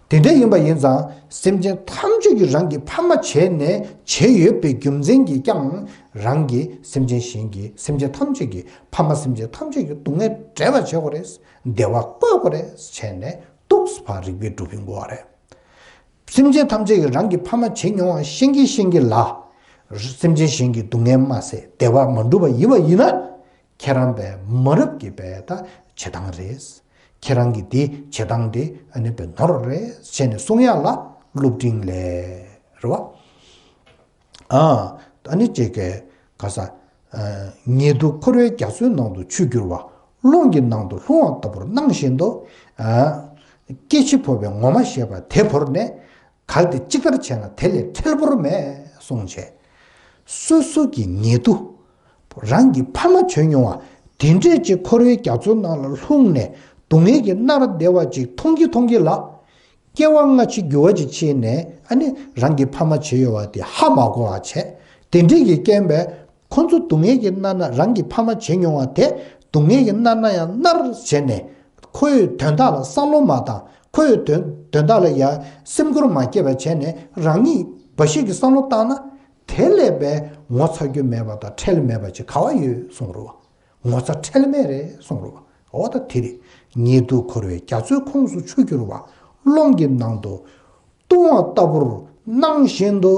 དེ་འདྲ་ཡིན་པ་ཡིན་ཙང་སེམས་ཅན་ཐམས་ཅད་ཀྱིས་རང་གི་ཕ་མ་བྱས་ནས་བྱས་ཡོད་པའི་རྒྱུ་མཚན་གྱིས་ཀྱང་རང་གིས་སེམས་ཅན་གཞན་གྱི་སེམས་ཅན་ཐམས་ཅད་ཀྱི་ཕ་མ་སེམས་ཅན་ཐམས་ཅད་ཀྱི་སྡུག་བསྔལ་བྲལ་བར་བྱེད་དགོས་རེད། བདེ་བ་བཀོད་དགོས་རེད་བྱས་ནས་ཏོག་ཙམ་ཕར་རིག་པའི་སྒྲུབ་ཕན་དགོས་པ་རེད། སེམས་ཅན་ཐམས་ཅད་ཀྱིས་རང་གི་ཕ་མ་བྱེད་མྱོང་བ་ཤེས་ཀྱིན་ཤེས་ཀྱིན་ལ། སེམས་ཅན་གཞན་གྱི་སྡུག་བསྔལ་མ་སེལ་བདེ་བ་མ་སྒྲུབ་པ་ཡིན་པ་ཡིན་ན། ཁྱེད་རང་པའི་མ་རབས་ཀྱི་པའི་ད་བྱེད་སྟངས་རེད། ཁྱེད་རང་གི་དེ་བྱེད་སྟངས་དེ་ཨ་ནི་པའི་ནོར་རེད་བྱས་ནས་གསུང་ཡག་ལ་སློབ་འབྲིང་ལས་རེད་བ། ཨ་ཨ་ནི་ཅིག་གི་ག་ས། ཉེ་དུ་འཁོར་བའི་རྒྱ་མཚོའི་ནང་དུ་ཆུ་རྒྱུ་བ། རླུང་གི་ནང་དུ་ལྷུང་བ་ལྟ་བུར་སྣང་བཞིན་དུ། སྐྱེ་འཆི་འཕོ་བའི་ངོ་མ་ཤེས་པ་དེ་བོར་ནས། གལ་ཏེ་ཅིག་ལྟར་བྱས་ན་དེ་ལས་ཁྲེལ་བོར་མེད་གསུངས་བྱས། སོ་སོ་གི་ཉེ་དུ། རང་གི་ཕ་མ་བྱོན་མྱོང་བ། དེ་འདྲས་ཀྱི་འཁོར་བའི་རྒྱ་མཚོའི་ནང་ལ་ལྷུང་ནས་སྡུག་བསྔལ་གྱིས་མནར་བསྡད་པ་ཅིག་མཐོང་གི་མཐོང་གི་ལ། སྐྱེ་བ་སྔ་ཕྱི་འགྱུར་བ་ཅིག་ཕྱིན་ནས་ཨ་ནི་རང་གི་ཕ་མ་བྱས་ཡོད་བ་དེ་ཧ་མ་གོ་བ་བྱས། དེ་འདྲས་ཀྱི་རྐྱེན་པས། ཁོ་ཚོ་སྡུག་བསྔལ་གྱིས་མནར་ན་རང་གི་ཕ་མ་བྱས་མྱོང་བ་དེ་སྡུག་བསྔལ་གྱིས་མནར་ན་ཡང་མནར་བྱས་ནས་ཁོ་ཡི་དོན་དག་ལ་བསམ་བློ་མ་བཏང་། ཁོ་ཡི་དོན་དོན་དག་ལ་ཡང་སེམས་ཁུར་མ་སྐྱེས་པ་བྱས་ནས་རང་ཉིད་འབའ་ཞིག་གི་བསམ་བློ་བཏང་ན་དེ་ལས་པའི་ངོ་ཚ་རྒྱུ་མེད་པ་དང་ཁྲེལ་མེད་པ་ཅིག་ག་བ་ཡོད་གསུངས་རེད་བ། ངོ་ཚ་ཁྲེལ་མེད་རེད་གསུངས་རེད་བ། འོ་ད་དེ་རེད། ཉེ་དུ་འཁོར་བའི་རྒྱ་མཚོའི་ཁོངས་སུ་ཆུ་རྒྱུ་བ། རླུང་གི་ནང་དུ། ལྟུང་བ་ལྟ་བུར་སྣང་བཞིན་དུ།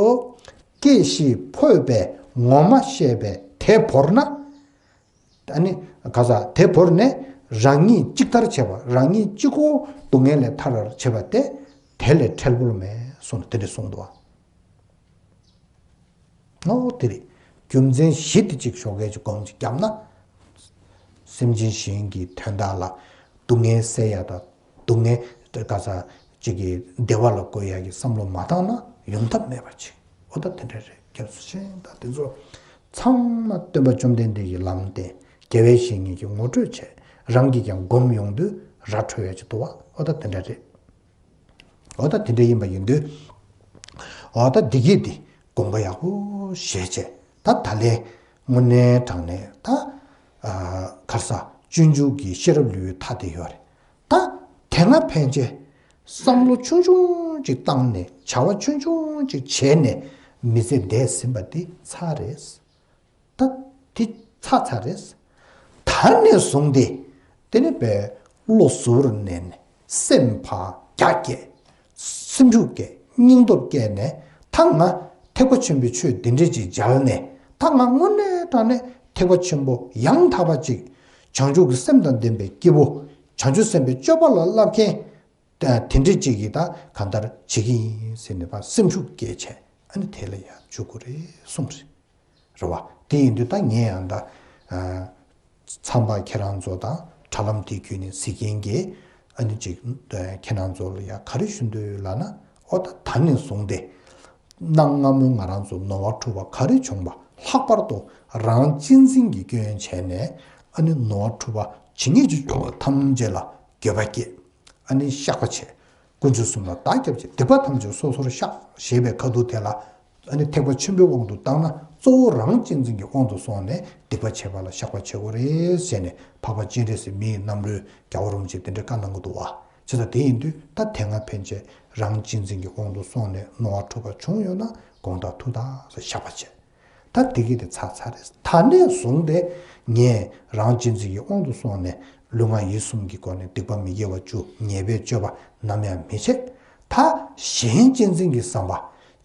སྐྱེ་ཤི་འཕོས་པའི་ངོ་མ་ཤེས་པའི་དེ་བོར་ན། ཨ་ནི་ག་ས་དེ་བོར་ནས་རང་ཉིད་གཅིག་ཐར་བྱེད་པ་རང་ཉིད་གཅིག་པོ་སྡུག་བསྔལ་ལས་ཐར་བར་བྱེད་པ་སྟེ། དེ་ལས་ཁྲེལ་བོར་མེད་གསུངས་ནས་དེ་འདྲ་གསུངས་འདུག་བ། ཨོ་དེ་རེད། རྒྱུ་མཚན་བཞི་དེ་གཅིག་ཞོགས་ཀས་ཀྱི་སྒོམ་གཅིག་བརྒྱབ་ན། སེམས་ཅན་གཞན་གྱི་དོན་དག་ལ་སྡུག་བསྔལ་སེལ་ཡ་དང་སྡུག་བསྔལ་ག་ས་གཅིག་གི་བདེ་བ་ལ་བཀོད་ཡ་གི་བསམ་བློ་མ་བཏང་ན་ཡོང་ཐབས་མེད་པ་ཅིག་འོ་ད་དེ་འདྲ་རེད། སྐྱབས་སུ་མཆི་ད་དེ་ཚོ་ཚང་མ་སྟོན་པ་བཅོམ་ལྡན་འདས་ཀྱི་ལམ་བསྟན་དགེ་བའི་བཤེས་གཉེན་གྱིས་ངོ་སྤྲོད་བྱས་རང་གིས་ཀྱང་སྒོམ་ཡོང་དུས་ར་འཕྲོད་ཡ་ཅིག་འདུག་བ། འོ་ད་དེ་འདྲ་རེད། འོ་ད་དེ་འདྲ་ཡིན་པ་ཡིན་དུས། འོ་ད་འདི་གས་འདི་དགོངས་པ་ཡག་པོ་བཞེས་བྱས་ད་ད་ལན་དངོས་གནས་དྲང་གནས་ད། ཨ་ག་རེ་ཟ་སྤྱོད་འཇུག་གི་ཤེས་རབ་ལུས་མཐའ་དེ་ཡོད་རེད། ད་དེ་སྔ་ཕན་ཆད་བསམ་བློ་ཆུང་ཆུང་ཅིག་བཏང་ནས་བྱ་བ་ཆུང་ཆུང་ཅིག་བྱས་ནས་མི་ཚེ་འདས་ཟིན་པ་འདི་ཚར་རེད། ད་དེ་ཚར་ཚར་རེད། ད་ནས་བཟུང་སྟེ་དེ་ནས་པའི་བློ་གཟུ་བོར་གནས་ནས་སེམས་ཕར་རྒྱ་བསྐྱེད། སེམས་ཤུགས་བསྐྱེད་སྙིང་སྟོབས་བསྐྱེད་ནས་ད་ང་ཐེག་པ་ཆེན་པོའི་ཆོས་འདི་འདྲས་ཅིག་མཇལ་ནས་ད་ང་དངོས་གནས་དྲང་གནས་ཐེག་པ་ཆེན་པོ་ཡང་དག་པ་ཅིག་བྱང་ཆུབ་ཀྱི་སེམས་དང་ལྡན་པའི་སྐྱེ་བོ། བྱང་ཆུབ་སེམས་དཔའི་སྤྱོད་པ་ལ་བསླབ་མཁན། དེ་འདྲས་ཅིག་གིས་ད་གང་ལྟར་བྱེད་ཀྱི་ཡིན་ཟེར་ནས་ཕར་སེམས་ཤུགས་བསྐྱེད་བྱས་ཨ་ནི་དེ་ལ་ཡར་འཇུག་དགོས་རེད་གསུངས་རེད། རེད་བ། དེ་ཡིན་དུས་ད་ངས་ཡང་ད། ཚངས་པ་ཁྱེད་རང་ཚོ་དང་དྲ་ལམ་དེ་བརྒྱུད་ནས་གཟིགས་མཁན་གྱི་ཨ་ནི་ཅིག་ཁྱེད་རང་ཚོ་ལ་ཡང་ག་རེ་ཞུ་འདོད་ལབ་ན། ཨོ་ད་ད་ནས་བཟུང་སྟེ། གནའ་སྔ་མོའི་ང་རང་ཚོ་ནོར་བ་འཁྲུལ་བ་ག་རེ་བྱུང་བ་ལྷག་པར་དུ་རང་གཅེས་འཛིན་གྱི་སྐྱོན་བྱས་ནས་ཨ་ནི་ནོར་བ་འཁྲུལ་བ་ཇི་སྙེད་ཅིག་བྱུང་བ་ཐམས་ཅད་ལ་འགྱོད་པ་སྐྱེས། ཨ་ནི་བཤགས་པ་བྱས། དཀོན་མཆོག་གསུམ་ལ་བདག་སྐྱབས་བྱས་སྡིག་པ་ཐམས་ཅད་སོ་སོར་བཤགས་ཞེས་པའི་ཁ་ཐུག་དེ་ལ། ཨ་ནི་ཐེག་པ་ཆེན་པོའི་དབང་དུ་བཏང་ན་གཙོ་བོ་རང་གཅེས་འཛིན་གྱི་དབང་དུ་སོང་ནས་སྡིག་པ་བྱས་པ་ལ་བཤགས་པ་བྱེད་དགོས་རེད་ཟེར་ནས་འཕགས་པ་སྤྱན་རས་གཟིགས་མི་ཡི་རྣམ་རོལ་རྒྱལ་བ་རིན་པོ་ཆེས་དེ་འདྲ་བཀའ་གནང་གི་འདུག་བ། བྱས་ཙང་དེ་ཡིན་དུས་ད་དེ་སྔ་ཕན་ཆད་རང་གཅེས་འཛིན་གྱི་དབང་དུ་སོང་ནས་ནོར་བ་འཁྲུལ་པ་བྱུང་ཡོད་ན་དགོངས་དག་ཐུགས་དག་ཟེར་བཤགས་པ་བྱས། ད་དེ་གི་དེ་ཚར་ཚར་རེད། ད་ནས་བཟུང་སྟེ་ངས་རང་གཅེས་འཛིན་གྱི་དབང་དུ་སོང་ནས་ལུས་ངག་ཡིད་གསུམ་གྱི་སྒོ་ནས་སྡིག་པ་མི་དགེ་བ་བཅུ་ཉེས་པའི་སྤྱོད་པ་ནམ་ཡང་མི་བྱེད། ད་གཞན་གཅེས་འཛིན་གྱི་བསམ་པ།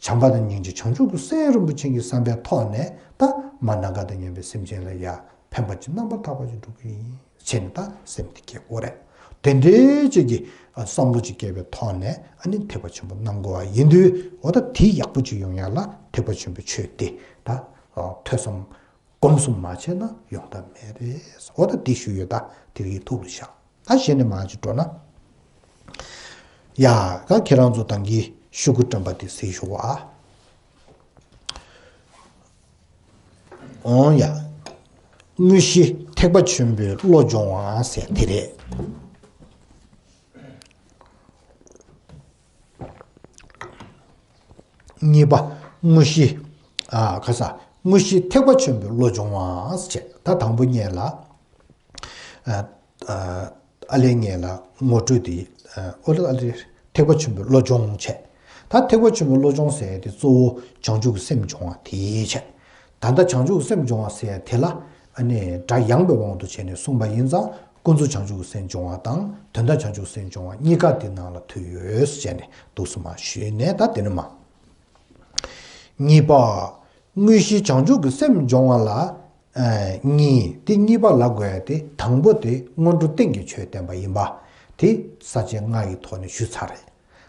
བྱམས་པ་དང་སྙིང་རྗེ་བྱང་ཆུབ་ཀྱི་སེམས་རིན་པོ་ཆེ་གི་བསམ་པའི་ཐོག་ནས་ད་མ་ནམ་མཁའ་དང་མཉམ་པའི་སེམས་ཅན་ལ་ཡ་ཕན་པ་ཅིག་རྣམ་པར་དག་པ་ཅིག་སྒྲུབ་ཀྱི་ཡིན། བྱས་ནས་ད་སེམས་དེ་སྐྱེ་དགོས་རེད། དེ་འདྲའི་ཅིག་གི་བསམ་བློ་ཅིག་སྐྱེས་པའི་ཐོག་ནས་ཨ་ནི་ཐེག་པ་ཆེན་པོ་གནང་དགོས་པ་ཡིན་དུས་འོ་ད་དེ་ཡག་པོ་ཅིག་ཡོང་ཡ་ལ་ཐེག་པ་ཆེན་པོའི་ཆོས་དེ་ད་ཐོས་བསམ་སྒོམ་གསུམ་མ་བྱས་ན་ཡོང་ཐབས་མེད་རེད། འོ་ད་དེ་ཞུ་ཡོད། ད་དེ་རིགས་ཐུགས་ལ་བཞག་ད་གཞི་ནས་མར་ཅིག་འགྲོ་ན། ཡ། ད་ཁྱེད་རང་ཚོ་ད་གིན་ཤོག་གུ་བཀྲམ་པ་དེ་གཟིགས་ཤོག་ཨ། འོང་ཡ། དངོས་གཞི་ཐེག་པ་ཆེན་པོའི་བློ་སྦྱོང་བ་ཟེར་དེ་རེད། གཉིས་པ། དངོས་གཞི། ཨ། ཁ་ས། དངོས་གཞི་ཐེག་པ་ཆེན་པོའི་བློ་སྦྱོང་བ་ཟེར། ད་དང་པོ་ཉིད་ལ། ཨ། ཨ། ཨ་ལས་ངེས་ལ་ངོ་སྤྲོད་དེ། ཨ། ཨོ་ལ་ཨ་ལས་ཐེག་པ་ཆེན་པོའི་བློ་སྦྱོང་བྱས། ད་ཐེག་པ་ཆེན་པོའི་བློ་སྦྱོང་ཟེར་ཡ་དེ་གཙོ་བོ་བྱང་ཆུབ་ཀྱི་སེམས་སྦྱོང་བ་དེ་བྱས། ད་ལྟ་བྱང་ཆུབ་ཀྱི་སེམས་སྦྱོང་བ་ཟེར་ཡ་དེ་ལ་ཨ་ནི་སྒྲ་ཡངས་པའི་དབང་དུ་བྱས་ནས་གསུངས་པ་ཡིན་ཙང་ཀུན་རྫོབ་བྱང་ཆུབ་ཀྱི་སེམས་སྦྱོང་བ་དང་དོན་དམ་བྱང་ཆུབ་ཀྱི་སེམས་སྦྱོང་བ་གཉིས་ཀ་དེ་ནང་ལ་འདུས་ཡོད་ཟེར་ནས་འདུག་སེ་མར་ཞུས་ནས་ད་དེ་ནས་མར། གཉིས་པ། དངོས་གཞི་བྱང་ཆུབ་ཀྱི་སེམས་སྦྱོང་བ་ལ། ཨ། གཉིས། དེ་གཉིས་པ་ལབ་དགོས་ཡ་དེ་དང་པོ་དེ་སྔོན་འགྲོ་རྟེན་གྱི་ཆོས་བསྟན་པ་ཡིན་པ། དེ་ས་བཅད་ལྔ་ཡི་ཐོག་ནས་ཞུས་ཚར་རེད།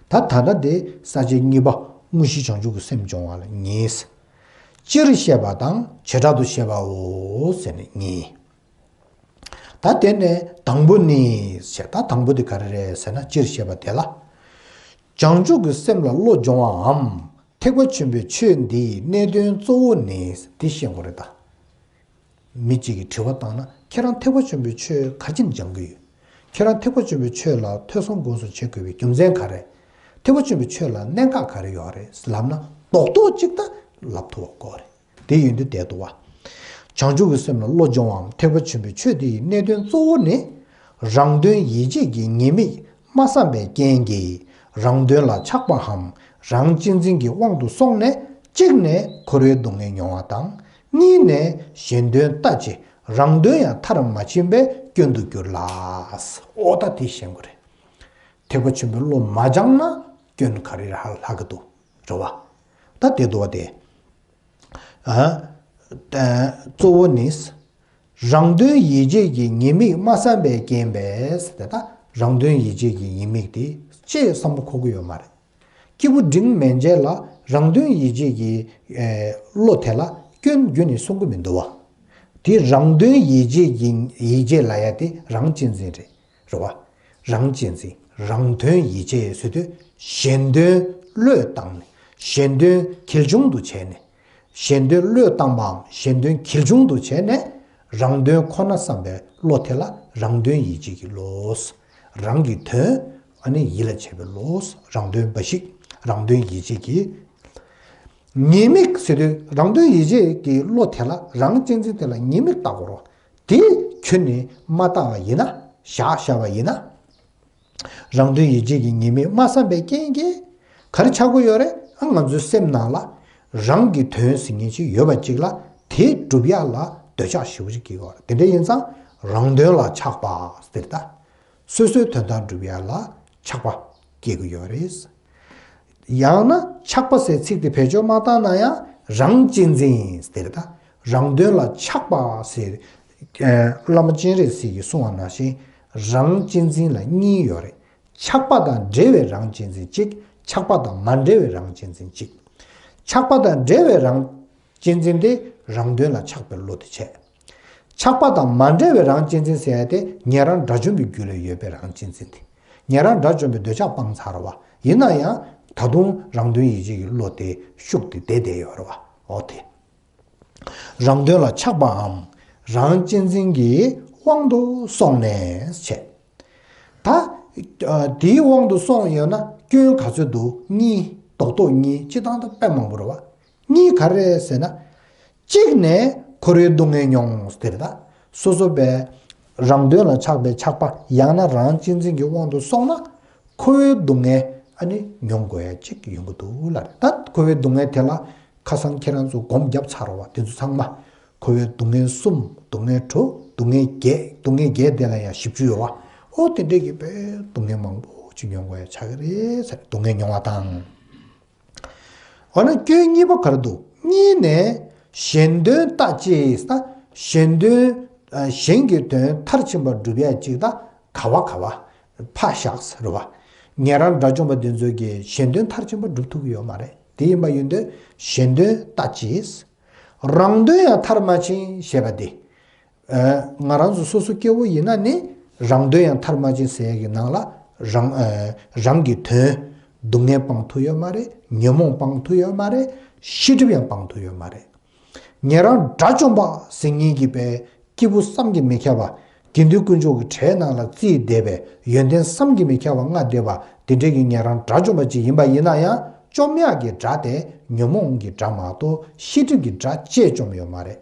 ད་ད་ལྟ་དེ་ས་བཅད་གཉིས་པ་དངོས་གཞི་བྱང་ཆུབ་ཀྱི་སེམས་སྦྱོང་བ་ལ་གཉིས། སྤྱིར་བཤད་པ་དང་བྱེ་བྲག་ཏུ་བཤད་པའོ་ཟེར་ནས་གཉིས། ད་དེ་ནས་དང་པོ་ནི་ཟེར། ད་དང་པོ་དེ་ག་རེ་རེད་ཟེར་ན་སྤྱིར་བཤད་པ་དེ་ལ། བྱང་ཆུབ་ཀྱི་སེམས་ལ་བློ་སྦྱོང་བའམ། ཐེག་པ་ཆེན་པོའི་ཆོས་འདིའི་གནད་དོན་གཙོ་བོ་ནི་འདི་ཤེས་དགོས་རེད་ད། མི་གཅིག་གིས་དྲི་བ་བཏང་ན་ཁྱེད་རང་ཐེག་པ་ཆེན་པོའི་ཆོས་ག་རེ་བྱས་ནས་སྦྱང་གི་ཡོད། ཁྱེད་རང་ཐེག་པ་ཆེན་པོའི་ཆོས་ལ་ཐོས་བསམ་སྒོམ་གསུམ་བྱེད་དགོས་པའི་རྒྱུ་མཚན་ག་རེ། ཐེག་པ་ཆེན་པོའི་ཆོས་ལ་གནད་འགག་ག་རེ་ཡོད་རེད་ལབ་ན་རྡོག་རྡོག་གཅིག་ད་ལབ་ཐུབ་པ་དགོས་རེད། དེ་ཡོད་དུས་བསྡད་འདུག་བ། བྱང་ཆུབ་ཀྱི་སེམས་ལ་བློ་སྦྱོང་བའམ་ཐེག་པ་ཆེན་པོའི་ཆོས་འདི་ཡི་གནད་དོན་གཙོ་བོ་ནི། རང་དོན་ཡིད་བྱེད་ཀྱི་ཉེས་དམིགས་མ་བསམ་པའི་རྐྱེན་གྱིས་རང་དོན་ལ་ཆགས་པའམ། རང་གཅེས་འཛིན་གྱི་དབང་དུ་སོང་ནས་གཅིག་ནས་འཁོར་བའི་སྡུག་བསྔལ་མྱོང་བ་དང་། གཉིས་ནས་གཞན་དོན་ལྟ་ཅི་རང་དོན་ཡང་མཐར་མ་ཕྱིན་པའི་སྐྱོན་དུ་འགྱུར་ལ། ཨོ་ད་དེ་ཤེས་དགོས་རེད། ཐེག་པ་ཆེན་པོའི་བློ་མ་སྦྱངས་ན་སྐྱོན་ག་རེ་ལྷག་གི་འདུག་རེད་བ། ད་དེ་འདུག་བ་དེ། ཨ། གཙོ་བོ་ནི། རང་དོན་ཡིད་བྱེད་ཀྱི་ཉེས་དམིགས་མ་བསམ་པའི་རྐྱེན་པས་ཟེར་ཏེ། ད་རང་དོན་ཡིད་བྱེད་ཀྱི་ཉེས་དམིགས་དེ་ཅི་བསམ་བློ་འཁོར་གྱི་ཡོད་མ་རེད། སྐྱེས་བུ་འབྲིང་མན་ཆད་ལ་རང་དོན་ཡིད་བྱེད་ཀྱི་ཨེ་བློ་དེ་ལ་སྐྱོན་རྒྱུ་ནི་གསུང་གི་མི་འདུག་བ། དེ་རང་དོན་ཡིད་བྱེད་ཀྱི་ཡིད་བྱེད་ལབ་ཡ་དེ་རང་གཅེས་འཛིན་རེད། རེད་བ། རང་གཅེས་འཛིན། རང་དོན་ཡིད་བྱེད་ཟེར་དུས་གཞན་དོན་བློས་བཏང་ནས་གཞན་དོན་གལ་ཆུང་དུ་བྱས་ནས། གཞན་དོན་བློས་བཏང་བའམ་གཞན་དོན་གལ་ཆུང་དུ་བྱས་ནས་རང་དོན་ཁོ་ན་བསམ་པའི་བློ་དེ་ལ་རང་དོན་ཡིད་བྱེད་ཀྱི་བློ། རང་གི་དོན་ཨ་ནི་ཡིད་ལ་བྱེད་པའི་བློ། རང་དོན་འབའ་ཞིག་རང་དོན་ཡིད་བྱེད་ཀྱི་ཉེས་དམིགས་ཟེར་དུས་རང་དོན་ཡིད་བྱེད་ཀྱི་བློ་དེ་ལ་རང་གཅེས་འཛིན་དེ་ལ་ཉེས་དམིགས་བཏགས་དགོས་རེད། དེ་ཁྱོན་ནས་མ་བཏགས་པ་ཡིན་ན། བཞག་བཞག་པ་ཡིན་ན། རང་དོན་ཡིད་བྱེད་ཀྱི་ཉེས་དམིགས་མ་བསམ་པའི་རྐྱེན་གྱིས་ག་རེ་ཆགས་ཀྱི་ཡོད་རེད། ཨ། ང་ཚོའི་སེམས་ནང་ལ་རང་གི་དོན་ཟེར་མཁན་ཅིག་ཡོད་པ་ཅིག་ལ་དེ་སྒྲུབ་ཡ་ལ་འདོད་ཆགས་ཞེ་པོ་ཅིག་སྐྱེ་གི་ཡོད་རེད། དེ་འདྲ་ཡིན་ཙང་རང་དོན་ལ་ཆགས་པ་ཟེར་ད། སོ་སོའི་དོན་དག་སྒྲུབ་ཡ་ལ་ཆགས་པ་སྐྱེ་གི་ཡོད་རེད། ཡང་ན་ཆགས་པ་ཟེར་ཚིག་དེ་བེད་སྤྱོད་མ་བཏང་ན་ཡང་རང་གཅེས་འཛིན་ཟེར་ད། རང་དོན་ལ་ཆགས་པ་ཟེར། ཨ། བླ་མ་སྤྱན་རས་གཟིགས་ཀྱིས་གསུངས་པ་ནང་བཞིན་རང་གཅེས་འཛིན་ལ་གཉིས་ཡོད་རེད། ཆགས་པ་དང་འབྲེལ་བའི་རང་གཅེས་འཛིན་གཅིག་ཆགས་པ་དང་མ་འབྲེལ་བའི་རང་གཅེས་འཛིན་གཅིག་ཆགས་པ་དང་འབྲེལ་བའི་རང་གཅེས་འཛིན་དེ་རང་དོན་ལ་ཆགས་པའི་བློ་དེ་བྱས། ཆགས་པ་དང་མ་འབྲེལ་བའི་རང་གཅེས་འཛིན་ཟེར་ཡ་དེ་ཉན་རང་དགྲ་བཅོམ་པའི་རྒྱུད་ལ་ཡོད་པའི་རང་གཅེས་འཛིན་དེ། ཉན་རང་དགྲ་བཅོམ་པའི་འདོད་ཆགས་སྤངས་ཚར་བ་ཡིན་ན་ཡང་ད་དུང་རང་དོན་ཡིད་བྱེད་ཀྱི་བློ་དེ་ཤུགས་དེ་བསྡད་བསྡད་ཡོད་རེད་བ། འོ་དེ། རང་དོན་ལ་ཆགས་པའམ་རང་གཅེས་འཛིན་གྱི་དབང་དུ་སོང་ནས་བྱས། ད་དེའི་དབང་དུ་སོང་ཡོད་ན་སྐྱོན་ག་ཚོད་འདུག་གཉིས། རྡོག་རྡོག་གཉིས། སྤྱིར་བཏང་ད་དཔེ་མང་པོ་རེད་བ། གཉིས་ག་རེ་རེད་ཟེར་ན། གཅིག་ནས་འཁོར་བའི་སྡུག་བསྔལ་མྱོང་ཟེར་ད། སོ་སོ་བས་རང་དོན་ལ་ཆགས་པའི་ཆགས་པ་ཡང་ན་རང་གཅེས་འཛིན་གྱི་དབང་དུ་སོང་ན་འཁོར་བའི་སྡུག་བསྔལ་ཨ་ནི་མྱོང་དགོས་ཡ་གཅིག་ཡོང་གི་འདུག་ལབ་རེད། ད་འཁོར་བའི་སྡུག་བསྔལ་དེ་ལ་ཁ་སང་ཁྱེད་རང་ཚོ་སྒོམ་བརྒྱབ་ཚར་བ་དེ་ཚོ་ཚང་མ། འཁོར་བའི་སྡུག་བསྔལ་གསུམ། སྡུག་བསྔལ་དྲུག་སྡུག་བསྔལ་བརྒྱད། སྡུག་བསྔལ་བརྒྱད་དེ་ལ་ཡང་བཞི་བཅུ་ཡོད་བ། ཨོ་དེ་འདྲས་ཀྱི་དཔེ་སྡུག་བསྔལ་མང་པོ་ཅིག་མྱོང་དགོས་ཡ་ཆགས་ཀྱི་རེད་ཟེར། སྡུག་བསྔལ་མྱོང་བ་དང་། འོ་ན་སྐྱོན་གཉིས་པ་ག་རེ་འདུག་གཉིས་ནས་གཞན་དོན་ལྟ་ཅི་ཟེར། གཞན་དོན། གཞན་གྱི་དོན་མཐར་ཕྱིན་པ་སྒྲུབ་ཡ་གཅིག་ད་ག་བ་ག་བ་ཕར་བཞག་ཟེར་བ། ཉན་རང་དགྲ་བཅོམ་པ་འདི་ཚོ་གིས་གཞན་དོན་མཐར་ཕྱིན་པ་སྒྲུབ་ཐུབ་ཀྱི་ཡོད་མ་རེད། དེ་ཡིན་པ་ཡིན་དུས་གཞན་དོན་ལྟ་ཅི། རང་དོན་ཡང་མཐར་མ་ཕྱིན་ཞེས་པ་དེ། ཨ། ང་རང་ཚོ་སོ་སོ་སྐྱེ་བོ་ཡིན་ན་ནི་ རང་དོན་ཡང་མཐར་མ་ཕྱིན་ཟེར་ཡག་གི་ནང་ལ་རང་ཨ་རང་གི་དོན། སྡུག་བསྔལ་སྤང་ཐུབ་ཡོད་མ་རེད། ཉོན་མོངས་སྤང་ཐུབ་ཡོད་མ་རེད། ཤེས་སྒྲིབ་ཡང་སྤང་ཐུབ་ཡོད་མ་རེད། ཉན་རང་དགྲ་བཅོམ་པ་ཟེར་མཁན་གྱི་པའི་སྐྱེས་བུ་བསམ་གྱིས་མི་ཁྱབ་པ། དགེ་འདུན་དཀོན་མཆོག་གི་གྲལ་ནང་ལ་རྩིས་བསྡད་པའི་ཡོན་ཏན་བསམ་གྱིས་མི་ཁྱབ་པ་ལྔ་ལྡན་པ་དེ་འདྲའི་གི་ཉན་རང་དགྲ་བཅོམ་པ་ཅིག་ཡིན་པ་ཡིན་ན་ཡང་བཅོམ་ཡག་གི་དགྲ་དེ་ཉོན་མོངས་ཀྱི་དགྲ་མ་གཏོགས་ཤེས་སྒྲིབ་ཀྱི་དགྲ་ཅིག་བཅོམ་ཡོད་མ་རེད།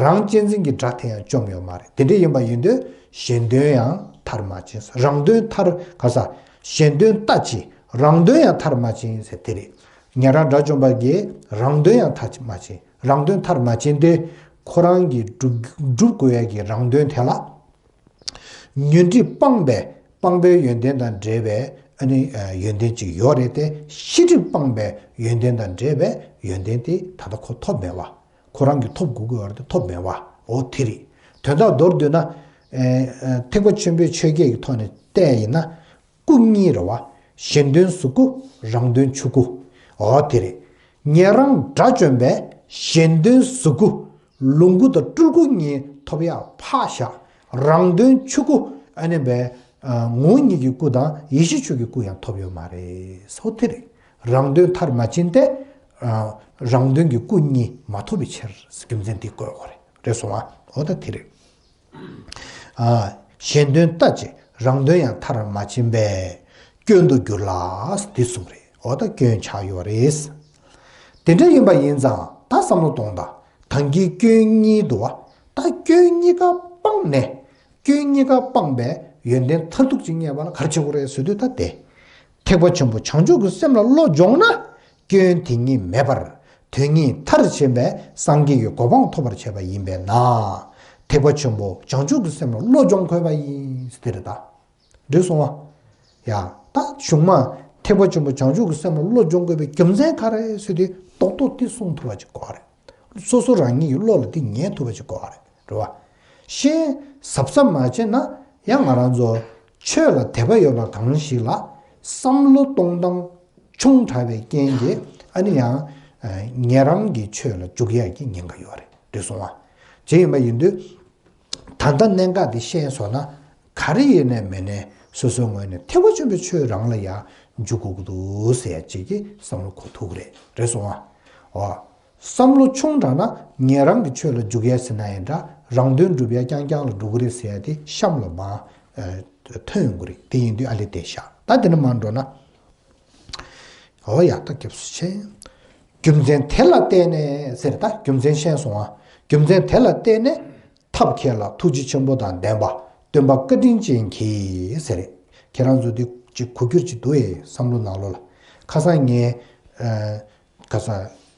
རང་གཅེས་འཛིན་གྱི་དགྲ་དེ་ཡང་བཅོམ་ཡོད་མ་རེད། དེ་འདྲ་ཡིན་པ་ཡིན་དུས་གཞན་དོན་ཡང་མཐར་མ་ཕྱིན། རང་དོན་མཐར་ག་ས། གཞན་དོན་ལྟ་ཅི། རང་དོན་ཡང་མཐར་མ་ཕྱིན་ཟེར་དེ་རེད། ཉན་རང་དགྲ་བཅོམ་པ་གིས་རང་དོན་ཡང་མཐར་མ་ཕྱིན། རང་དོན་མཐར་མ་ཕྱིན་ཏེ་ཁོ་རང་གིས་སྒྲུབ་སྒྲུབ་དགོས་ཡ་གི་རང་དོན་དེ་ལ། ཉོན་སྒྲིབ་སྤངས་པའི་སྤངས་པའི་ཡོན་ཏན་དང་འབྲེལ་བའི་ཨ་ནི་ཡོན་ཏན་ཅིག་ཡོད་རེད་དེ། ཤེས་སྒྲིབ་སྤངས་པའི་ཡོན་ཏན་དང་འབྲེལ་བའི་ཡོན་ཏན་དེ་ད་ལྟ་ཁོ་ཐོབ་མེད་པ། ཁོ་རང་གིས་ཐོབ་དགོས་ཀྱི་ཡོད་རེད་དེ་ཐོབ་མེད་པ། འོ་དེ་རེད། དོན་དག་མདོར་བསྡུས་ན། ཐེག་པ་ཆེན་པོའི་ཆོས་བརྒྱད་ཀྱི་ཐོག་ནས་བལྟས་ཡིན་ན། སྐུ་གཉིས་རེད་བ། གཞན་དོན་གཟུགས་སྐུ། རང་དོན་ཆོས་སྐུ། འོ་དེ་རེད། ཉན་རང་དགྲ་བཅོམ་པས་གཞན་དོན་གཟུགས་སྐུ། ལོངས་སྐུ་དང་སྤྲུལ་སྐུ་གཉིས་ཐོབ་ཡག་ཕར་བཞག་རང་དོན་ཆོས་སྐུ་ཨ་ནི་བས། ངོ་བོ་ཉིད་ཀྱི་སྐུ་དང་ཡེ་ཤེས་ཆོས་ཀྱི་སྐུ་ཡང་ཐོབ་ཡོད་མ་རེད། སོ་དེ་རེད། རང་དོན་མཐར་མ་ཕྱིན་ཏེ། རང་དོན་གྱི་སྐུ་གཉིས་མ་ཐོབ་པའི་ཕྱིར་རྒྱུ་མཚན་འདི་བཀོད་དགོས་རེད། རེད་སོང་ཨ། འོ་ད་དེ་རེད། གཞན་དོན་ལྟ་ཅི། རང་དོན་ཡང་མཐར་མ་ཕྱིན་པས་སྐྱོན་དུ་འགྱུར་ལ་འདི་གསུངས་རེད། འོ་ད་སྐྱོན་ཆགས་ཡོད་རེད། དེ་འདྲ་ཡིན་པ་ཡིན་ཙང་ད་བསམ་བློ་གཏོང་དང་། ད་གིན་སྐྱོན་གཉིས་འདུག་བ། ད་སྐྱོན་གཉིས་ཀ་སྤངས་ནས། སྐྱོན་གཉིས་ཀ་སྤངས་པའི་ཡོན་ཏན་མཐར་ཐུག་ཅིག་རྙེད་པ་ལ་ག་རེ་བྱེད་དགོས་རེད་ཟེར་དུས་ད་དེ། ཐེག་པ་ཆེན་པོ་བྱང་ཆུབ་ཀྱི་སེམས་ལ་བློ་སྦྱོང་ན། སྐྱོན་དེ་ཉིད་མེད་པར་དོན་གཉིས་མཐར་ཕྱིན་པའི་སངས་རྒྱས་ཀྱི་གོ་འཕང་ཐོབ་པར་བྱེད་པ་ཡིན་པས་ན། ཐེག་པ་ཆེན་པོ་བྱང་ཆུབ་ཀྱི་སེམས་ལ་བློ་སྦྱོང་དགོས་པ་ཡིན་ཟེར་དེ་རེད་ད། འགྲིག་སོང་བ། ཡ། ད་གཞུག་མ་ཐེག་པ་ཆེན་པོ་བྱང་ཆུབ་ཀྱི་སེམས་ལ་བློ་སྦྱོང་དགོས་པའི་རྒྱུ་མཚན་ག་རེ་ཟེར་དུས་རྡོག་རྡོག་དེ་གསུང་ཐུབ་པ་ཅིག་དགོས་རེད། སོ་སོ་རང་ཉིད་ཀྱི་བློ་ལ་དེ་ཉན་ཐུབ་པ་ཅིག་དགོས་རེད། རེད་བ། ཤེས་གཟབ་གཟབ་མ་བྱས་ན་ཡང་ང་རང་ཚོ་ཆོས་ལ་དད་པ་ཡོད་པ་གང་ཞིག་ལ་བསམ་བློ་གཏོང་སྟངས་ཆུང་དྲགས་པའི་རྐྱེན་གྱིས་ཨ་ནི་ཡང་ཉན་རང་གི་ཆོས་ལ་འཇུག་ཡག་གི་ཉེན་ཁ་ཡོད་རེད། འགྲིག་སོང་བ། བྱས་ཡིན་པ་ཡིན་དུས། ད་ལྟ་གནད་འགག་འདི་ཤེས་སོང་ན་ག་རེ་ཡིན་ནའི་མིན་ནའི་སོ་སོའི་ངོས་ནས་ཐེག་པ་ཆེན་པོའི་ཆོས་རང་ལ་ཡང་འཇུག་དགོས་ཀྱི་འདུག་ཟེར་ཡ་གཅིག་གི་བསམ་བློ་འཁོར་ཐུབ་ཀྱི་རེད། རེད་སོང་ཨ། འོ། བསམ་བློ་ཆུང་དྲགས་ན་ཉན་རང་གི་ཆོས་ལ་འཇུག་ཡ་ཟེར་ན་ཡང་འདྲ། རང་དོན་སྒྲུབ་ཡ་རྐྱང་རྐྱང་ལ་འགྲོ་གི་རེད་ཟེར་ཡ་དེ་གཤམ་ལ་མར་ཐོན་ཡོང་གི་རེད། དེ་ཡིན་དུས་ཨ་ལེ་དེ་བཞག་ད་དེ་ནས་མར་འགྲོ་ན། འོ་ཡ་ད་སྐྱབས་སུ་མཆི། རྒྱུ་མཚན་དེ་ལ་བརྟེན་ནས་ཟེར་ད་རྒྱུ་མཚན་ཤེས་སོང་ཨ། རྒྱུ་མཚན་དེ་ལ་བརྟེན་ནས་ཐབས་མཁས་ལ་ཐུགས་རྗེ་ཆེན་པོ་དང་ལྡན་པ་སྟོན་པ་བཀའ་དྲིན་ཅན་གྱིས་ཟེར། ཁྱེད་རང་ཚོ་འདི་ཅིག་གོ་རྒྱུ་ཅིག་འདུག་ཨེ་བསམ་བློ་ནང་ལོགས་ལ། ཁ་སང་ངས་ག་ས་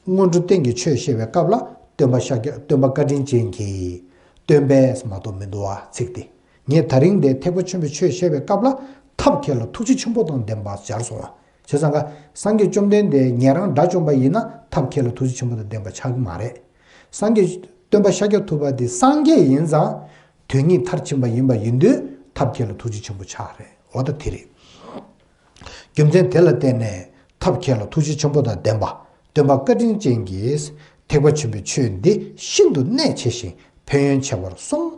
སྔོན་འགྲོ་རྟེན་གྱི་ཆོས་བཤད་པའི་སྐབས་ལ་སྟོན་པ་ཤཱཀྱ་སྟོན་པ་བཀའ་དྲིན་ཅན་གྱིས་སྟོན་པས་མ་གཏོགས་མི་འདུག་ཨ་ཚིག་དེ། ངས་ད་རིང་འདིར་ཐེག་པ་ཆེན་པོའི་ཆོས་བཤད་པའི་སྐབས་ལ་ཐབས་མཁས་ལ་ཐུགས་རྗེ་ཆེན་པོ་དང་ལྡན་པ་སྦྱར་སོང་བ། བྱས་ཙང་ཀ་སངས་རྒྱས་བཅོམ་ལྡན་འདས་ཉན་རང་དགྲ་བཅོམ་པ་ཡིན་ན་ཐབས་མཁས་ལ་ཐུགས་རྗེ་ཆེན་པོ་དང་ལྡན་པ་ཆགས་ཀྱི་མ་རེད། སངས་རྒྱས་སྟོན་པ་ཤཱཀྱ་ཐུབ་པ་འདི་སངས་རྒྱས་ཡིན་ཙང་དོན་གཉིས་མཐར་ཕྱིན་པ་ཡིན་པ་ཡིན་དུས་ཐབས་མཁས་ལ་ཐུགས་རྗེ་ཆེན་པོ་ཆགས་རེད། འོ་ད་དེ་རེད། རྒྱུ་མཚན་དེ་ལ་བརྟེན་ནས་ཐབས་མཁས་ལ་ཐུགས་རྗེ་ཆེན་པོ་དང་ལྡན་པ་སྟོན་པ་བཀའ་དྲིན་ཅན་གྱིས་ཐེག་པ་ཆེན་པོའི་ཆོས་འདི་ཤིན་ཏུ་གནད་ཆེ་ཞིང་ཕན་ཡོན་ཆེ་བར་གསུངས།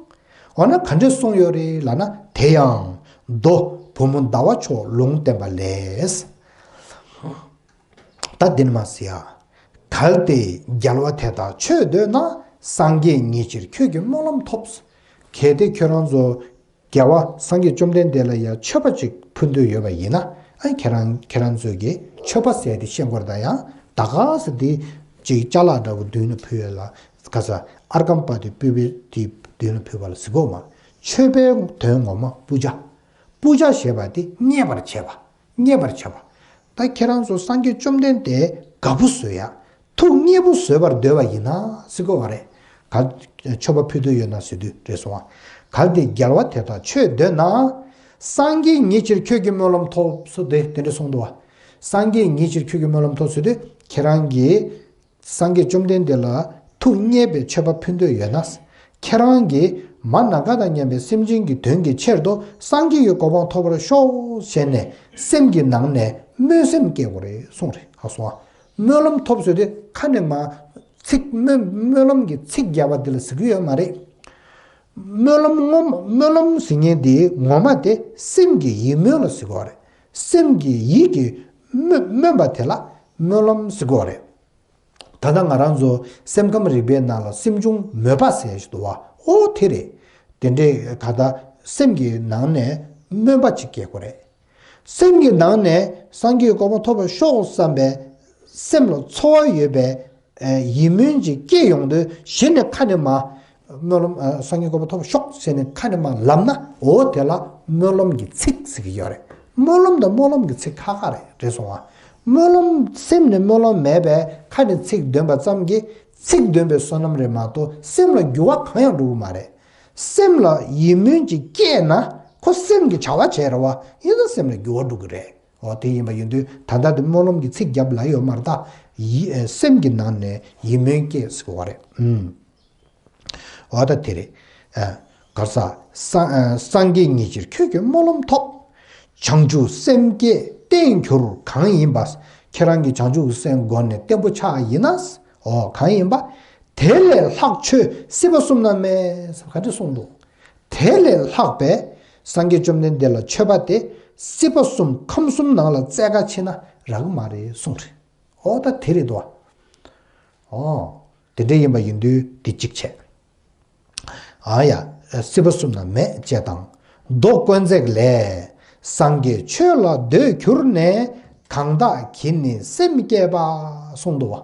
འོ་ན་ག་འདྲས་གསུངས་ཡོད་རེད་ལབ་ན། དེ་ཡང་མདོ་བུ་མོ་ཟླ་བ་མཆོག་ལུང་བསྟན་པ་ལས། ད་འདི་ནས་མར་ཟེར་ཡ། གལ་ཏེ་རྒྱལ་བ་དེ་དག་ཆོས་འདོད་ན། སངས་རྒྱས་ཉིད་ཕྱིར་ཁྱོད་ཀྱིས་སྨོན་ལམ་ཐོབ། གལ་ཏེ་ཁྱོད་རང་ཚོ་རྒྱལ་བ་སངས་རྒྱས་བཅོམ་ལྡན་འདས་ལ་ཡང་མཆོད་པ་ཅིག་ཕུལ་འདོད་ཡོད་པ་ཡིན་ན། ཨ་ཁྱེད་རང་ཁྱེད་རང་ཚོས་ཀྱིས་མཆོད་པ་ཟེར་དེ་ཤེས་དགོས་རེད། ད་ཡང་ད་ག་ཟེ་དེ་ཅིག་ཅ་ལག་འདྲ་བོ་མདུན་ལ་ཕུལ་ཡོད་ལ། ག་ས་ཨརྒྷཾ་པ་དེ་སྤོས་པའི་དེ་མདུན་ལ་ཕུལ་བ་ལ་ཟེར་གོ་མ། མཆོད་པའི་དོན་ངོ་མ་པུ་ཇ། པུ་ཇ་ཞེས་པ་དེ་མཉེས་པར་བྱེད་པ། མཉེས་པར་བྱེད་པ། ད་ཁྱེད་རང་ཚོ་སངས་རྒྱས་བཅོམ་ལྡན་འདས་དགའ་པོ་བཟོ་ཡ། ཐུགས་མཉེས་པོ་བཟོས་པར་འདོད་པ་ཡིན་ན་ཟེར་གོ་བ་རེད། ག་མཆོད་པ་ཕུལ་འདོད་ཡོད་ན་ཟེར་དུས་རེད་སོང་བ། གལ་ཏེ་རྒྱལ་བ་དེ་དག་ཆོས་འདོད་ན། སངས་རྒྱས་ཉིད་ཕྱིར་ཁྱོད་ཀྱིས་སྨོན་ལམ་ཐོབ་ཟེར་དེ་དེ་འདྲ་གསུངས་འདུག་བ། སངས་རྒྱས་ཉིད་ཕྱིར་ཁྱོད་ཀྱིས་སྨོན་ལམ་ཐོབ་ཟེར་དུས་ཁྱེད་རང་གིས། སངས་རྒྱས་བཅོམ་ལྡན་འདས་ལ་ཐུགས་མཉེས་པའི་མཆོད་པ་ཕུལ་འདོད་ཡོད་ན། ཁྱེད་རང་གིས་མ་ན་ག་དང་མཉམ་པའི་སེམས་ཅན་གྱི་དོན་གྱི་ཕྱིར་དུ་སངས་རྒྱས་ཀྱི་གོ་འཕང་ཐོབ་པར་ཤོག་ཞེས་ནས་སེམས་ཀྱི་ནང་ནས་སྨོན་སེམས་སྐྱེ་དགོས་རེད་གསུངས་རེད། ཧ་སོང་ཨ། སྨོན་ལམ་ཐོབ་ཟེར་དུས་ཁ་ནས་མ་ཚིག་སྨོན་སྨོན་ལམ་གྱི་ཚིག་རྒྱབ་པ་འདི་ལ་ཟེར་གྱི་ཡོད་མ་རེད། སྨོན་ལམ་ངོ་མ་སྨོན་ལམ་ཟེར་མཁན་དེ་ངོ་མ་དེ་སེམས་ཀྱི་ཡིད་སྨོན་ལ་ཟེར་གྱི་ཡོད་རེད། སེམས་ཀྱི་ཡིད་ཀྱིས་སྨོན་སྨོན་པ་དེ་ལ་སྨོན་ལམ་ཟེར་གྱི་ཡོད་རེད། ད་ལྟ་ང་རང་ཚོ་སེམས་ཁམས་རིག་པའི་ནང་ལ་སེམས་བྱུང་མོས་པ་ཟེར་ཞིག་འདུག་བ། ཨོ་དེ་རེད། དེ་འདྲའི་ག་ད་སེམས་ཀྱི་ནང་ནས་སྨོན་པ་ཅིག་སྐྱེ་དགོས་རེད། སེམས་ཀྱི་ནང་ནས་སངས་རྒྱས་ཀྱི་གོ་འཕང་ཐོབ་པར་ཤོག་བསམ་པའི་སེམས་ལ་ཚོར་བ་ཡོད་པའི་ཡིད་སྨོན་ཅིག་སྐྱེ་ཡོང་དུས་གཞི་ནས་ཁ་ནས་མ་སྨོན་ལམ་སངས་རྒྱས་གོ་འཕང་ཐོབ་པར་ཤོག་ཟེར་ནས་ཁ་ནས་མ་ལབ་ན། འོ་དེ་ལ་སྨོན་ལམ་གྱི་ཚིག་ཟེར་གྱི་ཡོད་རེད། སྨོན་ལམ་དང་སྨོན་ལམ་གྱི་ཚིག་ཁ་ཁ་རེད། རེད་སོང་ང་། སྨོན་ལམ་སེམས་ནས་སྨོན་ལམ་མེད་པས་ཁ་ནས་ཚིག་འདོན་པ་ཙམ་གྱིས་ཚིག་འདོན་པའི་བསོད་ནམས་རེད་མ་གཏོགས་སེམས་ལ་འགྱུར་བ་གང་ཡང་འགྲོ་གི་མ་རེད། སེམས་ལ་ཡིད་སྨོན་ཅིག་སྐྱེས་ན་ཁོ་སེམས་ཀྱི་བྱ་བ་བྱས་རེད་བ། ཡིན་ན་སེམས་ལ་འགྱུར་བ་འགྲོ་གི་རེད། འོ་དེ་ཡིན་པ་ཡིན་དུས་ད་ལྟ་དེ་སྨོན་ལམ་གྱི་ཚིག་རྒྱབ་ལ་ཡོད་མ་རེད་ད། ཡིད་ཨེ་སེམས་ཀྱི་ནང་ནས་ཡིད་སྨོན་སྐྱེས་ཟེར་བ་རེད། ཨུམ། འོ་ད་དེ་རེད། ཨ་གར་ས་སངས་ཨ་སངས་རྒྱས་ཉིད་ཕྱིར་ཁྱོད་ཀྱི་སྨོན་ལམ་ཐོབ། བྱང་ཆུབ་སེམས་བསྐྱེད་བརྟན་གྱུར་གང་ཡིན་པ། ཁྱེད་རང་གིས་བྱང་ཆུབ་ཀྱི་སེམས་སྒོ་ནས་བརྟན་པོ་ཆགས་ཡིན་ན། འོ་གང་ཡིན་པ། དེ་ལས་ལྷག་ཆོས་སྲིད་པ་གསུམ་ན་མེད། ག་འདྲ་གསུངས་འདུག་དེ་ལས་ལྷག་པའི་སངས་རྒྱས་བཅོམ་ལྡན་འདས་ལ་མཆོད་པ་དེ་སྲིད་པ་གསུམ་ཁམས་གསུམ་ནང་ལ་བཙལ་ག་ཕྱིན་ན་རག་གི་མ་རེད་གསུངས་རེད། འོ་ད་དེ་རེད་དོ། འོ། དེ་འདྲ་ཡིན་པ་ཡིན་དུས་དེ་གཅིག་བྱས། ཨ་ཡ། སྲིད་པ་གསུམ་ན་མེད་ཅེས་དང་། མདོ་དཀོན་བརྩེགས་ལས། སངས་རྒྱས་ཆོས་ལ་འདོད་གྱུར་ནས། གང་དག་གིས་ནི་སེམས་བསྐྱེད་པ། གསུངས་འདུག་བ།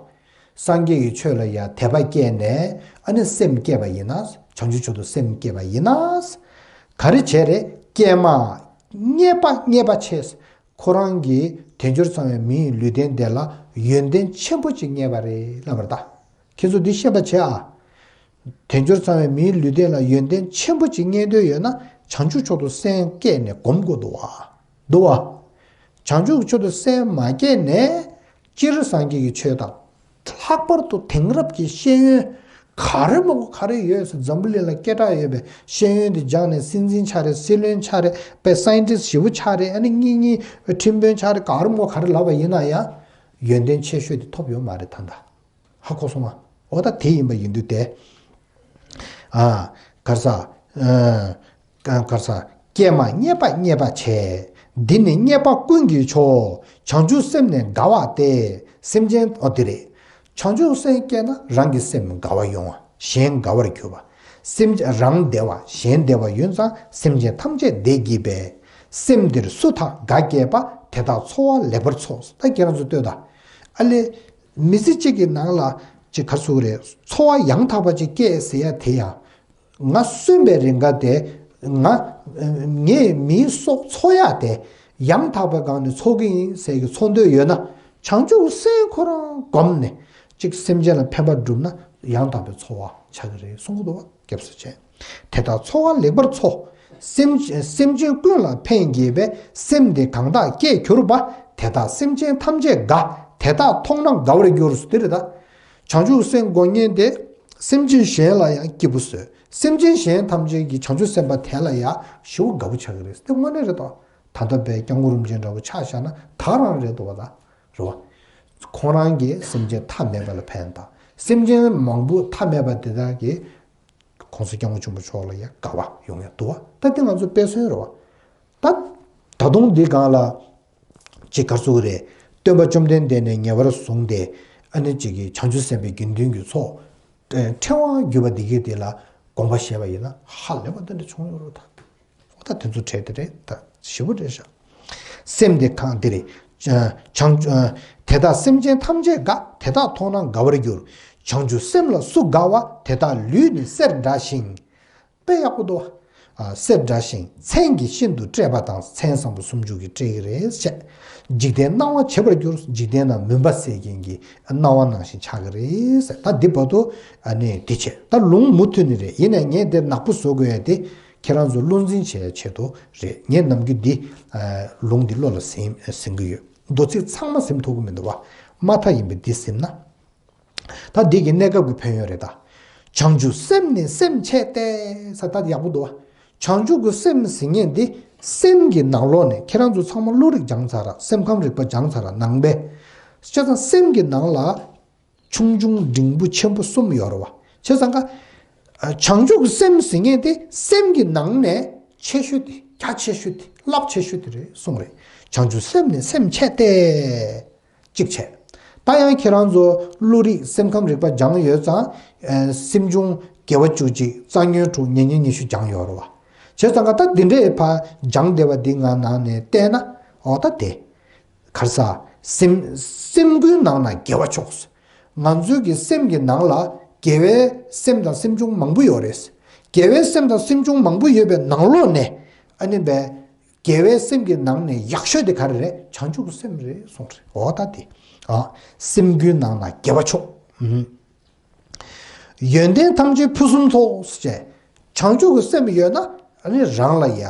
སངས་རྒྱས་ཀྱི་ཆོས་ལ་ཡང་དད་པ་སྐྱེས་ནས་ཨ་ནི་སེམས་བསྐྱེད་པ་ཡིན་ན། བྱང་ཆུབ་མཆོག་ཏུ་སེམས་བསྐྱེད་པ་ཡིན་ན། ག་རེ་བྱས་རེད། ཀྱེ་མ། རྙེད་པ་རྙེད་པ་ཆེ། ཁོ་རང་གིས་དལ་འབྱོར་ཚང་བའི་མིའི་ལུས་རྟེན་དེ་ལ་ཡོན་ཏན་ཆེན་པོ་ཅིག་རྙེད་པ་རེད་ལབ་པ་རེད་ད། ཁྱེད་ཚོ་འདི་ཤེས་པ་བྱེད་ཨ། དལ་འབྱོར་ཚང་བའི་མིའི་ལུས་རྟེན་ལ་ཡོན་ཏན་ཆེན་པོ་ཅིག་རྙེད་འདོད་ཡོད་ན་བྱང་ཆུབ་མཆོག་ཏུ་སེམས་བསྐྱེད་ནས་སྒོམ་དགོས་འདུག་བ། འདུག་བ། བྱང་ཆུབ་མཆོག་ཏུ་སེམས་མ་བསྐྱེད་ནས་སྤྱིར་སངས་རྒྱས་ཀྱི་ཆོས་དང་། ལྷག་པར་དུ་དེང་རབས་ཀྱི་ཤེས་ཡོན་ག་རེ་མང་པོ་ག་རེ་ཡོད་ཟེར། འཛམ་བུ་གླིང་ལ་སྐད་གྲགས་ཡོད་པའི་ཤེས་ཡོན་དེ་སྦྱངས་ནས་སྲིད་འཛིན་ཆགས་རེད། སྲིད་བློན་ཆགས་རེད། དཔེ་སའིན་ཊིསི་ཞེ་པོ་ཆགས་རེད། ཨ་ནི་གཉིས་གཉིས་ཁྲིམས་དཔོན་ཆགས་རེད། ག་རེ་མང་པོ་ག་རེ་ལབ་པ་ཡིན་ན་ཡང་ཡོན་ཏན་ཆེ་ཤོས་དེ་ཐོབ་ཡོད་མ་རེད་ད་ལྟ། ཧ་གོ་སོང་ང་། འོ་ད་དེ་ཡིན་པ་ཡིན་དུས་དེ། ཨ། གར་ས། ཨ། ག་གར་ས། ཀྱེ་མ་རྙེད་པ་རྙེད་པ་ཆེ། འདི་ནི་རྙེད་པ་ཀུན་གྱི་མཆོག་བྱང་ཆུབ་སེམས་ནི་དགའ་བ་སྟེ། སེམས་ཅན་ཨོ་དེ་རེད། བྱང་ཆུབ་སེམས་སྐྱེས་ན་རང་གི་སེམས་དགའ་བ་ཡོང་བ། གཞན་དགའ་བར་གྱུར་པ། སེམས་རང་བདེ་བ་གཞན་བདེ་བ་ཡོད་ཙང་སེམས་ཅན་ཐམས་ཅད་བདེ་བགྱིད་པས། སེམས་འདིར་སུ་དག་དགའ་སྐྱེས་པ། དེ་དག་འཚོ་བ་ལེགས་པར་འཚོ། ད་ཁྱེད་རང་ཚོ་ལྟོས་དང་། ཨ་ལེ། མི་ཚེ་གཅིག་གི་ནང་ལ་ཅིག་ག་ཚུགས་རེད། འཚོ་བ་ཡང་དག་པ་ཅིག་སྐྱེས་ཟེར་ཡ་དེ་ཡང་། ང་གསོན་པའི་རིང་ག་དེ་ང་ངའི་མིའི་སྲོག་འཚོ་ཡ་དེ་ཡང་དག་པའི་སྒང་ནས་འཚོ་གི་ཡིན་ཟེར་གི་འཚོ་འདོད་ཡོད་ན། བྱང་ཆུབ་སེམས་ཁོ་རང་བསྒོམས་ནས་ཅིག་སེམས་ཅན་ལ་ཕན་པ་བསྒྲུབས་ན་ཡང་དག་པའི་འཚོ་བ་ཆགས་ཀྱི་རེད་གསུང་གི་འདུག་བ། སྐྱབས་སུ་མཆི། དེ་དག་འཚོ་བ་ལེགས་པར་འཚོ། སེམས་སེམས་ཅན་ཀུན་ལ་ཕན་བགྱིད་པའི། སེམས་འདི་གང་དག་སྐྱེས་གྱུར་པ། དེ་དག་སེམས་ཅན་ཐམས་ཅད་དགའ། དེ་དག་མཐོང་ན་དགའ་བར་འགྱུར། དེ་རེད་ད། བྱང་ཆུབ་སེམས་དགོས་མཁན་དེ། སེམས་ཅན་གཞན་ལ་ཡང་སྐྱིད་པོ་བཟོས། སེམས་ཅན་གཞན་ཐམས་ཅད་ཀྱིས་བྱང་ཆུབ་སེམས་དཔའ་དེ་ལ་ཡང་ཞེ་པོ་དགའ་པོ་ཆགས་ཀྱི་རེད། དེ་དངོས་གནས་རེད་དོ། ད་ལྟ་བའི་སྐྱབས་མགོན་རིན་པོ་ཆེ་འདྲ་པོ་ཆ་བཞག་ན་ད་རང་རེད་དོ་བ་ད། རེད་བ། ཁོང་རང་གིས་སེམས་ཅན་ཐ་མལ་པ་ལ་ཕན་དང་། སེམས་ཅན་མང་པོ་ཐ་མལ་པ་དེ་དག་གིས་༸གོང་ས་༸སྐྱབས་མགོན་ཆེན་པོ་མཆོག་ལ་ཡང་དགའ་བ་ཡོང་ཡ་འདུག་བ། ད་དེ་ང་ཚོ་དཔེ་མཚོན་རེད་བ། ད་ད་དུང་འདི་སྒང་ལ་ཅིག་ག་ཚུགས་རེད། སྟོན་པ་བཅོམ་ལྡན་འདས་ནས་ངེས་པར་བཟུང་སྟེ་ཨ་ནི་ཅིག་གིས་བྱང་ཆུབ་སེམས་དཔའི་དགེ་འདུན་གྱི་ཚོགས་ཕྲེང་བ་བརྒྱུད་པ་འདི་གའི་དེ་ལ་དགོངས་པ་བཞེས་པ་ཡིན་ན་ཧ་ལས་པ་འདི་འདྲ་བྱུང་ཡོད་རེད་ད། ད་དེ་ཚོ་གྲས་དེ་རེད་ད། ཞེ་པོ་རེད་ཤག་སེམས་དེ་གང་དེ་རེད། བྱང་དེ་དག་སེམས་ཅན་ཐམས་ཅད་དགའ། དེ་དག་མཐོང་ན་དགའ་བར་འགྱུར། བྱང་ཆུབ་སེམས་ལ་སུ་དགའ་བ། དེ་དག་ལུས་ནི་གསེར་འདྲ་ཞིང་། དཔེ་ཡག་པོ་འདུག་ཨ། གསེར་འདྲ་ཞིང་མཚན་གྱིས་ཤིན་ཏུ་སྤྲས་པ་དང་། མཚན་བཟང་པོ་སུམ་ཅུ་གིས་སྤྲས་ཀྱི་རེད་ཟེར། འཇིག་རྟེན་སྣང་བ་བྱེད་པར་འགྱུར། འཇིག་རྟེན་ན་མུན་པ་སེལ་མཁན་གྱི་སྣང་བ་ནང་བཞིན་ཆགས་ཀྱི་རེད་ཟེར། ད་འདི་བར་དུ་ཨ་ནི་འདི་བྱས། ད་ལུང་མུ་མཐུད་ནི་རེད། ཡིན་ནའི་ངས་འདིར་ནག་པོ་བཟོ་དགོས་ཡ་དེ། ཁྱེད་རང་ཚོ་བློ་འཛིན་བྱེད་ཡ་ཆེད་དུ་རེད། ངས་ནམ་རྒྱུན་འདི་ཨ་ལུང་འདི་བློ་ལ་ཟིན་ཟིན་གྱི་ཡོད། མདོ་ཚིག་ཚང་མ་ཟིན་ཐུབ་ཀྱི་མི་འདུག་བ། མ་མཐའ་ཡིན་པའི་འདི་ཟིན་ན། ད་འདི་གི་གནས་སྐབས་ཀྱི་ཕན་ཡོན་རེད་ད། བྱང་ཆུབ་སེམས་ནི་སེམས་བྱས་ཏེ་ཟེར་ད་ཡག་པོ་འདུག་བ། བྱང་ཆུབ་ཀྱི་སེམས་ཟེར་མཁན་འདི་སེམས་ཀྱི་ནང་ལོགས་ནས། ཁྱེད་རང་ཚོ་ཚང་མ་བློ་རིག་སྦྱངས་ཚར་ར། སེམས་ཁམས་རིག་པ་སྦྱངས་ཚར་ར། ནང་པའི་བྱས་ཙང་སེམས་ཀྱི་ནང་ལ་ཆུང་ཆུང་འབྲིང་པོ་ཆེན་པོ་གསུམ་ཡོད་རེད་བ། བྱས་ཙང་ཀ་ བྱང་ཆུབ་ཀྱི་སེམས་ཟེར་མཁན་དེ་སེམས་ཀྱི་ནང་ནས་ཆེ་ཤོས་དེ། རྒྱ་ཆེ་ཤོས་དེ། རླབས་ཆེ་ཤོས་དེ་རེད་གསུངས་རེད། བྱང་ཆུབ་སེམས་ནི་སེམས་ཆེ་སྟེ། གཅིག་བྱས། ད་ཡང་ཁྱེད་རང་ཚོ་བློ་རིག་སེམས་ཁམས་རིག་པ་སྦྱངས་ཡོད་ཙང་། ཨ། སེམས་བྱུང་དགེ་བ་བཅུ་གཅིག་རྩ་ཉོན་དྲུག་ཉེ་ཉོན་ཉི་ཤུ་སྦྱངས་ཡོད་རེད་བ། བྱས་ཙང་ཀ་ད་འདི་འདྲའི་ཕར་སྦྱངས་བསྡད་པ་འདི་ང་ནང་ནས་བལྟས་ན། འོ་ད་དེ། ག་རེ་ཟ། སེམས། སེམས་ཀུན་ནང་ན་དགེ་བ་མཆོག་ང་ཚོའི་གི་སེམས་ཀྱི་ནང་ལ་དགེ་བའི་སེམས་དང་སེམས་བྱུང་མང་པོ་ཡོད་རེད། དགེ་བའི་སེམས་དང་སེམས་བྱུང་མང་པོ་ཡོད་པའི་ནང་ལོགས་ནས། ཨ་ནི་བས། དགེ་བའི་སེམས་ཀྱི་ནང་ནས་ཡག་ཤོས་དེ་ག་རེ་རེད། བྱང་ཆུབ་ཀྱི་སེམས་རེད་གསུངས་རེད། འོ་ད་དེ། ཨ། སེམས་ཀུན་ནང་ན་དགེ་བ་མཆོག་ཨུམ། ཡོན་ཏན་ཐམས་ཅད་ཕུན་སུམ་ཚོགས་ཟེར། བྱང་ཆུབ་ཀྱི་སེམས་ཡོད་ན། ཨ་ནི་རང་ལ་ཡ།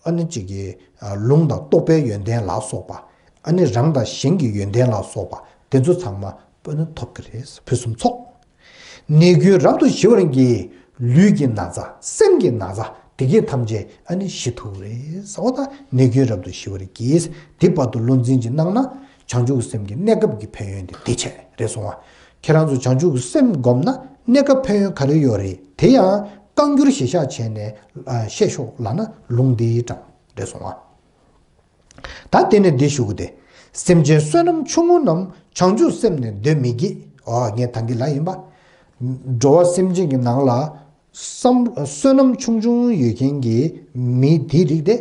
ཨ་ནི་གཅིག་གི། ཨ། ལུང་དང་རྟོགས་པའི་ཡོན་ཏན་ལ་སོགས་པ། ཨ་ནི་རང་དང་གཞན་གྱི་ཡོན་ཏན་ལ་སོགས་པ་དེ་ཚོ་ཚང་མ་ཨ་ནི་ཐོབ་ཀྱི་རེད། ཕུན་སུམ་ཚོགས། ནད་ཀུན་རབ་ཏུ་ཞི་བར་བགྱི། ལུས་ཀྱི་ན་ཚ། སེམས་ཀྱི་ན་ཚ། དེ་གས་ཐམས་ཅད་ཨ་ནི་ཞི་ཐུབ་རེད་ཟེར་བ་དང་། ནད་ཀུན་རབ་ཏུ་ཞི་བར་བགྱི། དེ་བར་དུ་བློ་འཛིན་ཅིག་གནང་ན། བྱང་ཆུབ་སེམས་ཀྱི་གནས་སྐབས་ཀྱི་ཕན་ཡོན་དེ་དེ་བྱས་རེད་གསུངས་པ། ཁྱེད་རང་ཚོ་བྱང་ཆུབ་ཀྱི་སེམས་བསྒོམས་ན་གནས་སྐབས་ཕན་ཡོན་ག་རེ་ཡོད་རེད། དེ་ཡང་བཀའ་འགྱུར་གཞི་བཞག་བྱས་ནས། ཨ། བཤད་ཤོག་ལབ་ན་ལུང་འདིའི་གྲངས་རེད་གསུངས་པ། ད་དེ་ནས་འདི་ཞུ་གི་དེ། སེམས་ཅན་བསོད་ནམས་ཆུང་ངུ་རྣམས། བྱང་ཆུབ་སེམས་ནི་འདོད་མི་བགྱིད། ཨོ། ངས་ད་གིན་ལབ་ཡིན་པ། འགྲོ་བ་སེམས་ཅན་གྱི་ནང་ལ། བསམ། བསོད་ནམས་ཆུང་ཆུང་ཡོད་མཁན་གྱི་མི་དེའི་རིགས་དེ།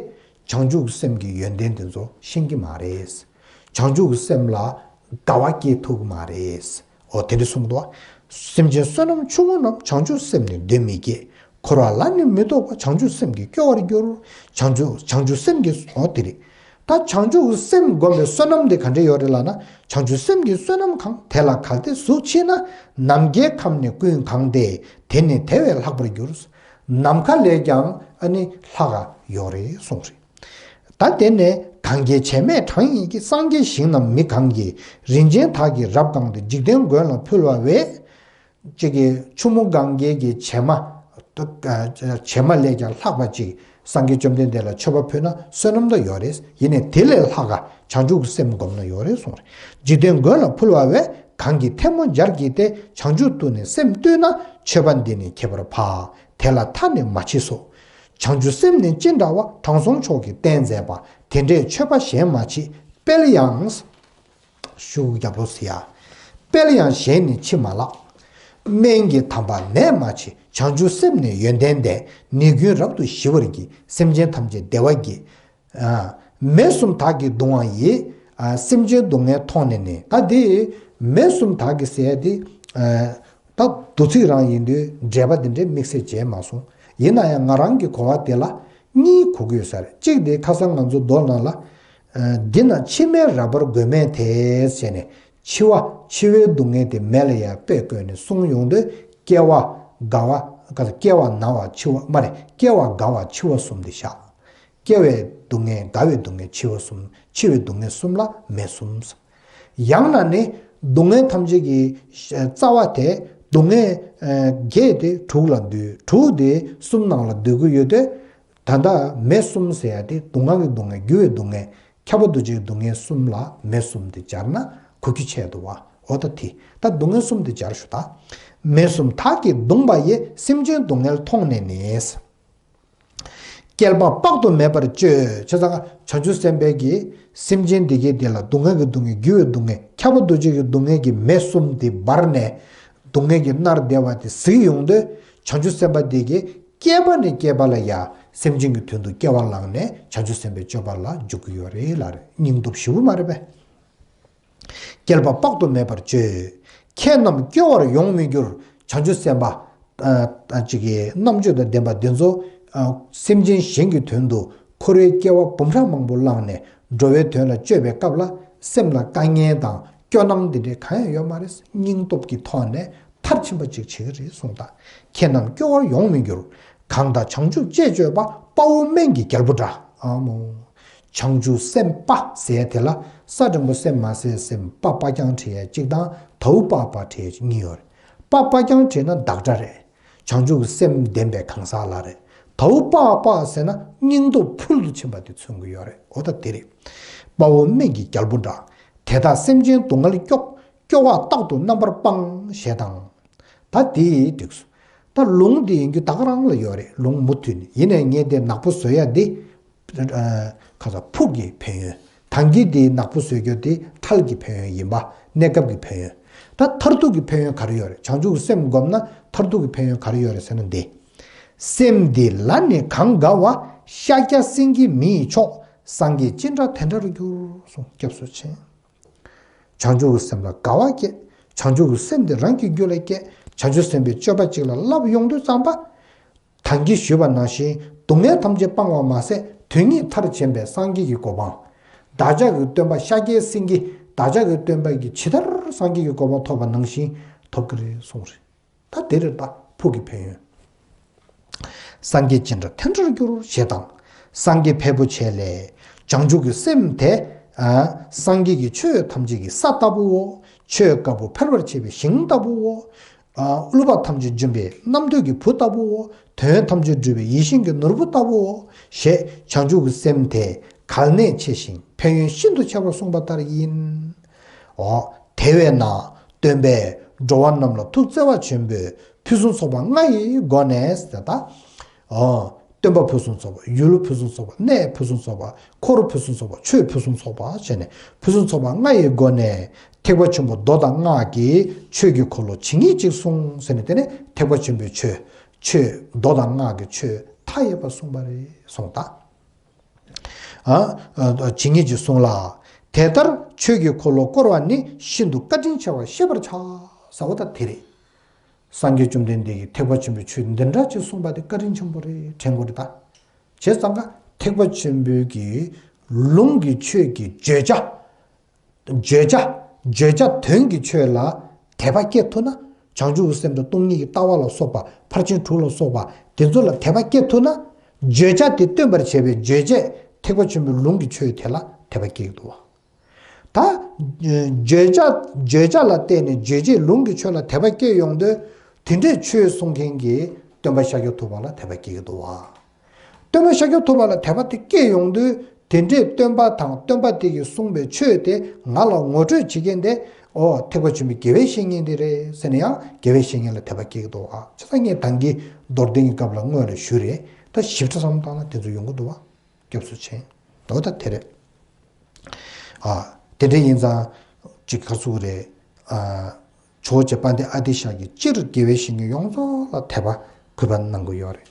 བྱང་ཆུབ་སེམས་ཀྱི་ཡོན་ཏན་དེ་ཚོ་ཤེས་ཀྱི་མ་རེད། བྱང་ཆུབ་སེམས་ལ་དགའ་བ་སྐྱེ་ཐུབ་ཀྱི་མ་རེད། འོ་དེ་འདྲ་གསུངས་འདུག། སེམས་ཅན་བསོད་ནམས་ཆུང་ངུ་རྣམས། བྱང་ཆུབ་སེམས་ནི་འདོད་མི་བགྱིད། འཁོར་བ་ལ་ནི་མི་ལྟོགས་པ། བྱང་ཆུབ་སེམས་ཀྱིས་སྐྱོ་བར་འགྱུར། བྱང་ཆུབ། བྱང་ཆུབ་སེམས་ཀྱིས། འོ་དེ་རེད། ད་བྱང་ཆུབ་ཀྱི་སེམས་བསྒོམས་པའི་བསོད་ནམས་དེ་ག་འདྲ་ཡོད་རེད་ལབ་ན། བྱང་ཆུབ་སེམས་ཀྱི་བསོད་ནམས་གང་། དེ་ལ་གལ་ཏེ་གཟུགས་མཆིས་ན། ནམ་མཁའི་ཁམས་ནི་ཀུན་གང་སྟེ། དེ་ནི་དེ་བས་ལྷག་པར་འགྱུར། ནམ་མཁའ་ལས་ཀྱང་ཨ་ནི་ལྷག་ག་ཡོད་རེད་གསུངས་རེད། ད་དེ་ནས་གང་གིས་བྱེ་སྨྲས་གྲངས་སྙེད་ཀྱི། སངས་རྒྱས་ཞིང་རྣམས་མི་གང་གིས། རིན་ཆེན་དག་གིས་རབ་བཀང་སྟེ། འཇིག་རྟེན་མགོན་ལ་ཕུལ་བ་བས། གཅིག་གིས་ཆུ་མོ་གངྒཱའི་གི་བྱེ་མ། བྱེ་མ་ལས་ཀྱང་ལྷག་པ་ཅིག་སངས་རྒྱས་བཅོམ་ལྡན་འདས་ལ་མཆོད་པ་ཕུལ་ན་བསོད་ནམས་དང་ཡོད་རེད། ཡིན་ནའི་དེ་ལས་ལྷག་ག་བྱང་ཆུབ་ཀྱི་སེམས་བསྒོམས་ན་ཡོད་རེད་གསུངས་རེད། འཇིག་རྟེན་མགོན་ལ་ཕུལ་བ་བས། གང་གིས་ཐལ་མོ་སྦྱར་བགྱིས་ཏེ། བྱང་ཆུབ་ཏུ་ནི་སེམས་གཏོད་ན། མཆོད་པ་འདི་ནི་ཁྱད་པར་འཕགས། དེ་ལ་མཐའ་ནི་མ་མཆིས་སོ། བྱང་ཆུབ་སེམས་ནི་ཅི་འདྲ་བ། དྲང་སྲོང་མཆོག་གིས་བསྟན་མཛད་པ། དེ་འདྲའི་མཆོད་པ་གཞན་མ་མཆིས། དཔལ་ཡང་། ཤུགས་རྒྱབ་ལོ་ཟེར་ཡ། དཔལ་ཡང་གཞན་ནི་མཆིས་མ་ལགས། སྨན་གྱི་དམ་པ་ནད་མ་མཆིས། བྱང་ཆུབ་སེམས་ནི་ཡོན་ཏན་ལྡན། ནད་ཀུན་རབ་ཏུ་ཞི་བར་བགྱི། སེམས་ཅན་ཐམས་ཅད་བདེ་བར་བགྱི། ཨ། མེ་གསུམ་དག་གིས་གདུང་བ་ཡི། ཨ། སེམས་ཅན་སྡུག་བསྔལ་མཐོང་ནས་ནི། ད་འདི་མེ་གསུམ་དག་གིས་ཟེར་ཡ་འདི། ཨ། ད་མདོ་ཚིག་རང་ཡིན་དུས་འགྲེལ་པ་འདི་འདྲའི་དམིགས་བསལ་བྱས་མ་སོང་། ཡིན་ན་ཡང་ང་རང་གི་གོ་བ་དེ་ལ་གཉིས་གོ་གི་ཡོད་ས་རེད། གཅིག་དེ་ཁ་སང་ང་ཚོ་མདོ་ནང་ལ། ཨ། འདི་ན་འཆི་མེད་རབ་འབར་མགོན་མེད་དེ་ཟེར་ནས། འཆི་བ། འཆི་བའི་སྡུག་བསྔལ་དེ་མེ་ལ་ཡར་དཔེ་བཀོད་ནས་གསུངས་ཡོང་དུས། སྐྱེ་བ། རྒ་བ། སྐྱེ་བ་ན་བ་འཆི་བ་མ་རེད། སྐྱེ་བ་རྒ་བ་འཆི་བ་གསུམ་དེ་བཞག། སྐྱེ་བའི་སྡུག་བསྔལ། རྒ་བའི་སྡུག་བསྔལ། འཆི་བ་གསུམ། འཆི་བའི་སྡུག་བསྔལ་གསུམ་ལ་མེ་གསུམ། ཡང་ན་ནི་སྡུག་བསྔལ་ཐམས་ཅད་ཀྱི་རྩ་བ་དེ། སྡུག་བསྔལ་བརྒྱད་དེ་དྲུག་ལ་འདུས། དྲུག་དེ་གསུམ་ནང་ལ་འདུས་ཀྱི་ཡོད་དུས། ད་ལྟ་མེ་གསུམ་ཟེར་ཡ་དེ་སྡུག་བསྔལ་གྱི་སྡུག་བསྔལ། འགྱུར་བའི་སྡུག་བསྔལ། ཁྱབ་པ་འདུ་བྱེད་ཀྱི་སྡུག་བསྔལ་གསུམ་ལ་མེ་གསུམ་དེ་སྦྱར་ན་གོ་རྒྱུ་ཆེ་འདུག་བ། འོ་ད་དེ་ད་སྡུག་བསྔལ་གསུམ་དེ་སྦྱར་ཞུ་ད། མེ་གསུམ་དག་གིས་གདུང་བ་ཡི། སེམས་ཅན་སྡུག་བསྔལ་མཐོང་ནས་ནི། བསྐལ་པ་དཔག་ཏུ་མེད་པར་སྤྱོད། བྱས་ཙང་བྱང་ཆུབ་སེམས་དཔའ་གིས་སེམས་ཅན་འདི་གའི་དེ་ལ་སྡུག་བསྔལ་གྱི་སྡུག་བསྔལ། འགྱུར་བའི་སྡུག་བསྔལ། ཁྱབ་པ་འདུ་བྱེད་ཀྱི་སྡུག་བསྔལ་གྱི་མེ་གསུམ་དེ་འབར་ནས་སྡུག་བསྔལ་གྱིས་མནར་བསྡད་པ་དེ་གཟིགས་ཡོང་དུས། བྱང་ཆུབ་སེམས་དཔའ་དེ་གིས་སྐྱེས་པ་ནས་སྐྱེས་པ་ལ་ཡ་སེམས་ཅན་གྱི་དོན་དུ་སྐྱེ་བ་བླངས་ནས་བྱང་ཆུབ་སེམས་དཔའི་སྤྱོད་པ་ལ་འཇུག་གི་ཡོད་རེད་ལ། རེད། སྙིང་སྟོབས་ཞེ་པོ་མ་རེད་པས། བསྐལ་པ་དཔག་ཏུ་མེད་པར་སྤྱོད། ཁྱེད་རྣམས་སྐྱོ་བར་ཡོང་མི་འགྱུར། བྱང་ཆུབ་སེམས་དཔའ། ཨ། ཨ། ཅིག་གི་རྣམ་དཔྱོད་དང་ལྡན་པ་འདི་ཚོ། ཨ། སེམས་ཅན་གཞན་གྱི་དོན་དུ་འཁོར་བའི་སྐྱེ་བ་འབུམ་ཕྲག་མང་པོ་བླངས་ནས་འགྲོ་བའི་དོན་ལ་སྤྱོད་པའི་སྐབས་ལ་སེམས་ལ་དཀའ་ངལ་དང་སྐྱོ་སྣང་འདི་འདྲའི་གང་ཡང་ཡོད་མ་རེད། སྙིང་སྟོབས་ཀྱི་ཐོག་ནས་མཐར་ཕྱིན་པ་ཅིག་བྱེད་ཀྱི་རེད་གསུངས་དང་། ཁྱེད་རྣམས་སྐྱོ་བར་ཡོང་མི་འགྱུར། གང་དག་བྱང་ཆུབ་ཅེས་བརྗོད་པ། དཔའ་བོ་སྨན་གྱི་རྒྱལ་པོ་འདྲ། ཨ་མོ། བྱང་ཆུབ་སེམས་དཔའ་ཟེར་ཡ་དེ་ལ་ས་འགྲེང་བུ་སེ་མ་སེ་སེམས། དཔའ་དཔའ་རྐྱང་བྲིས་ཡ་གཅིག་དང་དའུ་པ་པ་བྲིས་ཡ་གཉིས་ཡོད་རེད། དཔའ་དཔའ་རྐྱང་བྲིས་ན་བདག་སྒྲ་རེད། བྱང་ཆུབ་ཀྱི་སེམས་ལྡན་པའི་གང་ཟག་ལ་རེད། དའུ་པ་པ་ཟེར་ན་སྙིང་སྟོབས་ཕུལ་དུ་ཕྱིན་པ་དེ་མཚོན་གྱི་ཡོད་རེད། འོ་ད་དེ་རེད། དཔའ་བོ་སྨན་གྱི་རྒྱལ་པོ་འདྲ། དེ་དག་སེམས་ཅན་སྡུག་བསྔལ་སྐྱོབ། སྐྱོ་བ་རྟག་ཏུ་རྣམ་པར་སྤང་། ཞེས་དང་། ད་དེ་འགྲིགས་སོ། ད་ལུང་འདི་ཡིན་རྒྱུ་ད་ག་རང་ལ་ཡོད་རེད། ལུང་མུ་མཐུད་ནས། ཡིན་ནའི་ངས་དེ་ནག་པོ་བཟོ་ཡ་འདི་ཨ་ཁ་ས་ཕུག་གི་ཕན་ཡོན། ད་གིན་དེའི་ནག་པོ་བཟོ་རྒྱུ་དེ་ཁྲལ་གྱི་ཕན་ཡོན་ཡིན་པ། གནས་སྐབས་ཀྱི་ཕན་ཡོན། ད་མཐར་ཐུག་གི་ཕན་ཡོན་ག་རེ་ཡོད་རེད། བྱང་ཆུབ་ཀྱི་སེམས་བསྒོམས་ན་མཐར་ཐུག་གི་ཕན་ཡོན་ག་རེ་ཡོད་རེད་ཟེར་ན་འདི། སེམས་འདི་ལ་ནི་གང་དགའ་བ། ཤཱཀྱ་སེང་གེ་མི་ཡི་མཆོག། སངས་རྒྱས་ཅི་འདྲ་དེ་འདྲར་འགྱུར། གསུངས། སྐྱབས་སུ་མཆི། བྱང་ཆུབ་ཀྱི་སེམས་ལ་དགའ་བ་སྐྱེ། བྱང་ཆུབ་ཀྱི་སེམས་དེ་རང་གི་རྒྱུད་ལ་སྐྱེ། བྱང་ཆུབ་སེམས་དཔའི་སྤྱོད་པ་གཅིག་ལ་བསླབ་ཡོང་དུས་ཙམ་པ། ད་གིན་ཞུས་པ་ནང་བཞིན་སྡུག་བསྔལ་ཐམས་ཅད་སྤང་བ་མ་ཟད། དོན་གཉིས་མཐར་ཕྱིན་པའི་སངས་རྒྱས་ཀྱི་གོ་འཕང་། བདག་ཅག་གི་སྟོན་པ་ཤཱཀྱའི་སེང་གེ། བདག་ཅག་གི་སྟོན་པ་གིས་ཇི་ལྟར་སངས་རྒྱས་ཀྱི་གོ་འཕང་ཐོབ་པ་ནང་བཞིན་ཐོབ་ཀྱི་རེད་གསུངས་རེད། ད་དེ་རེད་ད། ཕུགས་ཀྱི་ཕན་ཡོན། སངས་རྒྱས་ཅི་འདྲ་དེ་འདྲར་འགྱུར་ཞེས་དང་། སངས་རྒྱས་ཕལ་པོ་ཆེ་ལས། བྱང་ཆུབ་ཀྱི་སེམས་དེ། ཨ། སངས་རྒྱས་ཀྱི་ཆོས་ཐམས་ཅད་ཀྱི་ས་ལྟ་བུའོ། ཆོས་དཀར་པོ་འཕེལ་བར་བྱེད་པའི་ཞིང་ལྟ་བུའོ། ཨ། བསླུ་བ་ཐམས་ཅད་འཇོམས་པའི་རྣམ་ཐོས་ཀྱི་བུ་ལྟ་བུའོ། དོན་ཐམས་ཅད་སྒྲུབ་པའི་ཡིད་བཞིན་གྱི་ནོར་བུ་ལྟ་བུའོ། ཞེས་བྱང་ཆུབ་ཀྱི་སེམས་དེ་གལ་གནད་ཆེ་ཞིང་ཕན་ཡོན་ཤིན་ཏུ་ཆེ་བར་གསུངས་པ་ལྟར་ཡིན། འོ། དེ་བས་ན་སྟོན་པས་འགྲོ་བ་རྣམས་ལ་ཐུགས་བརྩེ་བ་ཆེན་པོས་ཕུན་སུམ་ཚོགས་པ་ལྔ་ཡི་སྒོ་ནས་ཟེར་ད། འོ། སྟོན་པ་ཕུན་སུམ་ཚོགས་པ། ཡུལ་ཕུན་སུམ་ཚོགས་པ། གནས་ཕུན་སུམ་ཚོགས་པ། འཁོར་ཕུན་སུམ་ཚོགས་པ། ཆོས་ཕུན་སུམ་ཚོགས་པ་བྱས་ནས་ཕུན་སུམ་ཚོགས་པ་ལྔ་ཡི་སྒོ་ནས་ཐེག་པ་ཆེན་པོ་མདོ་དང་སྔགས་ཀྱི་ཆོས་ཀྱི་འཁོར་ལོ་ཇི་སྙེད་ཅིག་གསུངས་ཟེར་ནས། དེ་ནས་ཐེག་པ་ཆེན་པོའི་ཆོས། ཆོས་མདོ་དང་སྔགས་ཀྱི་ཆོས་མཐའ་ཡས་པ་གསུངས་པ་རེད་གསུངས་ད། ཨ། ཇི་སྙེད་ཅིག་གསུངས་ལ། དེ་ལྟར་ཆོས་ཀྱི་འཁོར་ལོ་བསྐོར་བ་ནི་ཤིན་ཏུ་བཀའ་དྲིན་ཆེ་བར་ཤེས་པར་བྱ། ཟེར་བ་ད་དེ་རེད། སངས་རྒྱས་བཅོམ་ལྡན་འདས་ཀྱིས་ཐེག་པ་ཆེན་པོའི་ཆོས་འདི་འདྲ་ཅིག་གསུངས་པ་དེ་བཀའ་དྲིན་ཆེན་པོ་རེད་དྲན་དགོས་རེད་ད། བྱས་ཙང་ཀ་ཐེག་པ་ཆེན་པོའི་གི་ལུང་གི་ཆོས་ཀྱི་བརྗོད་བྱ། བརྗོད་བྱ། བརྗོད་བྱ་དོན་གྱི་ཆོས་ལ་དད་པ་སྐྱེ་ཐུབ་ན། བྱང་ཆུབ་ཀྱི་སེམས་དང་སྟོང་ཉིད་ཀྱི་ལྟ་བ་ལ་སོགས་པ། ཕར་ཕྱིན་དྲུག་ལ་སོགས་པ་དེ་ཚོ་ལ་དད་པ་སྐྱེ་ཐུབ་ན། བརྗོད་བྱ་དེ་སྟོན་པར་བྱེད་པའི་རྗོད་བྱེད་ཐེག་པ་ཆེན་པོའི་ལུང་གི་ཆོས་དེ་ལ་དད་པ་སྐྱེ་གི་འདུག་བ། ད། བརྗོད་བྱ། བརྗོད་བྱ་ལ་བརྟེན་ནས་རྗོད་བྱེད་ལུང་གི་ཆོས་ལ་དད་པ་སྐྱེ་ཡོང་དུས། དེ་འདྲའི་ཆོས་གསུང་མཁན་གྱི་སྟོན་པ་ཤཱཀྱ་ཐུབ་པ་ལ་དད་པ་སྐྱེ་གི་འདུག་བ། སྟོན་པ་ཤཱཀྱ་ཐུབ་པ་ལ་དད་པ་དེ་སྐྱེ་ཡོང་དུས། དེ་འདྲའི་སྟོན་པ་དང་སྟོན་པ་དེ་གིས་གསུངས་པའི་ཆོས་དེ་ང་ལ་ངོ་སྤྲོད་བྱེད་མཁན་དེ། ཨོ། ཐེག་པ་ཆེན་པོའི་དགེ་བའི་བཤེས་གཉེན་དེ་རེད་ཟེར་ནས་ཡང་དགེ་བའི་བཤེས་གཉེན་ལ་དད་པ་སྐྱེ་གི་འདུག་ཨ། བྱས་ཙང་ངས་ད་གིན་མདོར་བསྟན་གྱི་སྐབས་ལ་སྔོན་ལ་ཞུས་རེད། ད་ཞིབ་ཕྲ་བསམ་བློ་བཏང་ན་དེ་ཚོ་ཡོང་གི་འདུག་བ། སྐྱབས་སུ་མཆི། འོ་ད་དེ་རེད། ཨ། དེ་འདྲ་ཡིན་ཙང་ཅིག་ག་ཚོད་རེད། ཨ། ཇོ་བོ་རྗེ་དཔལ་ལྡན་ཨ་ཏི་ཤ་གིས་སྤྱིར་དགེ་བའི་བཤེས་གཉེན་ཡོངས་རྫོགས་ལ་དད་པ་གུས་པ་གནང་གི་ཡོད་རེད།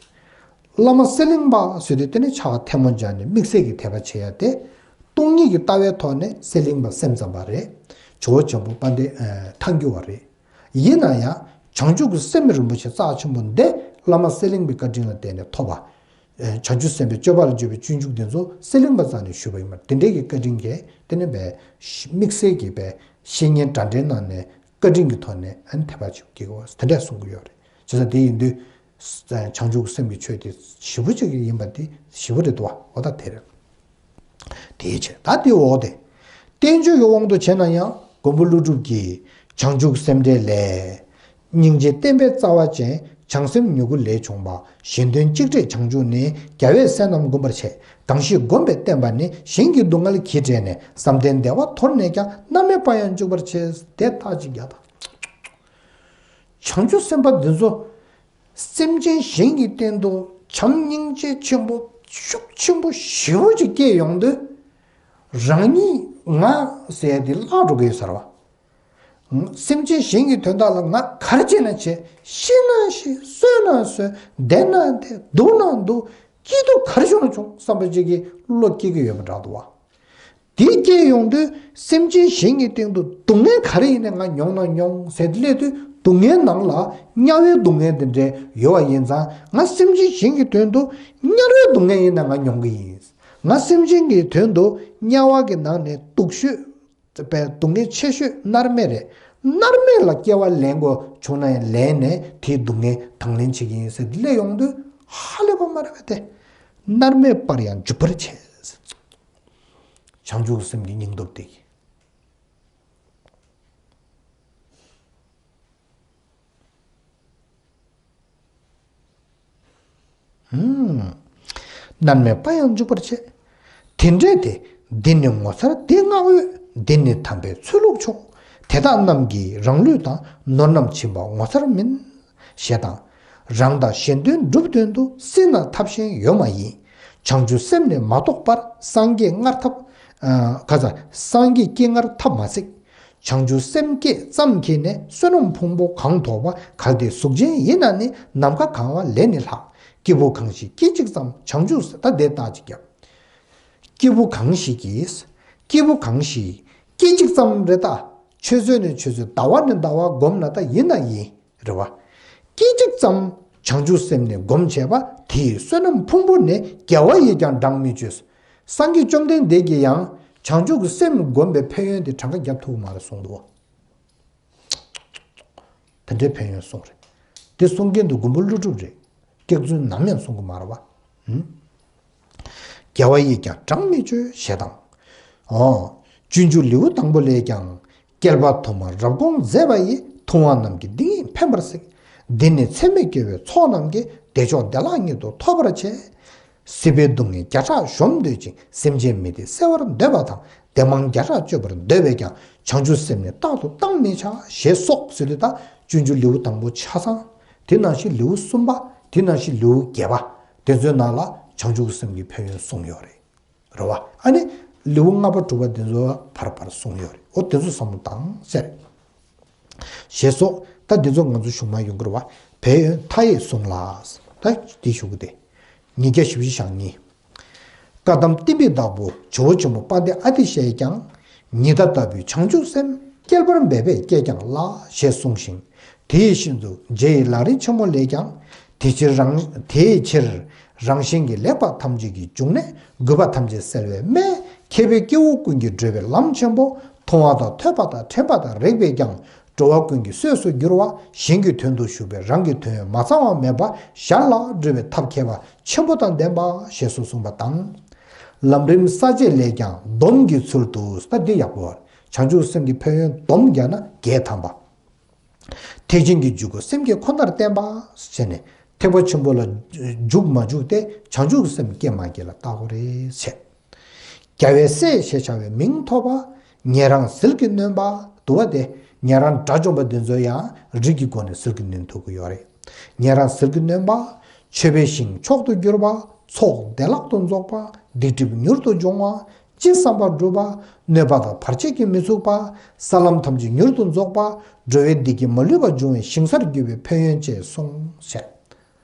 བླ་མ་གསེར་གླིང་པ་ཟེར་དུས་དེ་ནི་ཕྱག་ཐལ་མོ་སྦྱར་ནས་དམིགས་བསལ་གྱི་དད་པ་བྱེད་ཡ་དེ། སྟོང་ཉིད་ཀྱི་ལྟ་བའི་ཐོག་ནས་གསེར་གླིང་པ་སེམས་ཙམ་པ་རེད། ཇོ་བོ་རྗེ་འཇམ་དཔལ་དཔལ་ལྡན་ཐལ་འགྱུར་བ་རེད། ཡིན་ན་ཡང་། བྱང་ཆུབ་ཀྱི་སེམས་རིན་པོ་ཆེ་རྩ་ཆེན་པོ་འདི་བླ་མ་གསེར་གླིང་པའི་བཀའ་དྲིན་ལ་བརྟེན་ནས་ཐོབ་པ། བྱང་ཆུབ་སེམས་དཔའི་སྤྱོད་པ་ལ་འཇུག་པའི་སྤྱོད་འཇུག་འདི་ཚོ་གསེར་གླིང་པ་རྩ་ནས་ཞུས་པ་ཡིན་པ། དེ་འདྲའི་གི་བཀའ་དྲིན་གྱིས་དེ་ནི་བས་དམིགས་བསལ་གྱི་བས་བཤེས་གཉེན་འདྲ་འདྲའི་ནང་ནས་བཀའ་དྲིན་གྱི་ཐོག་ནས་ཨ་ནི་དད་པ་ཅིག་སྐྱེ་དགོས་པ་དེ་འདྲ་གསུང་གི་ཡོད་རེད། བྱས་ཙང་དེ་ཡིན་དུས། བྱང་ཆུབ་ཀྱི་སེམས་ཀྱི་ཆོས་དེ་ཞེ་པོ་ཅིག་ཡིན་པ་དེ་ཞེ་པོ་རེད་འདུག་བ། འོ་ད་དེ་རེད། དེའི་ཕྱིར་ད་དེའི་འོག་དེ། བསྟན་བཅོས་ཀྱི་དབང་དུ་བྱས་ན་ཡང་མགོན་པོ་ཀླུ་སྒྲུབ་ཀྱིས་བྱང་ཆུབ་སེམས་འགྲེལ་ལས། སྙིང་རྗེ་བསྟན་པའི་རྩ་བ་ཅན། བྱང་སེམས་མྱུ་གུ་ལས་བྱུང་བ། གཞན་དོན་གཅིག་འབྲས་བྱང་ཆུབ་ནི། རྒྱལ་བས་སྲས་རྣམས་བསྒོམ་པར་བྱེད། གང་ཞིག་བསྒོམས་པས་བསྟན་པ་ནི། གཞན་གྱི་སྡུག་བསྔལ་གྱིས་བྲལ་ནས། བསམ་གཏན་བདེ་བ་དོར་ནས་ཀྱང་། མནར་མེད་དཔལ་ཡང་འཇུག་པར་བྱེད། དེ་ལྟ་ཅི་རྒྱག་དང་། བྱང་ཆུབ་སེམས་དཔའ་འདི་ཚོ། སེམས་ཅན་གཞན་གྱི་སྟེང་དུ་བྱམས་སྙིང་རྗེ་ཆེན་པོ་ཤུགས་ཆེན་པོ་ཞེ་པོ་ཅིག་སྐྱེས་ཡོང་དུས། རང་ཉིད་ང་ཟེར་ཡ་དེ་བརླག་འགྲོ་གི་ཡོད་ས་རེད་བ། སེམས་ཅན་གཞན་གྱི་དོན་དག་ལ་ང་ག་རེ་བྱས་ན་བྱེད། ཤི་ན་ཤི། གསོན་ན་གསོན། བསྡད་ན་བསྡད། འདུག་ན་འདུག་སྐྱིད་སྡུག་ག་རེ་བྱུང་ན་བྱུང་བསམ་པ་ཅིག་གི་བློ་སྐྱེ་གི་ཡོད་པ་འདྲ་འདུག་བ། དེ་སྐྱེས་ཡོང་དུས་སེམས་ཅན་གཞན་གྱི་སྟེང་དུ་སྡུག་བསྔལ་ག་རེ་ཡིན་ནའི་ང་མྱོང་ན་མྱོང་ཟེར་སླེབས་དུས། སྡུག་བསྔལ་ནང་ལ་དམྱལ་བའི་སྡུག་བསྔལ་དེ་འདྲ་ཡོད་པ་ཡིན་ཙང་། ང་སེམས་ཅན་གཞན་གྱི་དོན་དུ་དམྱལ་བའི་སྡུག་བསྔལ་ཡིན་ན་ང་མྱོང་གི་ཡིན། ང་སེམས་ཅན་གྱི་དོན་དུ་དམྱལ་བ་གི་ནང་ནས་སྡུག་ཤོས། པའི་སྡུག་བསྔལ་ཆེ་ཤོས་མནར་མེད་རེད། མནར་མེད་ལ་སྐྱེ་བ་ལེན་དགོས་བྱུང་ན་ཡང་ལེན་ནས་དེའི་སྡུག་བསྔལ་དང་ལེན་བྱེད་ཀྱི་ཡིན་ཟེར་སླེབས་ཡོང་དུས། ཧ་ལས་པ་མ་རེད་པས་ཏེ། མནར་མེད་པར་ཡང་འཇུག་པར་བྱེད། བྱང་ཆུབ་སེམས་ཀྱི་སྙིང་སྟོབས་དེ་གིས། ཧུམ། མནར་མེད་པར་ཡང་འཇུག་པར་བྱེད། དེ་འདྲས་ཏེ། འདི་ནི་ངོ་མཚར་སྡེ་ལྔ་འོད། འདི་ནི་དམ་པའི་ཚུལ་ལུགས་མཆོག། དེ་དག་རྣམས་ཀྱི་རང་ལུས་དང་། ནོར་རྣམས་བྱིན་པ་ངོ་མཚར་མིན། ཞེས་དང་། རང་དང་གཞན་དོན་སྒྲུབ་དོན་དུ། སྲིད་ན་ཐབས་གཞན་ཡོད་མ་ཡིན། བྱང་ཆུབ་སེམས་ནི་མ་རྟོགས་པར། སངས་རྒྱས་སྔར་ཐབས། ཨ། ཁ་ཚ། སངས་རྒྱས་ཀྱིས་སྔར་ཐབས་མ་གཟིགས། བྱང་ཆུབ་སེམས་བསྐྱེད་ཙམ་གྱིས་ནི། བསོད་ནམས་ཕུང་པོ་གང་ཐོབ་པ། གལ་ཏེ་གཟུགས་ཅན་ཡིན་ན་ནི། ནམ་མཁའ་གང་བ་ལས་ནི་ལྷག། སྐྱེས་བུ་གང་ཞིག་སྐད་ཅིག་ཙམ། བྱང་ཆུབ་ད་དེ་རྟགས་ཅིག་རྒྱབ། སྐྱེས་བུ་གང་ཞིག་གིས། སྐྱེས་བུ་གང་ཞིག་སྐད་ཅིག་ཙམ་རེད་ད། ཆུ་ཚོད་ནས་ཆུ་ཚོད། ཟླ་བ་ནས་ཟླ་བ་བསྒོམས་ན་ད་ཡིན་ན་ཡིན། རེད་བ། སྐད་ཅིག་ཙམ་བྱང་ཆུབ་སེམས་ནི་བསྒོམས་བྱས་པ། དེ་ཡི་བསོད་ནམས་ཕུང་པོ་ནི། རྒྱལ་བ་ཡིས་ཀྱང་བགྲང་མི་བྱོས། སངས་རྒྱས་བཅོམ་ལྡན་འདས་ཀྱིས་ཡང་བྱང་ཆུབ་ཀྱི་སེམས་བསྒོམས་པའི་ཕན་ཡོན་དེ་གྲངས་ཀ་བརྒྱབ་ཐུབ་ཀྱི་མ་རེད་གསུངས་འདུག་བ། དེ་འདྲའི་ཕན་ཡོན་གསུངས་རེད། དེ་གསུང་མཁན་དེ་མགོན་པོ་ཀླུ་སྒྲུབ་རེད། སྐྱག་རྫུན་ནམ་ཡང་གསུང་གི་མ་རེད་བ། ཧུམ། རྒྱལ་བ་ཡིས་ཀྱང་བགྲང་མི་བྱོས། ཞེས་དང་། འོ། སྤྱོད་འཇུག་ལེའུ་དང་པོ་ལས་ཀྱང་། བསྐལ་པ་དུ་མར་རབ་དགོངས་མཛད་པ་ཡི། ཐུབ་དབང་རྣམས་ཀྱིས་འདི་ཉིད་ཕན་པར་གཟིགས། འདི་ནི་ཚད་མེད་སྐྱེ་བོའི་ཚོགས་རྣམས་ཀྱིས། བདེ་མཆོག་བདེ་བླག་ཉིད་དུ་ཐོབ་པར་བྱེད། སྲིད་པའི་སྡུག་བསྔལ་བརྒྱ་ཕྲག་གཞོམ་འདོད་ཅིང་། སེམས་ཅན་མི་བདེ་སེལ་བར་འདོད་པ་དང་། བདེ་མང་བརྒྱ་ཕྲག་སྤྱོད་པར་འདོད་པས་ཀྱང་། བྱང་ཆུབ་སེམས་ནི་རྟག་ཏུ་བཏང་མི་བྱ། ཞེས་སོགས་ཟེར་དུས་ད་སྤྱོད་འཇུག་ལེའུ་དང་པོ་ཆ་ཚང་། དེ་ནང་བཞིན་ལེའུ་གསུམ་པ། དེ་ནང་བཞིན་ལེའུ་བརྒྱད་པ། དེ་ཚོའི་ནང་ལ་བྱང་ཆུབ་སེམས་ཀྱི་ཕན་ཡོན་གསུངས་ཡོད་རེད། རེད་བ། ཨ་ནི་ལེའུ་ལྔ་པ་དྲུག་པ་དེ་ཚོ་ཕར་ཕར་གསུངས་ཡོད་རེད། འོ་དེ་ཚོ་བསམ་བློ་བཏང་ཟེར། ཞེས་སོགས། ད་འདི་ཚོ་ང་ཚོ་གཞུང་མ་ཡོང་གི་རེད་བ། བལ་ཡོན་མཐའ་ཡས་གསུང་ལ། ད་འདི་ཞུ་གི་དེ། ཉིས་བརྒྱ་བཞི་བཅུ་ཞེ་གཉིས། བཀའ་གདམས་བསྟན་པའི་བདག་པོ་ཇོ་བོ་ཆེན་པོ་དཔལ་ལྡན་ཨ་ཏི་ཤས་ཀྱང་། ཉི་ཟླ་ལྟ་བུའི་བྱང་ཆུབ་སེམས། བསྐལ་པར་འབད་པས་སྐྱེས་ཀྱང་ལགས། ཞེས་གསུངས་ཤིང་། དེ་བཞིན་དུ་རྗེ་ཡི་ལམ་རིམ་ཆེན་མོ་ལས་ཀྱང་། དེ་ཕྱིར་རང་། དེའི་ཕྱིར་རང་གཞན་གྱི་ལེགས་པ་ཐམས་ཅད་ཀྱི་འབྱུང་གནས། རྒུད་པ་ཐམས་ཅད་སེལ་བའི་སྨན། མཁས་པའི་སྐྱེ་བོ་ཀུན་གྱི་བགྲོད་པའི་ལམ་ཆེན་པོ། མཐོང་བ་དང་ཐོས་པ་དང་དྲན་པ་དང་རེག་པས་ཀྱང་། འགྲོ་བ་ཀུན་གྱི་གསོས་སུ་འགྱུར་བ། གཞན་གྱི་དོན་དུ་ཞུགས་པས་རང་གི་དོན་མ་ཚང་བ་མེད་པ། གཞན་ལ་བགྲོད་པའི་ཐབས་མཁས་པ་ཆེན་པོ་དང་ལྡན་པ། ཞེས་སོགས་གསུངས་པ་དང་། ལམ་རིམ་ས་བཅད་ལས་ཀྱང་སྡོམ་གྱི་ཚུལ་དུ། ད་འདི་ཡག་པོ། བྱང་ཆུབ་སེམས་ཀྱི་ཕན་ཡོན་སྡོམ་བརྒྱབ་ན་བརྒྱད་ཐམ་པ། ཐེག་ཆེན་གྱི་འཇུག་སྒོ་སེམས་བསྐྱེད་ཁོ་ནར་བརྟེན་པ། ཞེས་ནས་ཐེག་པ་ཆེན་པོ་ལ་འཇུག་མ་འཇུག་དེ་བྱང་ཆུབ་སེམས་སྐྱེ་མ་སྐྱེ་ལ་བལྟ་དགོས་རེད་ཟེར། རྒྱལ་བའི་སྲས་ཞེས་བྱ་བའི་མིང་ཐོབ་པ། ཉན་རང་ཟིལ་གྱིས་གནོན་པ། དུ་བ་སྟེ། ཉན་རང་དགྲ་བཅོམ་པ་འདི་ཚོ་ཡང་རིགས་ཀྱི་སྒོ་ནས་ཟིལ་གྱིས་གནོན་ཐུབ་ཀྱི་ཡོད་རེད། ཉན་རང་ཟིལ་གྱིས་གནོན་པ། མཆོད་པའི་ཞིང་མཆོག་ཏུ་གྱུར་པ། ཚོགས་བདེ་བླག་ཏུ་རྫོགས་པ། སྡིག་སྒྲིབ་མྱུར་དུ་སྦྱོང་བ། ཅི་བསམ་པ་འགྲུབ་པ། གནོད་པ་དང་བར་ཆད་ཀྱིས་མི་ཚུགས་པ། ས་ལམ་ཐམས་ཅད་མྱུར་དུ་རྫོགས་པ། འགྲོ་བའི་བདེ་སྐྱིད་མ་ལུས་པ་འབྱུང་བའི་ཞིང་སར་གྱུར་པའི་ཕན་ཡོན་བཅས་གསུངས་ཟེར།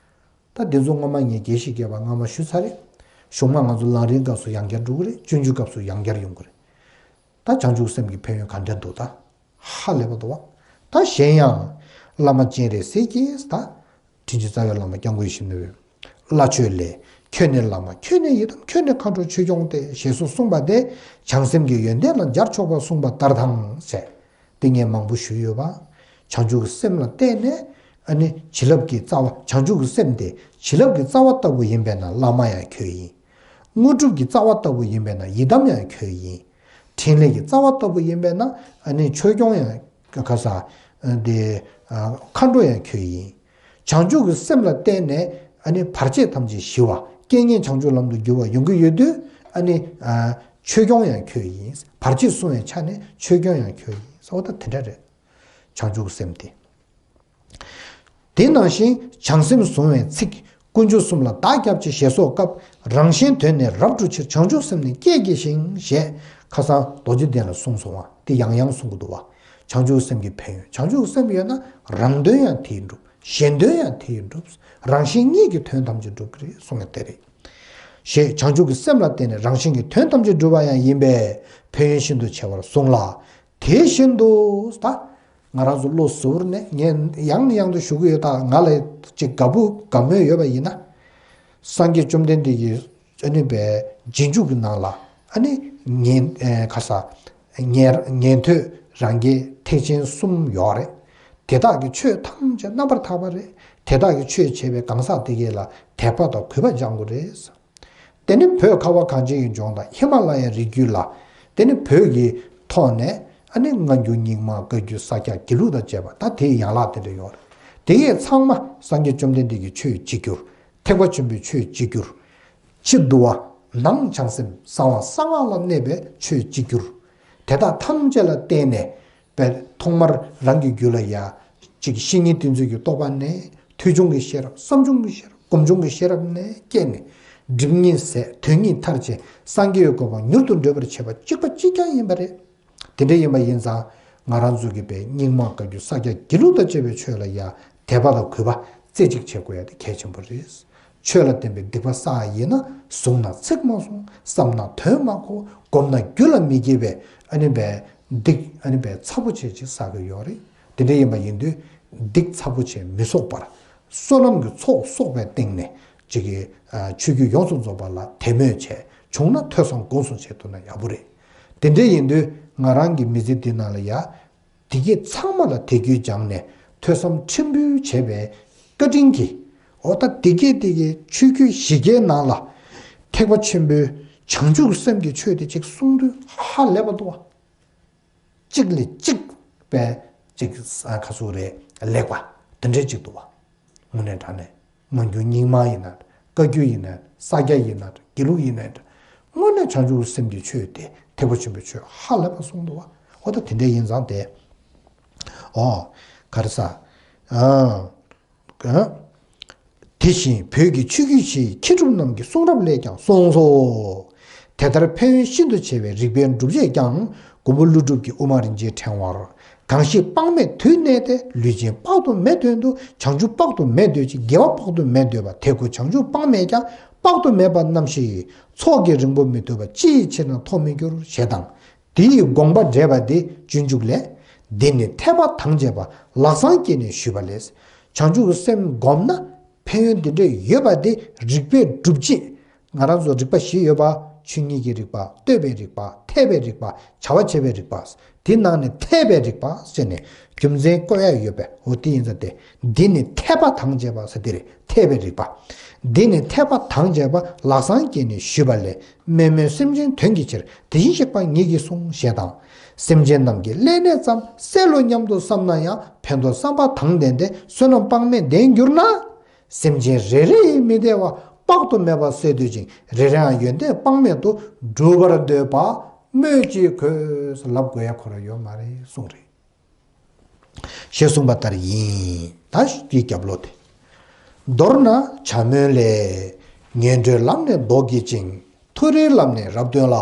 ད་འདི་ཚོ་སྔོན་མ་ངས་རྒྱས་བཤད་རྒྱས་པ་སྔ་མ་ཞུས་ཚར་རེད། གཞུང་མ་ང་ཚོ་ལམ་རིམ་སྐབས་སུ་ཡང་བསྐྱར་འགྲོ་གི་རེད། སྤྱོད་འཇུག་སྐབས་སུ་ཡང་བསྐྱར་ཡོང་གི་རེད། ད་བྱང་ཆུབ་སེམས་ཀྱི་ཕན་ཡོན་ག་འདྲ་འདུག་ད་ཧ་ལས་པ་འདུག་བ། ད་གཞན་ཡང་། བླ་མ་སྤྱན་རས་གཟིགས་ཀྱིས་ད། དྲིན་ཅན་རྩ་བའི་བླ་མ་སྐྱབས་མགོན་ཡིད་བཞིན་ནོར་བུས། བླ་མཆོད་ལས། ཁྱོད་ནི་བླ་མ་ཁྱོད་ནི་ཡི་དམ། ཁྱོད་ནི་མཁའ་འགྲོ་ཆོས་སྐྱོང་སྟེ། ཞེས་སོགས་གསུངས་པ་དེ་བྱང་སེམས་ཀྱི་ཡོན་ཏན་ལ་སྦྱར་ཆོག་པར་གསུངས་པ་ལྟར་དང་ཟེར། དེ་ངས་མང་པོ་ཞུས་ཡོད་པ། བྱང་ཆུབ་ཀྱི་སེམས་ལ་བརྟེན་ནས་ཨ་ནི་བྱིན་རླབས་ཀྱི་རྩ་བ། བྱང་ཆུབ་ཀྱི་སེམས་དེ་བྱིན་རླབས་ཀྱི་རྩ་བ་ལྟ་བུ་ཡིན་པས་ན་བླ་མ་ཡང་ཁྱོད་ཡིན། དངོས་གྲུབ་ཀྱི་རྩ་བ་ལྟ་བུ་ཡིན་པས་ན་ཡི་དམ་ཡང་ཁྱོད་ཡིན། ཕྲིན་ལས་ཀྱི་རྩ་བ་ལྟ་བུ་ཡིན་པས་ན་ཨ་ནི་ཆོས་སྐྱོང་ཡང་ག་ས་དེ་མཁའ་འགྲོ་ཡང་ཁྱོད་ཡིན། བྱང་ཆུབ་ཀྱི་སེམས་ལ་བརྟེན་ནས་ཨ་ནི་བར་ཆད་ཐམས་ཅད་ཞི་བ། རྐྱེན་ངན་བྱང་ཆུབ་ལམ་དུ་བསྒྱུར་བ་ཡོང་གི་ཡོད་དུས་ཨ་ནི་ཆོས་སྐྱོང་ཡང་ཁྱོད་ཡིན། བར་ཆད་སྲུང་བའི་ཆ་ནས་ཆོས་སྐྱོང་ཡང་ཁྱོད་ཡིན། ཟེར་བ་ད་དེ་འདྲ་རེད། བྱང་ཆུབ་ཀྱི་སེམས་དེ། དེ་ནང་བཞིན་བྱང་སེམས་བཟུང་བའི་ཚིག་དཀོན་མཆོག་གསུམ་ལ་བདག་སྐྱབས་མཆི་ཞེས་སོགས་སྐབས་རང་གཞན་དོན་ནི་རབ་བསྒྲུབ་ཕྱིར། བྱང་ཆུབ་སེམས་ནི་བསྐྱེད་བགྱི་ཞིང་། ཞེས་ཁ་སང་རྡོ་རྗེ་གདན་ལ་གསུངས་སོང་བ་དེ་ཡང་ཡང་གསུང་གི་འདུག་བ། བྱང་ཆུབ་སེམས་ཀྱི་ཕན་ཡོན། བྱང་ཆུབ་སེམས་ཡོད་ན་རང་དོན་ཡང་དེས་འགྲུབ། གཞན་དོན་ཡང་དེས་འགྲུབ། རང་གཞན་གཉིས་ཀྱི་དོན་ཐམས་ཅད་འགྲུབ་ཀྱི་རེད་གསུང་ཡ་དེ་རེད། ཞེས་བྱང་ཆུབ་ཀྱི་སེམས་ལ་བརྟེན་ནས་རང་གཞན་གྱི་དོན་ཐམས་ཅད་འགྲུབ་པ་ཡང་ཡིན་པས་ཕན་ཡོན་ཤིན་ཏུ་ཆེ་བར་གསུངས་ལ། དེ་བཞིན་དུ་ད། ང་རང་ཚོ་བློ་གཟུ་བོར་ནས་ངས་ཡང་ནས་ཡང་དུ་ཞུ་གི་ཡོད། ད་ང་ལ་ཅིག་དགའ་པོ་དགའ་མོས་ཡོད་པ་ཡིན་ན། སངས་རྒྱས་བཅོམ་ལྡན་འདས་ཀྱི་ཨ་ནི་པའི་རྗེས་འཇུག་གི་ནང་ལ་ཨ་ནི་ཉན་ཨེ་ཁ་ས་ཉན་ཉན་ཐོས་རང་རྒྱལ་ཐེག་ཆེན་གསུམ་ཡོད་རེད། དེ་དག་གི་ཆོས་ཐམས་ཅད་རྣམ་པར་དག་པ་རེད། དེ་དག་གི་ཆོས་བྱས་པའི་གང་ཟག་དེ་གས་ལ་དད་པ་དང་གུས་པ་སྦྱང་དགོས་རེད། དེ་ནི་བོད་ཁ་བ་གངས་ཅན་གྱི་ལྗོངས་དང་ཧི་མ་ལ་ཡའི་རི་རྒྱུད་ལ། དེ་ནི་བོད་ཀྱི་ཐོག་ནས་ཨ་ནི་སྔ་འགྱུར་རྙིང་མ་བཀའ་བརྒྱུད་ས་སྐྱ་དགེ་ལུགས་དང་བཅས་པ་ད་དེའི་ཡན་ལག་དེ་འདྲ་ཡོད་རེད། དེ་ཡས་ཚང་མ་སངས་རྒྱས་བཅོམ་ལྡན་འདས་ཀྱི་ཆོས་གཅིག་གྱུར། ཐེག་པ་ཆེན་པོའི་ཆོས་གཅིག་གྱུར། ཕྱི་དུ་བ་ནང་བྱང་སེམས་གསང་བ་གསང་སྔགས་ལ་གནས་པའི་ཆོས་གཅིག་གྱུར། དེ་དག་ཐམས་ཅད་ལ་བརྟེན་ནས། པས་ཐོག་མར་རང་གི་རྒྱུད་ལ་ཡ་གཅིག་བཤེས་གཉེན་བསྟེན་ཚུལ་གྱི་རྟོགས་པ་ནས་ ཐོས་བྱུང་གི་ཤེས་རབ། བསམ་བྱུང་གི་ཤེས་རབ། སྒོམ་བྱུང་གི་ཤེས་རབ་ནས་སྐྱེས་ནས། སྒྲིབ་གཉིས་ཟད། དོན་གཉིས་མཐར་ཕྱིན། སངས་རྒྱས་ཀྱི་གོ་འཕང་མྱུར་དུ་བགྲོད་པར་བྱེད་པ་གཅིག་པ་གཅིག་རྐྱང་ཡིན་པ་རེད། དེ་འདྲ་ཡིན་པ་ཡིན་ཙང་། ང་རང་ཚོ་གི་པའི་རྙིང་མ་བཀའ་བརྒྱུད་ས་སྐྱ་དགེ་ལུགས་དང་བཅས་པའི་ཆོས་ལ་ཡ་དད་པ་དང་གུས་པ་རྩེ་གཅིག་བྱེད་དགོས་ཡ་དེ་གལ་ཆེན་པོ་རེད། ཆོས་ལ་བརྟེན་པའི་སྡིག་པ་བསགས་ཡིན་ན། བཟུང་ན་ཚིག་མ་བཟུང་། བསམ་ན་དོན་མ་གོ། བསྒོམས་ན་རྒྱུད་ལ་མི་སྐྱེ་བའི་ཨ་ནི་པའི་སྡིག་ཨ་ནི་པའི་ཚ་པོ་ཆེ་ཅིག་བསགས་ཀྱི་ཡོད་རེད། དེ་འདྲ་ཡིན་པ་ཡིན་དུས། སྡིག་ཚ་པོ་ཆེ་མི་གསོག་པར། བསོད་ནམས་ཀྱི་ཚོགས་གསོག་པའི་སྟེང་ནས་ཅིག་གི་ཆོས་བརྒྱུད་ཡོངས་སུ་རྫོགས་པ་ལ་དད་མོས་བྱས། བྱུང་ན་ཐོས་བསམ་སྒོམ་གསུམ་བྱེད་ཐུབ་ན་ཡག་པོ་རེད། དེ་འདྲ་ཡིན་དུས་ང་རང་གི་མི་ཚེ་འདི་ནང་ལ་ཡ། དེ་གས་ཚང་མ་ལ་དད་གུས་སྦྱངས་ནས་ཐོས་བསམ་ཕྲན་བུ་བྱས་པའི་བཀའ་དྲིན་གྱིས། འོ་ད་དེ་གས་དེ་གས་ཆོས་བརྒྱུད་བཞི་གའི་ནང་ལ་ཐེག་པ་ཆེན་པོའི་བྱང་ཆུབ་སེམས་ཀྱི་ཆོས་དེ་ཅིག་གསུང་དུས་ཧ་ལས་པ་འདུག་བ། གཅིག་ལས་གཅིག་པའི་གཅིག་ཁ་སུ་རེ་ལེགས་པ་དེ་འདྲའི་གཅིག་འདུག་བ། དངོས་གནས་དྲང་གནས་མ་གྱུར་རྙིང་མ་ཡིན་ན། བཀའ་བརྒྱུད་ཡིན་ན། ས་སྐྱ་ཡིན་ན། དགེ་ལུགས་ཡིན་ན། དངོས་གནས་བྱང་ཆུབ་སེམས་ཀྱི་ཆོས་དེ་ཐེག་པ་ཆེན་པོའི་ཆོས་ཧ་ལས་པ་གསུངས་འདུག་བ། འོ་ད་དེ་འདྲ་ཡིན་ཙང་དེ། ཨོ། ག་རེ་ཟ། ཨ། དེ་བཞིན་བོད་ཀྱི་ཆོས་བརྒྱུད་ཆེའི་མཁས་གྲུབ་རྣམས་ཀྱི་གསུང་རབ་ལས་ཀྱང་གསུངས་སོ། དེ་ལྟར་ཕན་ཡོན་ཤིན་ཏུ་ཆེ་བའི་རིགས་པའི་སྒྲུབ་བྱེད་ཀྱང་། མགོན་པོ་ཀླུ་སྒྲུབ་ཀྱི་དབུ་མ་རིན་ཆེན་ཕྲེང་བར། གང་ཞིག་དཔག་མེད་དུས་གནས་ཏེ། ལུས་ཅན་དཔག་ཏུ་མེད་དོན་དུ། བྱང་ཆུབ་དཔག་ཏུ་མེད་འདོད་ཅིང་། དགེ་བ་དཔག་ཏུ་མེད་འདོད་པ། དེ་ཀུན་བྱང་ཆུབ་དཔག་མེད་ཀྱང་། དཔག་ཏུ་མེད་པ་རྣམ་ཤེས་ཡིན། ཚོགས་ཀྱི་རིང་པོ་མི་ཐུབ་པ། ཅི་ཡི་ཕྱིར་ན་ཐོགས་མི་འགྱུར། ཞེས་དང་། དེ་ཡི་དགོངས་པ་འགྲེལ་པ་འདི་སྤྱོད་འཇུག་ལས། འདི་ནི་འཐད་པ་དང་བཅས་པ། ལག་བཟང་སྐྱེས་ནས་ཞུས་པ་ལས། བྱང་ཆུབ་སེམས་བསྒོམས་ན་ཕན་ཡོན་འདི་འདྲ་ཡོད་པ་འདི་རིགས་པས་སྒྲུབ་བྱེད། ང་རང་ཚོ་རིགས་པ་བཞི་ཡོད་པ། ཆོས་ཉིད་ཀྱི་རིགས་པ། ལྟོས་པའི་རིགས་པ། འཐད་པའི་རིགས་པ། བྱ་བ་བྱེད་པའི་རིགས་པ། དེ་ནང་ནས་འཐད་པའི་རིགས་པ་ཟེར་ནས་རྒྱུ་མཚན་བཀོད་ཡ་ཡོད་པས། འོ་དེ་ཡིན་ཙང་དེ། འདི་ནི་འཐད་པ་དང་བཅས་པ་ཟེར་དེ་རེད། འཐད་པའི་རིགས་པ། འདི་ནི་འཐད་པ་དང་བཅས་པ། ལག་བཟང་སྐྱེས་ནས་ཞུས་པ་ལས། དམན་མོས་སེམས་ཅན་དོན་གྱི་ཕྱིར། དེ་བཞིན་གཤེགས་པ་ཉིད་ཀྱིས་གསུངས། ཞེས་དང་། སེམས་ཅན་རྣམས་ཀྱི་བསླད་ནད་ཙམ་སེལ་ལོ་སྙམ་དུ་བསམ་ན་ཡང་། ཕན་འདོགས་བསམ་པ་དང་ལྡན་ཏེ། བསོད་ནམས་དཔག་མེད་ལྡན་གྱུར་ན། སེམས་ཅན་རེ་རེ་ཡི་མི་བདེ་བ་དཔག་ཏུ་མེད་པ་སེལ་འདོད་ཅིང་། རེ་རེའང་ཡོན་ཏན་དཔག་མེད་དུ། བསྒྲུབ་པར་འདོད་པ་སྨོས་ཅི་དགོས། ལབ་དགོས་ཡ་ཁོ་རང་ཡོད་མ་རེད་གསུངས་རེད། ཞེས་གསུངས་པ་ལྟར་ཡིན། ད་ཞུ་རྒྱུའི་རྒྱབ་ལོགས་དེ། མདོར་ན་བྱ་སྨོན་ལས། ངན་འགྲོའི་ལམ་ནི་བཟློག་བགྱིད་ཅིང་། མཐོ་རིས་ལམ་ནི་རབ་སྟོན་ལ།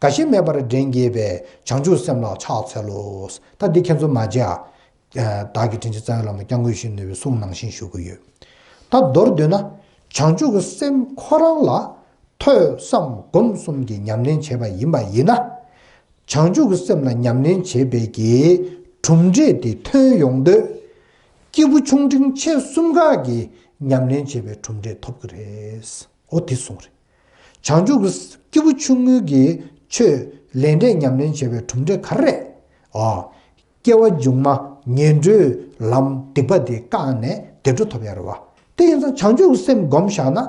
འགའ་ཞིག་མེད་པར་འགྲན་བགྱིད་པས། བྱང་ཆུབ་སེམས་ལ་ཕྱག་འཚལ་ལོ། ད་འདི་ཁྱེད་ཚོ་མ་བརྗེད་ཨ། བདག་གིས་དྲིན་ཅན་རྩ་བའི་བླ་མ་སྐྱབས་མགོན་ཡིད་བཞིན་ནོར་བུའི་གསུང་ནང་བཞིན་ཞུ་གི་ཡོད། ད་མདོར་བསྡུས་ན། བྱང་ཆུབ་ཀྱི་སེམས་ཁོ་རང་ལ་ཐོས་བསམ་སྒོམ་གསུམ་གྱི་ཉམས་ལེན་བྱས་པ་ཡིན་པ་ཡིན་ན། བྱང་ཆུབ་ཀྱི་སེམས་ལ་ཉམས་ལེན་བྱེད་པའི་གི་གྲུབ་འབྲས་དེ་ཐོན་ཡོང་དུས། སྐྱེས་བུ་ཆུང་འབྲིང་ཆེ་གསུམ་ཀ་གི་ཉམས་ལེན་བྱེད་པའི་གྲུབ་འབྲས་ཐོབ་ཀྱི་རེད། འོ་དེ་གསུངས་རེད། བྱང་ཆུབ་ཀྱི་སྐྱེས་བུ་ཆུང་ངུའི་གི་ཆོས་ལས་འབྲས་ཉམས་ལེན་བྱེད་པའི་གྲུབ་འབྲས་ག་རེ་རེད། ཨ། སྐྱེ་བ་མཇུག་མ་ངན་འགྲོའི་ལམ་སྡིག་པ་དེ་བཀག་ནས་བདེ་འགྲོ་ཐོབ་ཡ་རེད་བ། དེ་ཡིན་ཙང་བྱང་ཆུབ་ཀྱི་སེམས་བསྒོམས་བཞག་ན།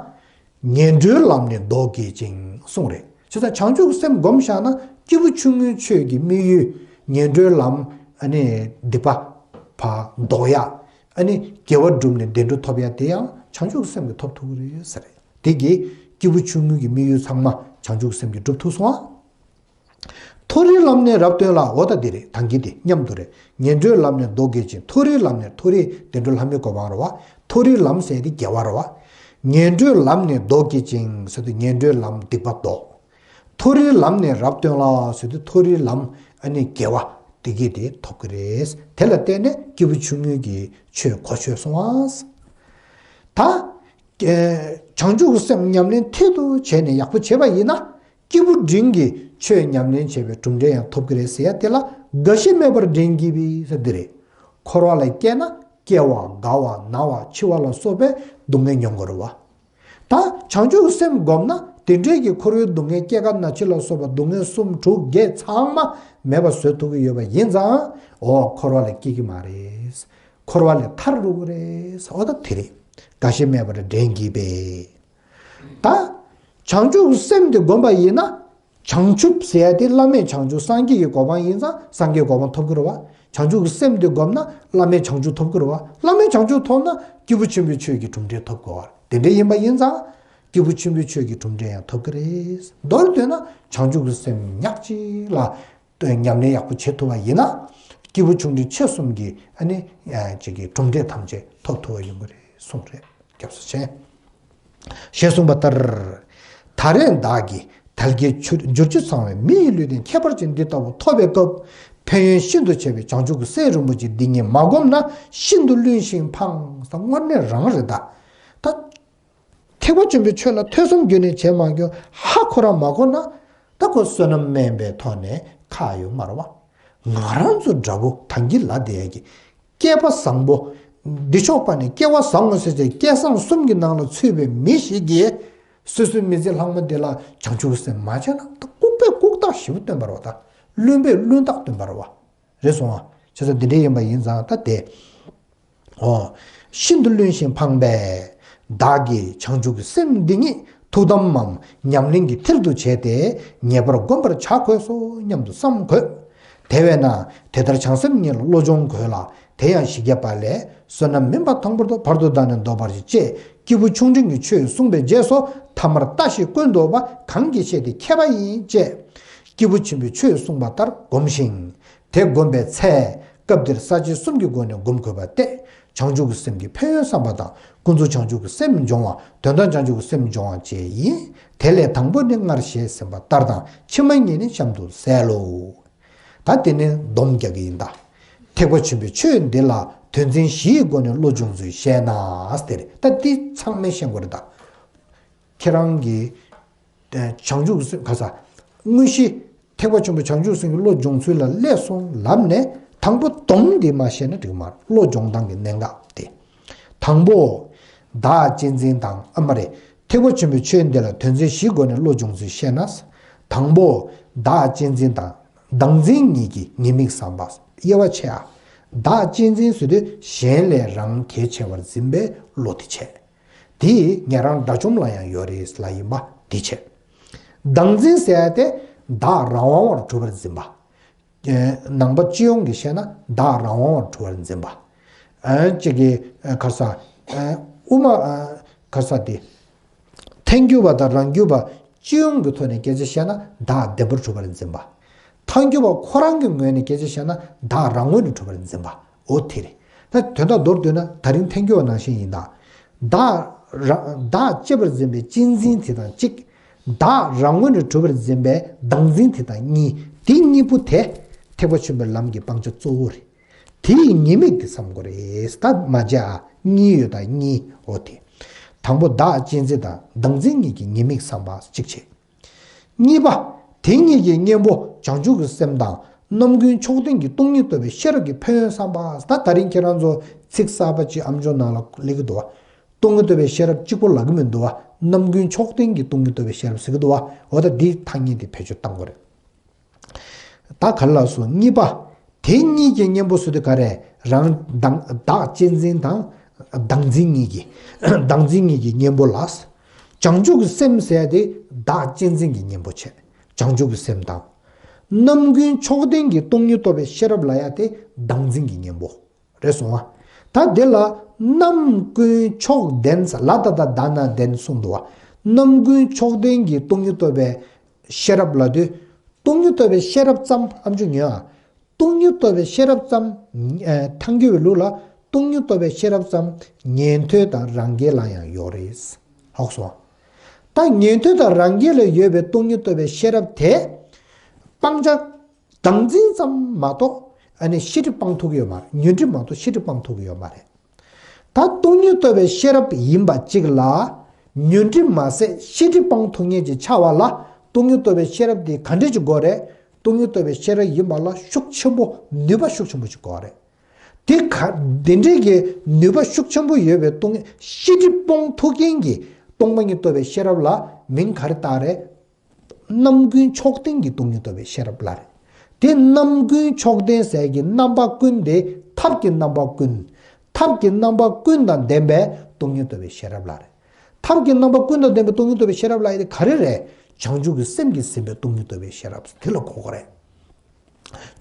ངན་འགྲོའི་ལམ་ནི་བཟློག་བགྱིད་ཅིང་གསུངས་རེད། བྱས་ཙང་བྱང་ཆུབ་ཀྱི་སེམས་བསྒོམས་བཞག་ན་སྐྱེས་བུ་ཆུང་ངུའི་ཆོས་ཀྱི་དམིགས་ཡུལ་ངན་འགྲོའི་ལམ་ཨ་ནི་སྡིག་པ་ཕར་བཟློག་ཡ། ཨ་ནི་དགེ་བ་བསྒྲུབས་ནས་བདེ་འགྲོ་ཐོབ་ཡ་དེ་ཡང་བྱང་ཆུབ་ཀྱི་སེམས་ཀྱིས་ཐོབ་ཐུབ་ཀྱི་རེད་ཟེར་རེད། དེ་གིས་སྐྱེས་བུ་ཆུང་ངུ་གི་དམིགས་ཡུལ་ཚང་མ་བྱང་ཆུབ་སེམས་ཀྱིས་འགྲུབ་ཐུབ་སོང་ཨ། མཐོ་རིས་ལམ་ནི་རབ་སྟོན་ལ། འོ་ད་འདི་རེད། ད་གིན་དེ་མཉམ་དུ་རེད། ངན་འགྲོའི་ལམ་ནི་བཟློག་བགྱིད་ཅིང་། མཐོ་རིས་ལམ་ནི། མཐོ་རིས་བདེ་འགྲོ་ལྷ་མིའི་གོ་འཕང་རེད་བ། མཐོ་རིས་ལམ་ཟེར་དེ་དགེ་བ་རེད་བ། ངན་འགྲོའི་ལམ་ནི་བཟློག་བགྱིད་ཅིང་ཟེར་དུས་ངན་འགྲོའི་ལམ་སྡིག་པ་བཟློག་མཐོ་རིས་ལམ་ནི་རབ་སྟོན་ལ་ཟེར་དུས་མཐོ་རིས་ལམ་ཨ་ནི་དགེ་བ་དེ་གིས་དེ་ཐོབ་ཀྱི་རེད། དེ་ལ་བརྟེན་ནས་སྐྱེས་བུ་ཆུང་ངུའི་གི་ཆོས་གོ་ཆོད་སོང་ཨ། ད། བྱང་ཆུབ་ཀྱི་སེམས་ཉམས་ལེན་མཐིལ་དུ་བྱས་ནས་ཡག་པོ་བྱས་པ་ཡིན་ན། སྐྱེས་བུ་འབྲིང་གིས་ཆོས་ཉམས་ལེན་བྱས་པའི་གྲུབ་འབྲས་ཡང་ཐོབ་ཀྱི་རེད་ཟེར་ཡ་དེ་ལ་རྒ་ཤི་མེད་པར་འགྲན་བགྱིད་པས་ཟེར་འདི་རེད། འཁོར་བ་ལ་སྐྱེས་ན་སྐྱེ་བ་རྒ་བ་ན་བ་འཆི་བ་ལ་སོགས་པའི་སྡུག་བསྔལ་མྱོང་དགོས་རེད་བ། ད་བྱང་ཆུབ་ཀྱི་སེམས་བསྒོམས་ན་དེ་འདྲའི་གི་འཁོར་བའི་སྡུག་བསྔལ་སྐྱེ་རྒ་ན་འཆི་ལ་སོགས་པ་སྡུག་བསྔལ་གསུམ་དྲུག་བརྒྱད་ཚང་མ་མེད་པ་བཟོ་ཐུབ་ཀྱི་ཡོད་པ་ཡིན་ཙང་། འོ་འཁོར་བ་ལ་སྐྱེ་གི་མ་རེད། འཁོར་བ་ལས་ཐར་འགྲོ་གི་རེད་ཟེར་བ་ད་དེ་རེད། རྒ་ཤི་མེད་པར་འགྲན་བགྱིད་པས། ད་བྱང་ཆུབ་སེམས་དེ་བསྒོམས་པ་ཡིན་ན། བྱང་ཆུབ་ཟེར་ཡ་དེ་བླ་མེད་བྱང་ཆུབ་སངས་རྒྱས་ཀྱི་གོ་འཕང་ཡིན་ཙང་སངས་རྒྱས་གོ་འཕང་ཐོབ་ཀྱི་རེད་བ། བྱང་ཆུབ་ཀྱི་སེམས་དེ་བསྒོམས་ན་བླ་མེད་བྱང་ཆུབ་ཐོབ་ཀྱི་རེད་བ། བླ་མེད་བྱང་ཆུབ་ཐོབ་ན་སྐྱེས་བུ་ཆེན་པོའི་ཆོས་ཀྱི་གྲུབ་འབྲས་ཐོབ་དགོས་བ། དེ་འདྲ་ཡིན་པ་ཡིན་ཙང་། སྐྱེས་བུ་ཆེན་པོའི་ཆོས་ཀྱི་གྲུབ་འབྲས་ཡང་ཐོབ་ཀྱི་རེད། མདོར་བསྡུས་ན་བྱང་ཆུབ་ཀྱི་སེམས་ཉག་གཅིག་ལ་ཉམས་ལེན་ཡག་པོ་བྱེད་ཐུབ་པ་ཡིན་ན། སྐྱེས་བུ་ཆུང་འབྲིང་ཆེ་གསུམ་གྱི་ཨ་ནི་ཅིག་གི་གྲུབ་འབྲས་ཐམས་ཅད་ཐོབ་ཐུབ་པ་ཡོང་གི་རེད། གསུངས་རེད། སྐྱབས་སུ་མཆི། ཞེས་གསུངས་པ་ལྟར། ད་རེས་བདག་གིས་དལ་བརྒྱད་འབྱོར་བཅུ་ཚང་བའི་མི་ཡི་ལུས་རྟེན་ཁྱད་པར་ཅན་འདི་ལྟ་བུ་ཐོབ་པའི་སྐབས། ཕན་ཡོན་ཤིན་ཏུ་ཆེ་བའི་བྱང་ཆུབ་ཀྱི་སེམས་རིན་པོ་ཆེ་འདི་ཉིད་མ་བསྒོམས་ན་ཤིན་ཏུ་བླུན་ཞིང་ཕངས། དངོས་གནས་རང་རེད་ད། ད། ཐེག་པ་ཆེན་པོའི་ཆོས་ལ་ཐོས་བསམ་རྒྱུན་ནས་བྱེད་མ་མྱོང་ཧ་ཁོ་རང་མ་གོ་ན། ད་ཁོ་བསོད་ནམས་དམན་པའི་ཐོག་ནས་ཁག་ཡོད་མ་རེད་བ། ང་རང་ཚོ་འདྲ་བོ་ཐང་གི་ལ་དེ་ཡ་གི། སྐལ་པ་བཟང་པོ། འདི་ཕྱོགས་པ་ནས་སྐལ་བ་བཟང་ངོ་ཟེར་ཚེ་སྐལ་བཟང་གསུམ་གྱི་ནང་ལ་ཚུད་པའི་མི་ཞིག་གིས། སོ་སོའི་མི་ཚེ་ལྷག་མ་འདི་ལ་བྱང་ཆུབ་སེམས་མ་བྱས་ན་ད་ལྐུགས་པས་ལྐུགས་རྟགས་ཞེ་པོ་སྟོན་པ་རེད་བ་ད། བླུན་པས་བླུན་རྟགས་སྟོན་པ་རེད་བ། རེད་སོང་ཨ། བྱས་ཙང་འདི་འདྲ་ཡིན་པ་ཡིན་ཙང་ད་དེ། འོ། ཤིན་ཏུ་བླུན་ཞིང་ཕངས་པས། བདག་གིས་བྱང་ཆུབ་ཀྱི་སེམས་འདི་ཉིད་ཐུགས་དམ་མམ་ཉམས་ལེན་གྱི་མཐིལ་དུ་བྱས་ཏེ་ངེས་པར་བསྒོམ་པར་བྱ་དགོས་སོ་སྙམ་དུ་བསམ་དགོས། དེ་བས་ན་དེ་ལྟར་བྱང་སེམས་ཉིད་ལ་བློ་སྦྱོང་དགོས་ལ། དེ་ཡང་བཞི་བརྒྱ་པ་ལས་བསོད་ནམས་མིན་པ་དང་པོར་དུ་བར་དུ་བདག་ནི་འདོད་པར་བྱེད་ཅེས་སྐྱེས་བུ་ཆུང་འབྲིང་གི་ཆོས་གསུངས་པའི་རྗེས་སུ་ཐ་མར་ལྟ་ཞིག་ཀུན་ཏུ་བ་གང་གིས་ཤེས་ཏེ་མཁས་པ་ཡིན་ཅེས། སྐྱེས་བུ་ཆེན་པོའི་ཆོས་གསུངས་པ་ལྟར་བསྒོམ་ཞིང་། དེ་བསྒོམ་པའི་ཚེ། སྐབས་འདིར་ས་བཅད་གསུམ་གྱི་སྒོ་ནས་བསྒོམ་དགོས་པ་སྟེ། བྱང་ཆུབ་ཀྱི་སེམས་ཀྱི་ཕན་ཡོན་བསམ་པ་དང་། ཀུན་རྫོབ་བྱང་ཆུབ་ཀྱི་སེམས་སྦྱོང་བ། དོན་དམ་བྱང་ཆུབ་ཀྱི་སེམས་སྦྱོང་བ་བཅས་ཡིན། དེ་ལས་དང་པོ་ནི་སྔར་ཞེས་ཟིན་པ་ལྟར་དང་། ཕྱི་མ་གཉིས་ནི་གཤམ་དུ་གསལ་ལོ། ད་དེ་ནས་སྡོམ་རྒྱག་གི་ཡིན་ད། ཐེག་པ་ཆེན་པོའི་ཆོས་འདི་ལ་དོན་ཚན་བཞིའི་སྒོ་ནས་བློ་སྦྱོང་ཚུལ་བཤད་ན་ཟེར། ད་འདི་ཚང་མས་ཤེས་དགོས་རེད་ད། ཁྱེད་རང་གིས། བྱང་ཆུབ་སེམས་ག་ས། དངོས་གཞི། ཐེག་པ་ཆེན་པོ་བྱང་ཆུབ་སེམས་ཀྱི་བློ་སྦྱོང་ཚུལ་ལ་སླེབས་སོང་ལབ་ནས་དང་པོ་སྡོམ་འདི་མ་བཤད་ན་འགྲིག་མ་རེད། བློ་སྦྱོང་སྟངས་ཀྱི་གནད་འགག་དེ། དང་པོ། བདག་གཅེས་འཛིན་དང་ཨ་མ་རེད། ཐེག་པ་ཆེན་པོའི་ཆོས་འདི་ལ་དོན་ཚན་བཞིའི་སྒོ་ནས་བློ་སྦྱོང་ཚུལ་བཤད་ན། དང་པོ། བདག་གཅེས་འཛིན་དང་བདག་འཛིན་གཉིས་ཀྱི་ཉེས་དམིགས་བསམ་པ། དབྱེ་བ་ཕྱེ་ཡ། བདག་གཅེས་འཛིན་ཟེར་དུས་གཞན་ལས་རང་གལ་ཆེ་བར་འཛིན་པའི་བློ་དེ་བྱས། དེ་ཉན་རང་དགྲ་བཅོམ་ལ་ཡང་ཡོད་རེད་ལ་ཡིན་པ་འདི་བྱས། བདག་འཛིན་ཟེར་ཡ་དེ་བདག་རང་དབང་བར་གྲུབ་པར་འཛིན་པ། ནང་པ་སྤྱི་ཡོངས་ཀྱིས་བཤད་ན་བདག་རང་དབང་བར་གྲུབ་པར་འཛིན་པ། གཅིག་གིས་ག་རེ་ཟ། དབུ་མ། ག་རེ་ཟ་དེ། ཐལ་འགྱུར་བ་དང་རང་རྒྱུད་པ་སྤྱི་ཡོངས་ཀྱི་ཐོག་ནས་སྐད་ཆ་བཤད་ན་བདག་བདེན་པར་གྲུབ་པར་འཛིན་པ། ཐལ་འགྱུར་བ་ཁོ་རང་གི་ངོས་ནས་སྐད་ཆ་བཤད་ན་བདག་རང་ངོས་ནས་གྲུབ་པར་འཛིན་པ། འོ་དེ་རེད། ད་དོན་དག་མདོར་བསྡུས་ན་ད་རིང་ཐལ་འགྱུར་བ་ནང་བཞིན་ཡིན་ད། བདག་རང་བདག་གཅེས་པར་འཛིན་པའི་གཅེས་འཛིན་དེ་དང་གཅིག་བདག་རང་ངོས་ནས་གྲུབ་པར་འཛིན་པའི་བདག་འཛིན་དེ་དང་གཉིས། དེ་གཉིས་པོ་དེ་ཐེག་པ་ཆེན་པོའི་ལམ་གྱི་སྤང་བྱ་གཙོ་བོ་རེད། དེ་ཡི་ཉེས་དམིགས་དེ་བསམ་དགོས་རེད། ད་མ་བྱ་གཉིས་ཡོད་ད་གཉིས། འོ་དེ། དང་པོ་བདག་གཅེས་འཛིན་དང་བདག་འཛིན་གཉིས་ཀྱི་ཉེས་དམིགས་བསམ་པ་གཅིག་བྱས། གཉིས་པ། དེ་གཉིས་ཀྱི་གཉེན་པོ་བྱང་ཆུབ་ཀྱི་སེམས་དང་རྣམ་ཀུན་མཆོག་ལྡན་གྱི་སྟོང་ཉིད་རྟོགས་པའི་ཤེས་རབ་ཀྱི་ཕན་ཡོན་བསམ་པ། ད་ད་རིང་ཁྱེད་རང་ཚོ་ཚིག་གསར་པ་ཅིག་ཨམ་ཅོག་ནང་ལ་སླེབས་ཀྱི་འདུག་བ། སྟོང་ཉིད་རྟོགས་པའི་ཤེས་རབ་གཅིག་པོ་ལབ་ཀྱི་མི་འདུག་བ། རྣམ་ཀུན་མཆོག་ལྡན་གྱི་སྟོང་ཉིད་རྟོགས་པའི་ཤེས་རབ་ཟེར་གྱི་འདུག་བ། འོ་ད་འདིའི་ཐ་སྙད་དེ་བེད་སྤྱོད་གཏང་དགོས་རེད། ད་ག་རེ་ལབ་སོང་། གཉིས་པ། དེ་གཉིས་ཀྱི་གཉེན་པོ་ཟེར་དུས་ག་རེ། རང་བདག་བདག་གཅེས་འཛིན་དང་བདག་འཛིན་གཉིས་ཀྱི་བདག་འཛིན་གཉིས་ཀྱི་གཉེན་པོ་ལ། བྱང་ཆུབ་ཀྱི་སེམས་ཟེར་དེ་བདག་གཅེས་འཛིན་གྱི་གཉེན་པོ་བྱས། བྱང་ཆུབ་ཀྱི་སེམས་དང་། རྣམ་ཀུན་མཆོག་ལྡན་གྱི་སྟོང་ཉིད་རྟོགས་པའི་ཤེས་རབ་ལབ་ཡ་དེ་བདག་འཛིན་གྱི་གཉེན་པོ། རེད་སོང་ང་། ད་འདི་ལ་རྣམ་ཀུན་མཆོག་ལྡན་ལ་ད་ད་ད་ན་ལྡན་གསུངས་འདུག་བ། རྣམ་ཀུན་མཆོག་ལྡན་གྱི་སྟོང་ཉིད་རྟོགས་པའི་ཤེས་རབ་ལབ་དུས། སྟོང་ཉིད་རྟོགས་པའི་ཤེས་རབ་ཙམ་ཨམ་ཅོག་ཉོན་ཨ། སྟོང་ཉིད་རྟོགས་པའི་ཤེས་རབ་ཙམ། ཐལ་འགྱུར་བའི་ལུགས་ལ་སྟོང་ཉིད་རྟོགས་པའི་ཤེས་རབ་ཙམ་ཉན་ཐོས་དང་རང་རྒྱལ་ལ་ཡང་ཡོད་རེད། ལགས་སོ། ད་ཉན་ཐོས་དང་རང་རྒྱལ་ལ་ཡོད་པའི་སྟོང་ཉིད་རྟོགས་པའི་ཤེས་རབ་དེ། སྤང་བྱ། བདག་འཛིན་ཙམ་མ་གཏོགས་ཨ་ནི་ཤེས་སྒྲིབ་སྤང་ཐུབ་ཀྱི་ཡོད་མ་རེད། ཉོན་སྒྲིབ་མ་གཏོགས་ཤེས་སྒྲིབ་སྤང་ཐུབ་ཀྱི་ཡོད་མ་རེད། ད་སྟོང་ཉིད་རྟོགས་པའི་ཤེས་རབ་ཡིན་པ་གཅིག་ལ། ཉོན་སྒྲིབ་མ་ཟད་ཤེས་སྒྲིབ་སྤང་ཐུབ་མཁན་ཅིག་ཆགས་པ་ལ་སྟོང་ཉིད་རྟོགས་པའི་ཤེས་རབ་དེ་ག་འདྲས་ཅིག་དགོས་རེད། སྟོང་ཉིད་རྟོགས་པའི་ཤེས་རབ་ཡིན་པ་ལ་ཤུགས་ཆེན་པོ་ནུས་པ་ཤུགས་ཆེན་པོ་ཅིག་དགོས་རེད། དེ་ག་དེ་འདྲས་ཀྱི་ནུས་པ་ཤུགས་ཆེན་པོ་ཡོད་པའི་སྟོང་ཉིད་ཤེས་སྒྲིབ་སྤོང་ཐུབ་མཁན་གྱི་སྟོང་པ་ཉིད་རྟོགས་པའི་ཤེས་རབ་ལ་མིང་ག་རེ་བཏགས་རེད། རྣམ་ཀུན་མཆོག་ལྡན་གྱི་སྟོང་ཉིད་རྟོགས་པའི་ཤེས་རབ་ལ་རེད། དེ་རྣམ་ཀུན་མཆོག་ལྡན་ཟེར་གྱི་རྣམ་པ་ཀུན་དེ་ཐབས་ཀྱི་རྣམ་པ་ཀུན། ཐབས་ཀྱི་རྣམ་པ་ཀུན་དང་ལྡན་པའི་སྟོང་ཉིད་རྟོགས་པའི་ཤེས་རབ་ལ་རེད། ཐབས་ཀྱི་རྣམ་པ་ཀུན་དང་ལྡན་པའི་སྟོང་ཉིད་རྟོགས་པའི་ཤེས་རབ་ལ་ཡི་དེ་ག་རེ་རེད། བྱང་ཆུབ་ཀྱི་སེམས་ཀྱིས་ཟིན་པའི་སྟོང་ཉིད་རྟོགས་པའི་ཤེས་རབ་དེ་ལ་གོ་དགོས་རེད།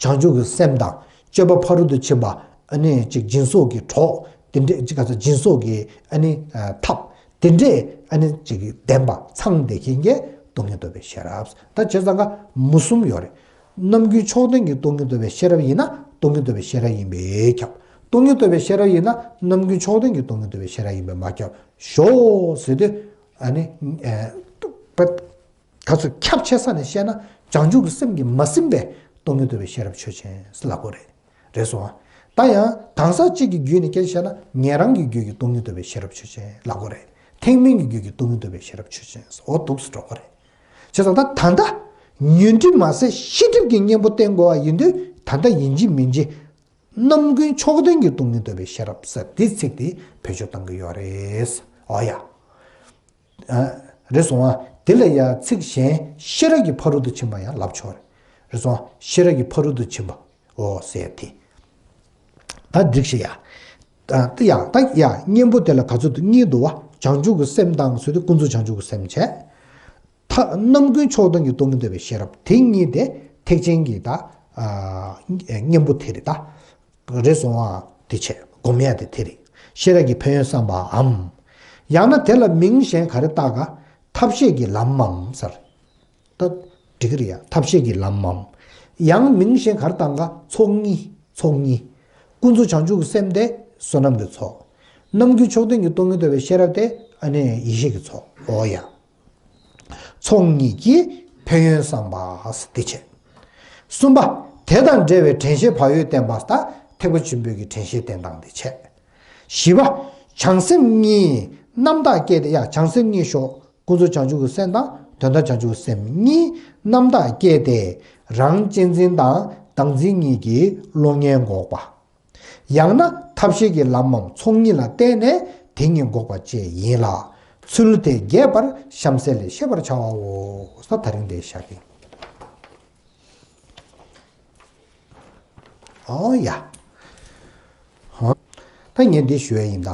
བྱང་ཆུབ་ཀྱི་སེམས་དང་སྤྱོད་པ་ཕ་རོལ་ཏུ་ཕྱིན་པ། ཨ་ནི་ཅིག་སྦྱིན་སོགས་ཀྱི་གྲོགས། དེ་འདྲས་ཅིག་ག་ཚོད་སྦྱིན་སོགས་ཀྱི་ཨ་ནི་ཐབས། དེ་འདྲས་ཨ་ནི་ཅིག་ལྡན་པ་ཚང་བསྡད་མཁན་གྱི་སྟོང་ཉིད་རྟོགས་པའི་ཤེས་རབ། ད་བྱས་ཙང་ཀ་མུ་གསུམ་ཡོད་རེད། རྣམ་ཀུན་མཆོག་ལྡན་གྱི་སྟོང་ཉིད་རྟོགས་པའི་ཤེས་རབ་ཡིན་ན་སྟོང་ཉིད་རྟོགས་པའི་ཤེས་རབ་ཡིན་པས་ཁྱབ། སྟོང་ཉིད་རྟོགས་པའི་ཤེས་རབ་ཡིན་ན་རྣམ་ཀུན་ཕྱོགས་བདུན་གྱི་སྟོང་ཉིད་རྟོགས་པའི་ཤེས་རབ་ཡིན་པས་མ་ཁྱབ། ཞོག་ཟེར་དུས་ཨ་ནི་ཨ་པ། ག་ཚོད་ཁྱབ་ཆེ་ས་ནས་བཤད་ན་བྱང་ཆུབ་ཀྱི་སེམས་ཀྱིས་མ་ཟིན་པའི་སྟོང་ཉིད་རྟོགས་པའི་ཤེས་རབ་ཆོས་ཅན་ཟེར་ལབ་དགོས་རེད། རེད་སོང་ཨ། ད་ཡང་གང་ཟག་གཅིག་གི་རྒྱུད་ནས་སྐད་ཆ་བཤད་ན་ཉན་རང་གི་རྒྱུད་ཀྱི་སྟོང་ཉིད་རྟོགས་པའི་ཤེས་རབ་ཆོས་ཅན་ལབ་དགོས་རེད། ཐེག་དམན་གྱི་རྒྱུད་ཀྱི་སྟོང་ཉིད་རྟོགས་པའི་ཤེས་རབ་ཆོས་ཅན་ཟེར་འོ་འདུག་སེ་འགྲོ་དགོས་རེད། བྱས་ཙང་ད་ད་ལྟ་ཉོན་སྒྲིབ་མ་ཟད་ཤེས་སྒྲིབ་ཀྱི་གཉེན་པོ་བསྟེན་དགོས་པ་ཡིན་དུས་ད་ལྟ་ཡིན་གཅིག་མིན་གཅིག་རྣམ་ཀུན་ཕྱོགས་བདུན་གྱི་སྟོང་ཉིད་རྟོགས་པའི་ཤེས་རབ་ཟེར་འདིའི་ཚིག་དེ་བེད་སྤྱོད་གཏང་གི་ཡོད་རེད། འོ་ཡ། ཨ། རེད་སོང་ཨ། དེ་ལ་ཡང་ཚིག་གཞན་ཤེས་རབ་ཀྱི་ཕ་རོལ་ཏུ་ཕྱིན་པ་ཡང་ལབ་ཆོག་རེད། རེད་སོང་ཨ། ཤེས་རབ་ཀྱི་ཕ་རོལ་ཏུ་ཕྱིན་པ་འོ་ཟེར་དེ། ད་འགྲིག་ཤེ་ཡ། ད་ཡ་ད་ཡ་གཉེན་པོ་དེ་ལ་ག་ཚོད་དུ་གཉིས་འདུག་བ། བྱང་ཆུབ་ཀྱི་སེམས་དང་ཟེར་དུས་ཀུན་རྫོབ་བྱང་ཆུབ་ཀྱི་སེམས་བྱས། ཐ་རྣམ་ཀུན་ཕྱོགས་བདུན་གྱི་སྟོང་ཉིད་རྟོགས་པའི་ཤེས་རབ་དེ་གཉིས་དེ་ཐེག་ཆེན་གྱི་ད་ཨ་གཉེན་པོ་དེ་རེད་ད། རེད་སོང་ཨ། དེ་བྱས་སྒོམ་ཡ་དེ་དེ་རེད། ཤེས་རབ་ཀྱི་ཕན་ཡོན་བསམ་པའམ། ཡང་ན་དེ་ལ་མིང་གཞན་ག་རེ་བཏགས་ག་ཐབས་ཤེས་ཀྱི་ལམ་མམ་ཟེར། ད་འགྲིག་གི་རེད་ཡ། ཐབས་ཤེས་ཀྱི་ལམ་མམ། ཡང་མིང་གཞན་ག་རེ་བཏགས་ག་ཚོགས་གཉིས། ཚོགས་གཉིས། ཀུན་རྫོབ་བྱང་ཆུབ་ཀྱི་སེམས་དེ་བསོད་ནམས་ཀྱི་ཚོགས། རྣམ་ཀུན་ཕྱོགས་བདུན་གྱི་སྟོང་ཉིད་རྟོགས་པའི་ཤེས་རབ་དེ་ཨ་ནི་ཡེ་ཤེས་ཀྱི་ཚོགས་འོ་ཡ། ཚོགས་གཉིས་ཀྱི་ཕན་ཡོན་བསམ་པ་དེ་བྱས། གསུམ་པ། དེ་དང་འབྲེལ་བའི་དྲན་ཤེས་བག་ཡོད་བསྟེན་པ་ད་ཐེག་པ་ཆེན་པོའི་གི་དྲན་ཤེས་བསྟེན་སྟངས་དེ་བྱས། བཞི་པ། བྱང་སེམས་གཉིས་རྣམ་དག་སྐྱེས་ཏེ་ཡ་བྱང་སེམས་གཉིས་ཤོག་ཀུན་རྫོབ་བྱང་ཆུབ་ཀྱི་སེམས་དང་དོན་དམ་བྱང་ཆུབ་ཀྱི་སེམས་གཉིས་རྣམ་དག་སྐྱེས་ཏེ་རང་གཅེས་འཛིན་དང་བདག་འཛིན་གཉིས་ཀྱི་བློ་ངན་འགོག་པ། ཡང་ན་ཐབས་ཤེས་ཀྱི་ལམ་མམ་ཚོགས་གཉིས་ལ་བརྟེན་ནས་དེ་གཉིས་འགོག་པ་བཅས་ཡིན་ལ། ཚུལ་དེ་རྒྱས་པར་གཤམ་གསལ་ལས་ཤེས་པར་བྱའོ། ས་ད་རིང་དེ་བཞག་གི། ཨོ་ཡ། ཧོ། ད་ངས་འདི་ཞུ་ཡ་ཡིན་ད།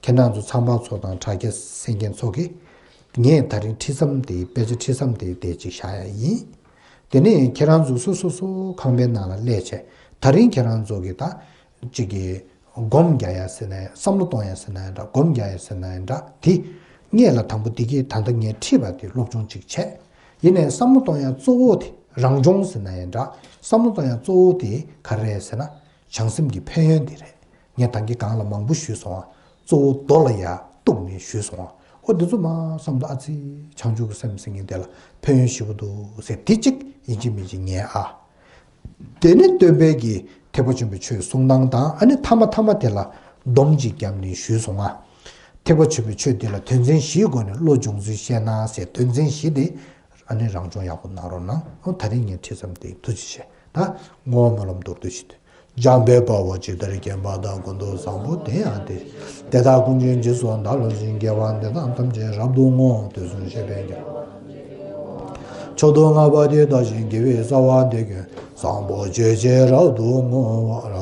ཁྱེད་རང་ཚོ་ཚངས་པ་མཚོ་དང་དྲ་རྒྱ་གསན་མཁན་ཚོ་གིས། ངས་ད་རིང་ཁྲིད་མཚམས་དེ་དཔེ་ཆ་ཁྲིད་མཚམས་དེ་དེ་ཅིག་བཞག་ཡ་ཡིན། དེ་ནས་ཁྱེད་རང་ཚོ་སོ་སོ་སོ་ཁང་པའི་ནང་ལ་སླེབས་བྱས། ད་རིང་ཁྱེད་རང་ཚོ་གིས་ད། གཅིག་གིས། སྒོམ་རྒྱག་ཡ་ཟེར་ན་ཡང་བསམ་བློ་གཏོང་ཡ་ཟེར་ན་ཡང་འདྲ། སྒོམ་རྒྱག་ཡ་ཟེར་ན་ཡང་འདྲ། དེ། ངས་ལ་དང་པོ་དེ་གིས་ད་ལྟ་ངས་ཁྲིད་པ་དེ་སློབ་སྦྱོང་གཅིག་བྱས། ཡིན་ནའི་བསམ་བློ་གཏོང་ཡ་གཙོ་བོ་དེ་རང་སྦྱོང་ཟེར་ན་ཡང་འདྲ། བསམ་བློ་གཏོང་ཡ་གཙོ་བོ་དེ་ག་རེ་རེད་ཟེར་ན། བྱང་སེམས་ཀྱི་ཕན་ཡོན་དེ་རེད། ངས་ད་གིན་སྒང་ལ་མང་པོ་ཞུས་སོང་ང་། གཙོ་བོ་རྡོ་ལ་ཡ་གཏུགས་ནས་ཞུས་སོང་ང་། ཨོ་འདི་ཚོ་མ་བསམ་དུས་ཨ་ཙི། བྱང་ཆུབ་ཀྱི་སེམས་ཟེར་མཁན་དེ་ལ་ཕན་ཡོན་ཞེ་པོ་འདུག་ཟེར་དེ་གཅིག་ཡིན་གཅིག་མིན་གཅིག་ཉན་ཨ། དེ་ནི་སྟོན་པའི་གི་ཐེག་པ་ཆེན་པོའི་ཆོས་གསུང་སྟངས་དང་ཨ་ནི་ཐ་མ་ཐ་མ་དེ་ལ་སྡོམ་གཅིག་བརྒྱབ་ནས་ཞུས་སོང་ང་། ཐེག་པ་ཆེན་པོའི་ཆོས་འདི་ལ་དོན་ཚན་བཞིའི་སྒོ་ནས་བློ་སྦྱོང་ཚུལ་བཤད་ན་ཟེར། དོན་ཚན་བཞི་དེ་ཨ་ནི་རང་སྦྱོང་ཡག་པོ་གནང་རོགས་གནང་། ཨོ་ད་རིང་ངས་ཁྲིད་མཚམས་དེ་ཐུགས་རྗེ་ཆེ། ད་བསྔོ་བ་སྨོན་ལམ་མདོར་བསྡུས་ཤིག་ཏུ། འཇམ་དཔལ་དཔའ་བོས་ཇི་ལྟར་མཁྱེན་པ་དང་། ཀུན་ཏུ་བཟང་པོ་དེ་ཡང་དེ། དེ་དག་ཀུན་གྱི་རྗེས་སུ་བདག་སློབ་ཅིང་། དགེ་བ་འདི་དག་ཐམས་ཅད་རབ་ཏུ་བསྔོ། དུས་གསུམ་གཤེགས་པའི་རྒྱལ་བ། མཆོག་ཏུ་བསྔགས་པ་དེ་དག་གཞན་དགེ་བའི་རྩ་བ་འདི་ཀུན། བཟང་པོ་སྤྱོད་ཕྱིར་རབ་ཏུ་བསྔོ་བར།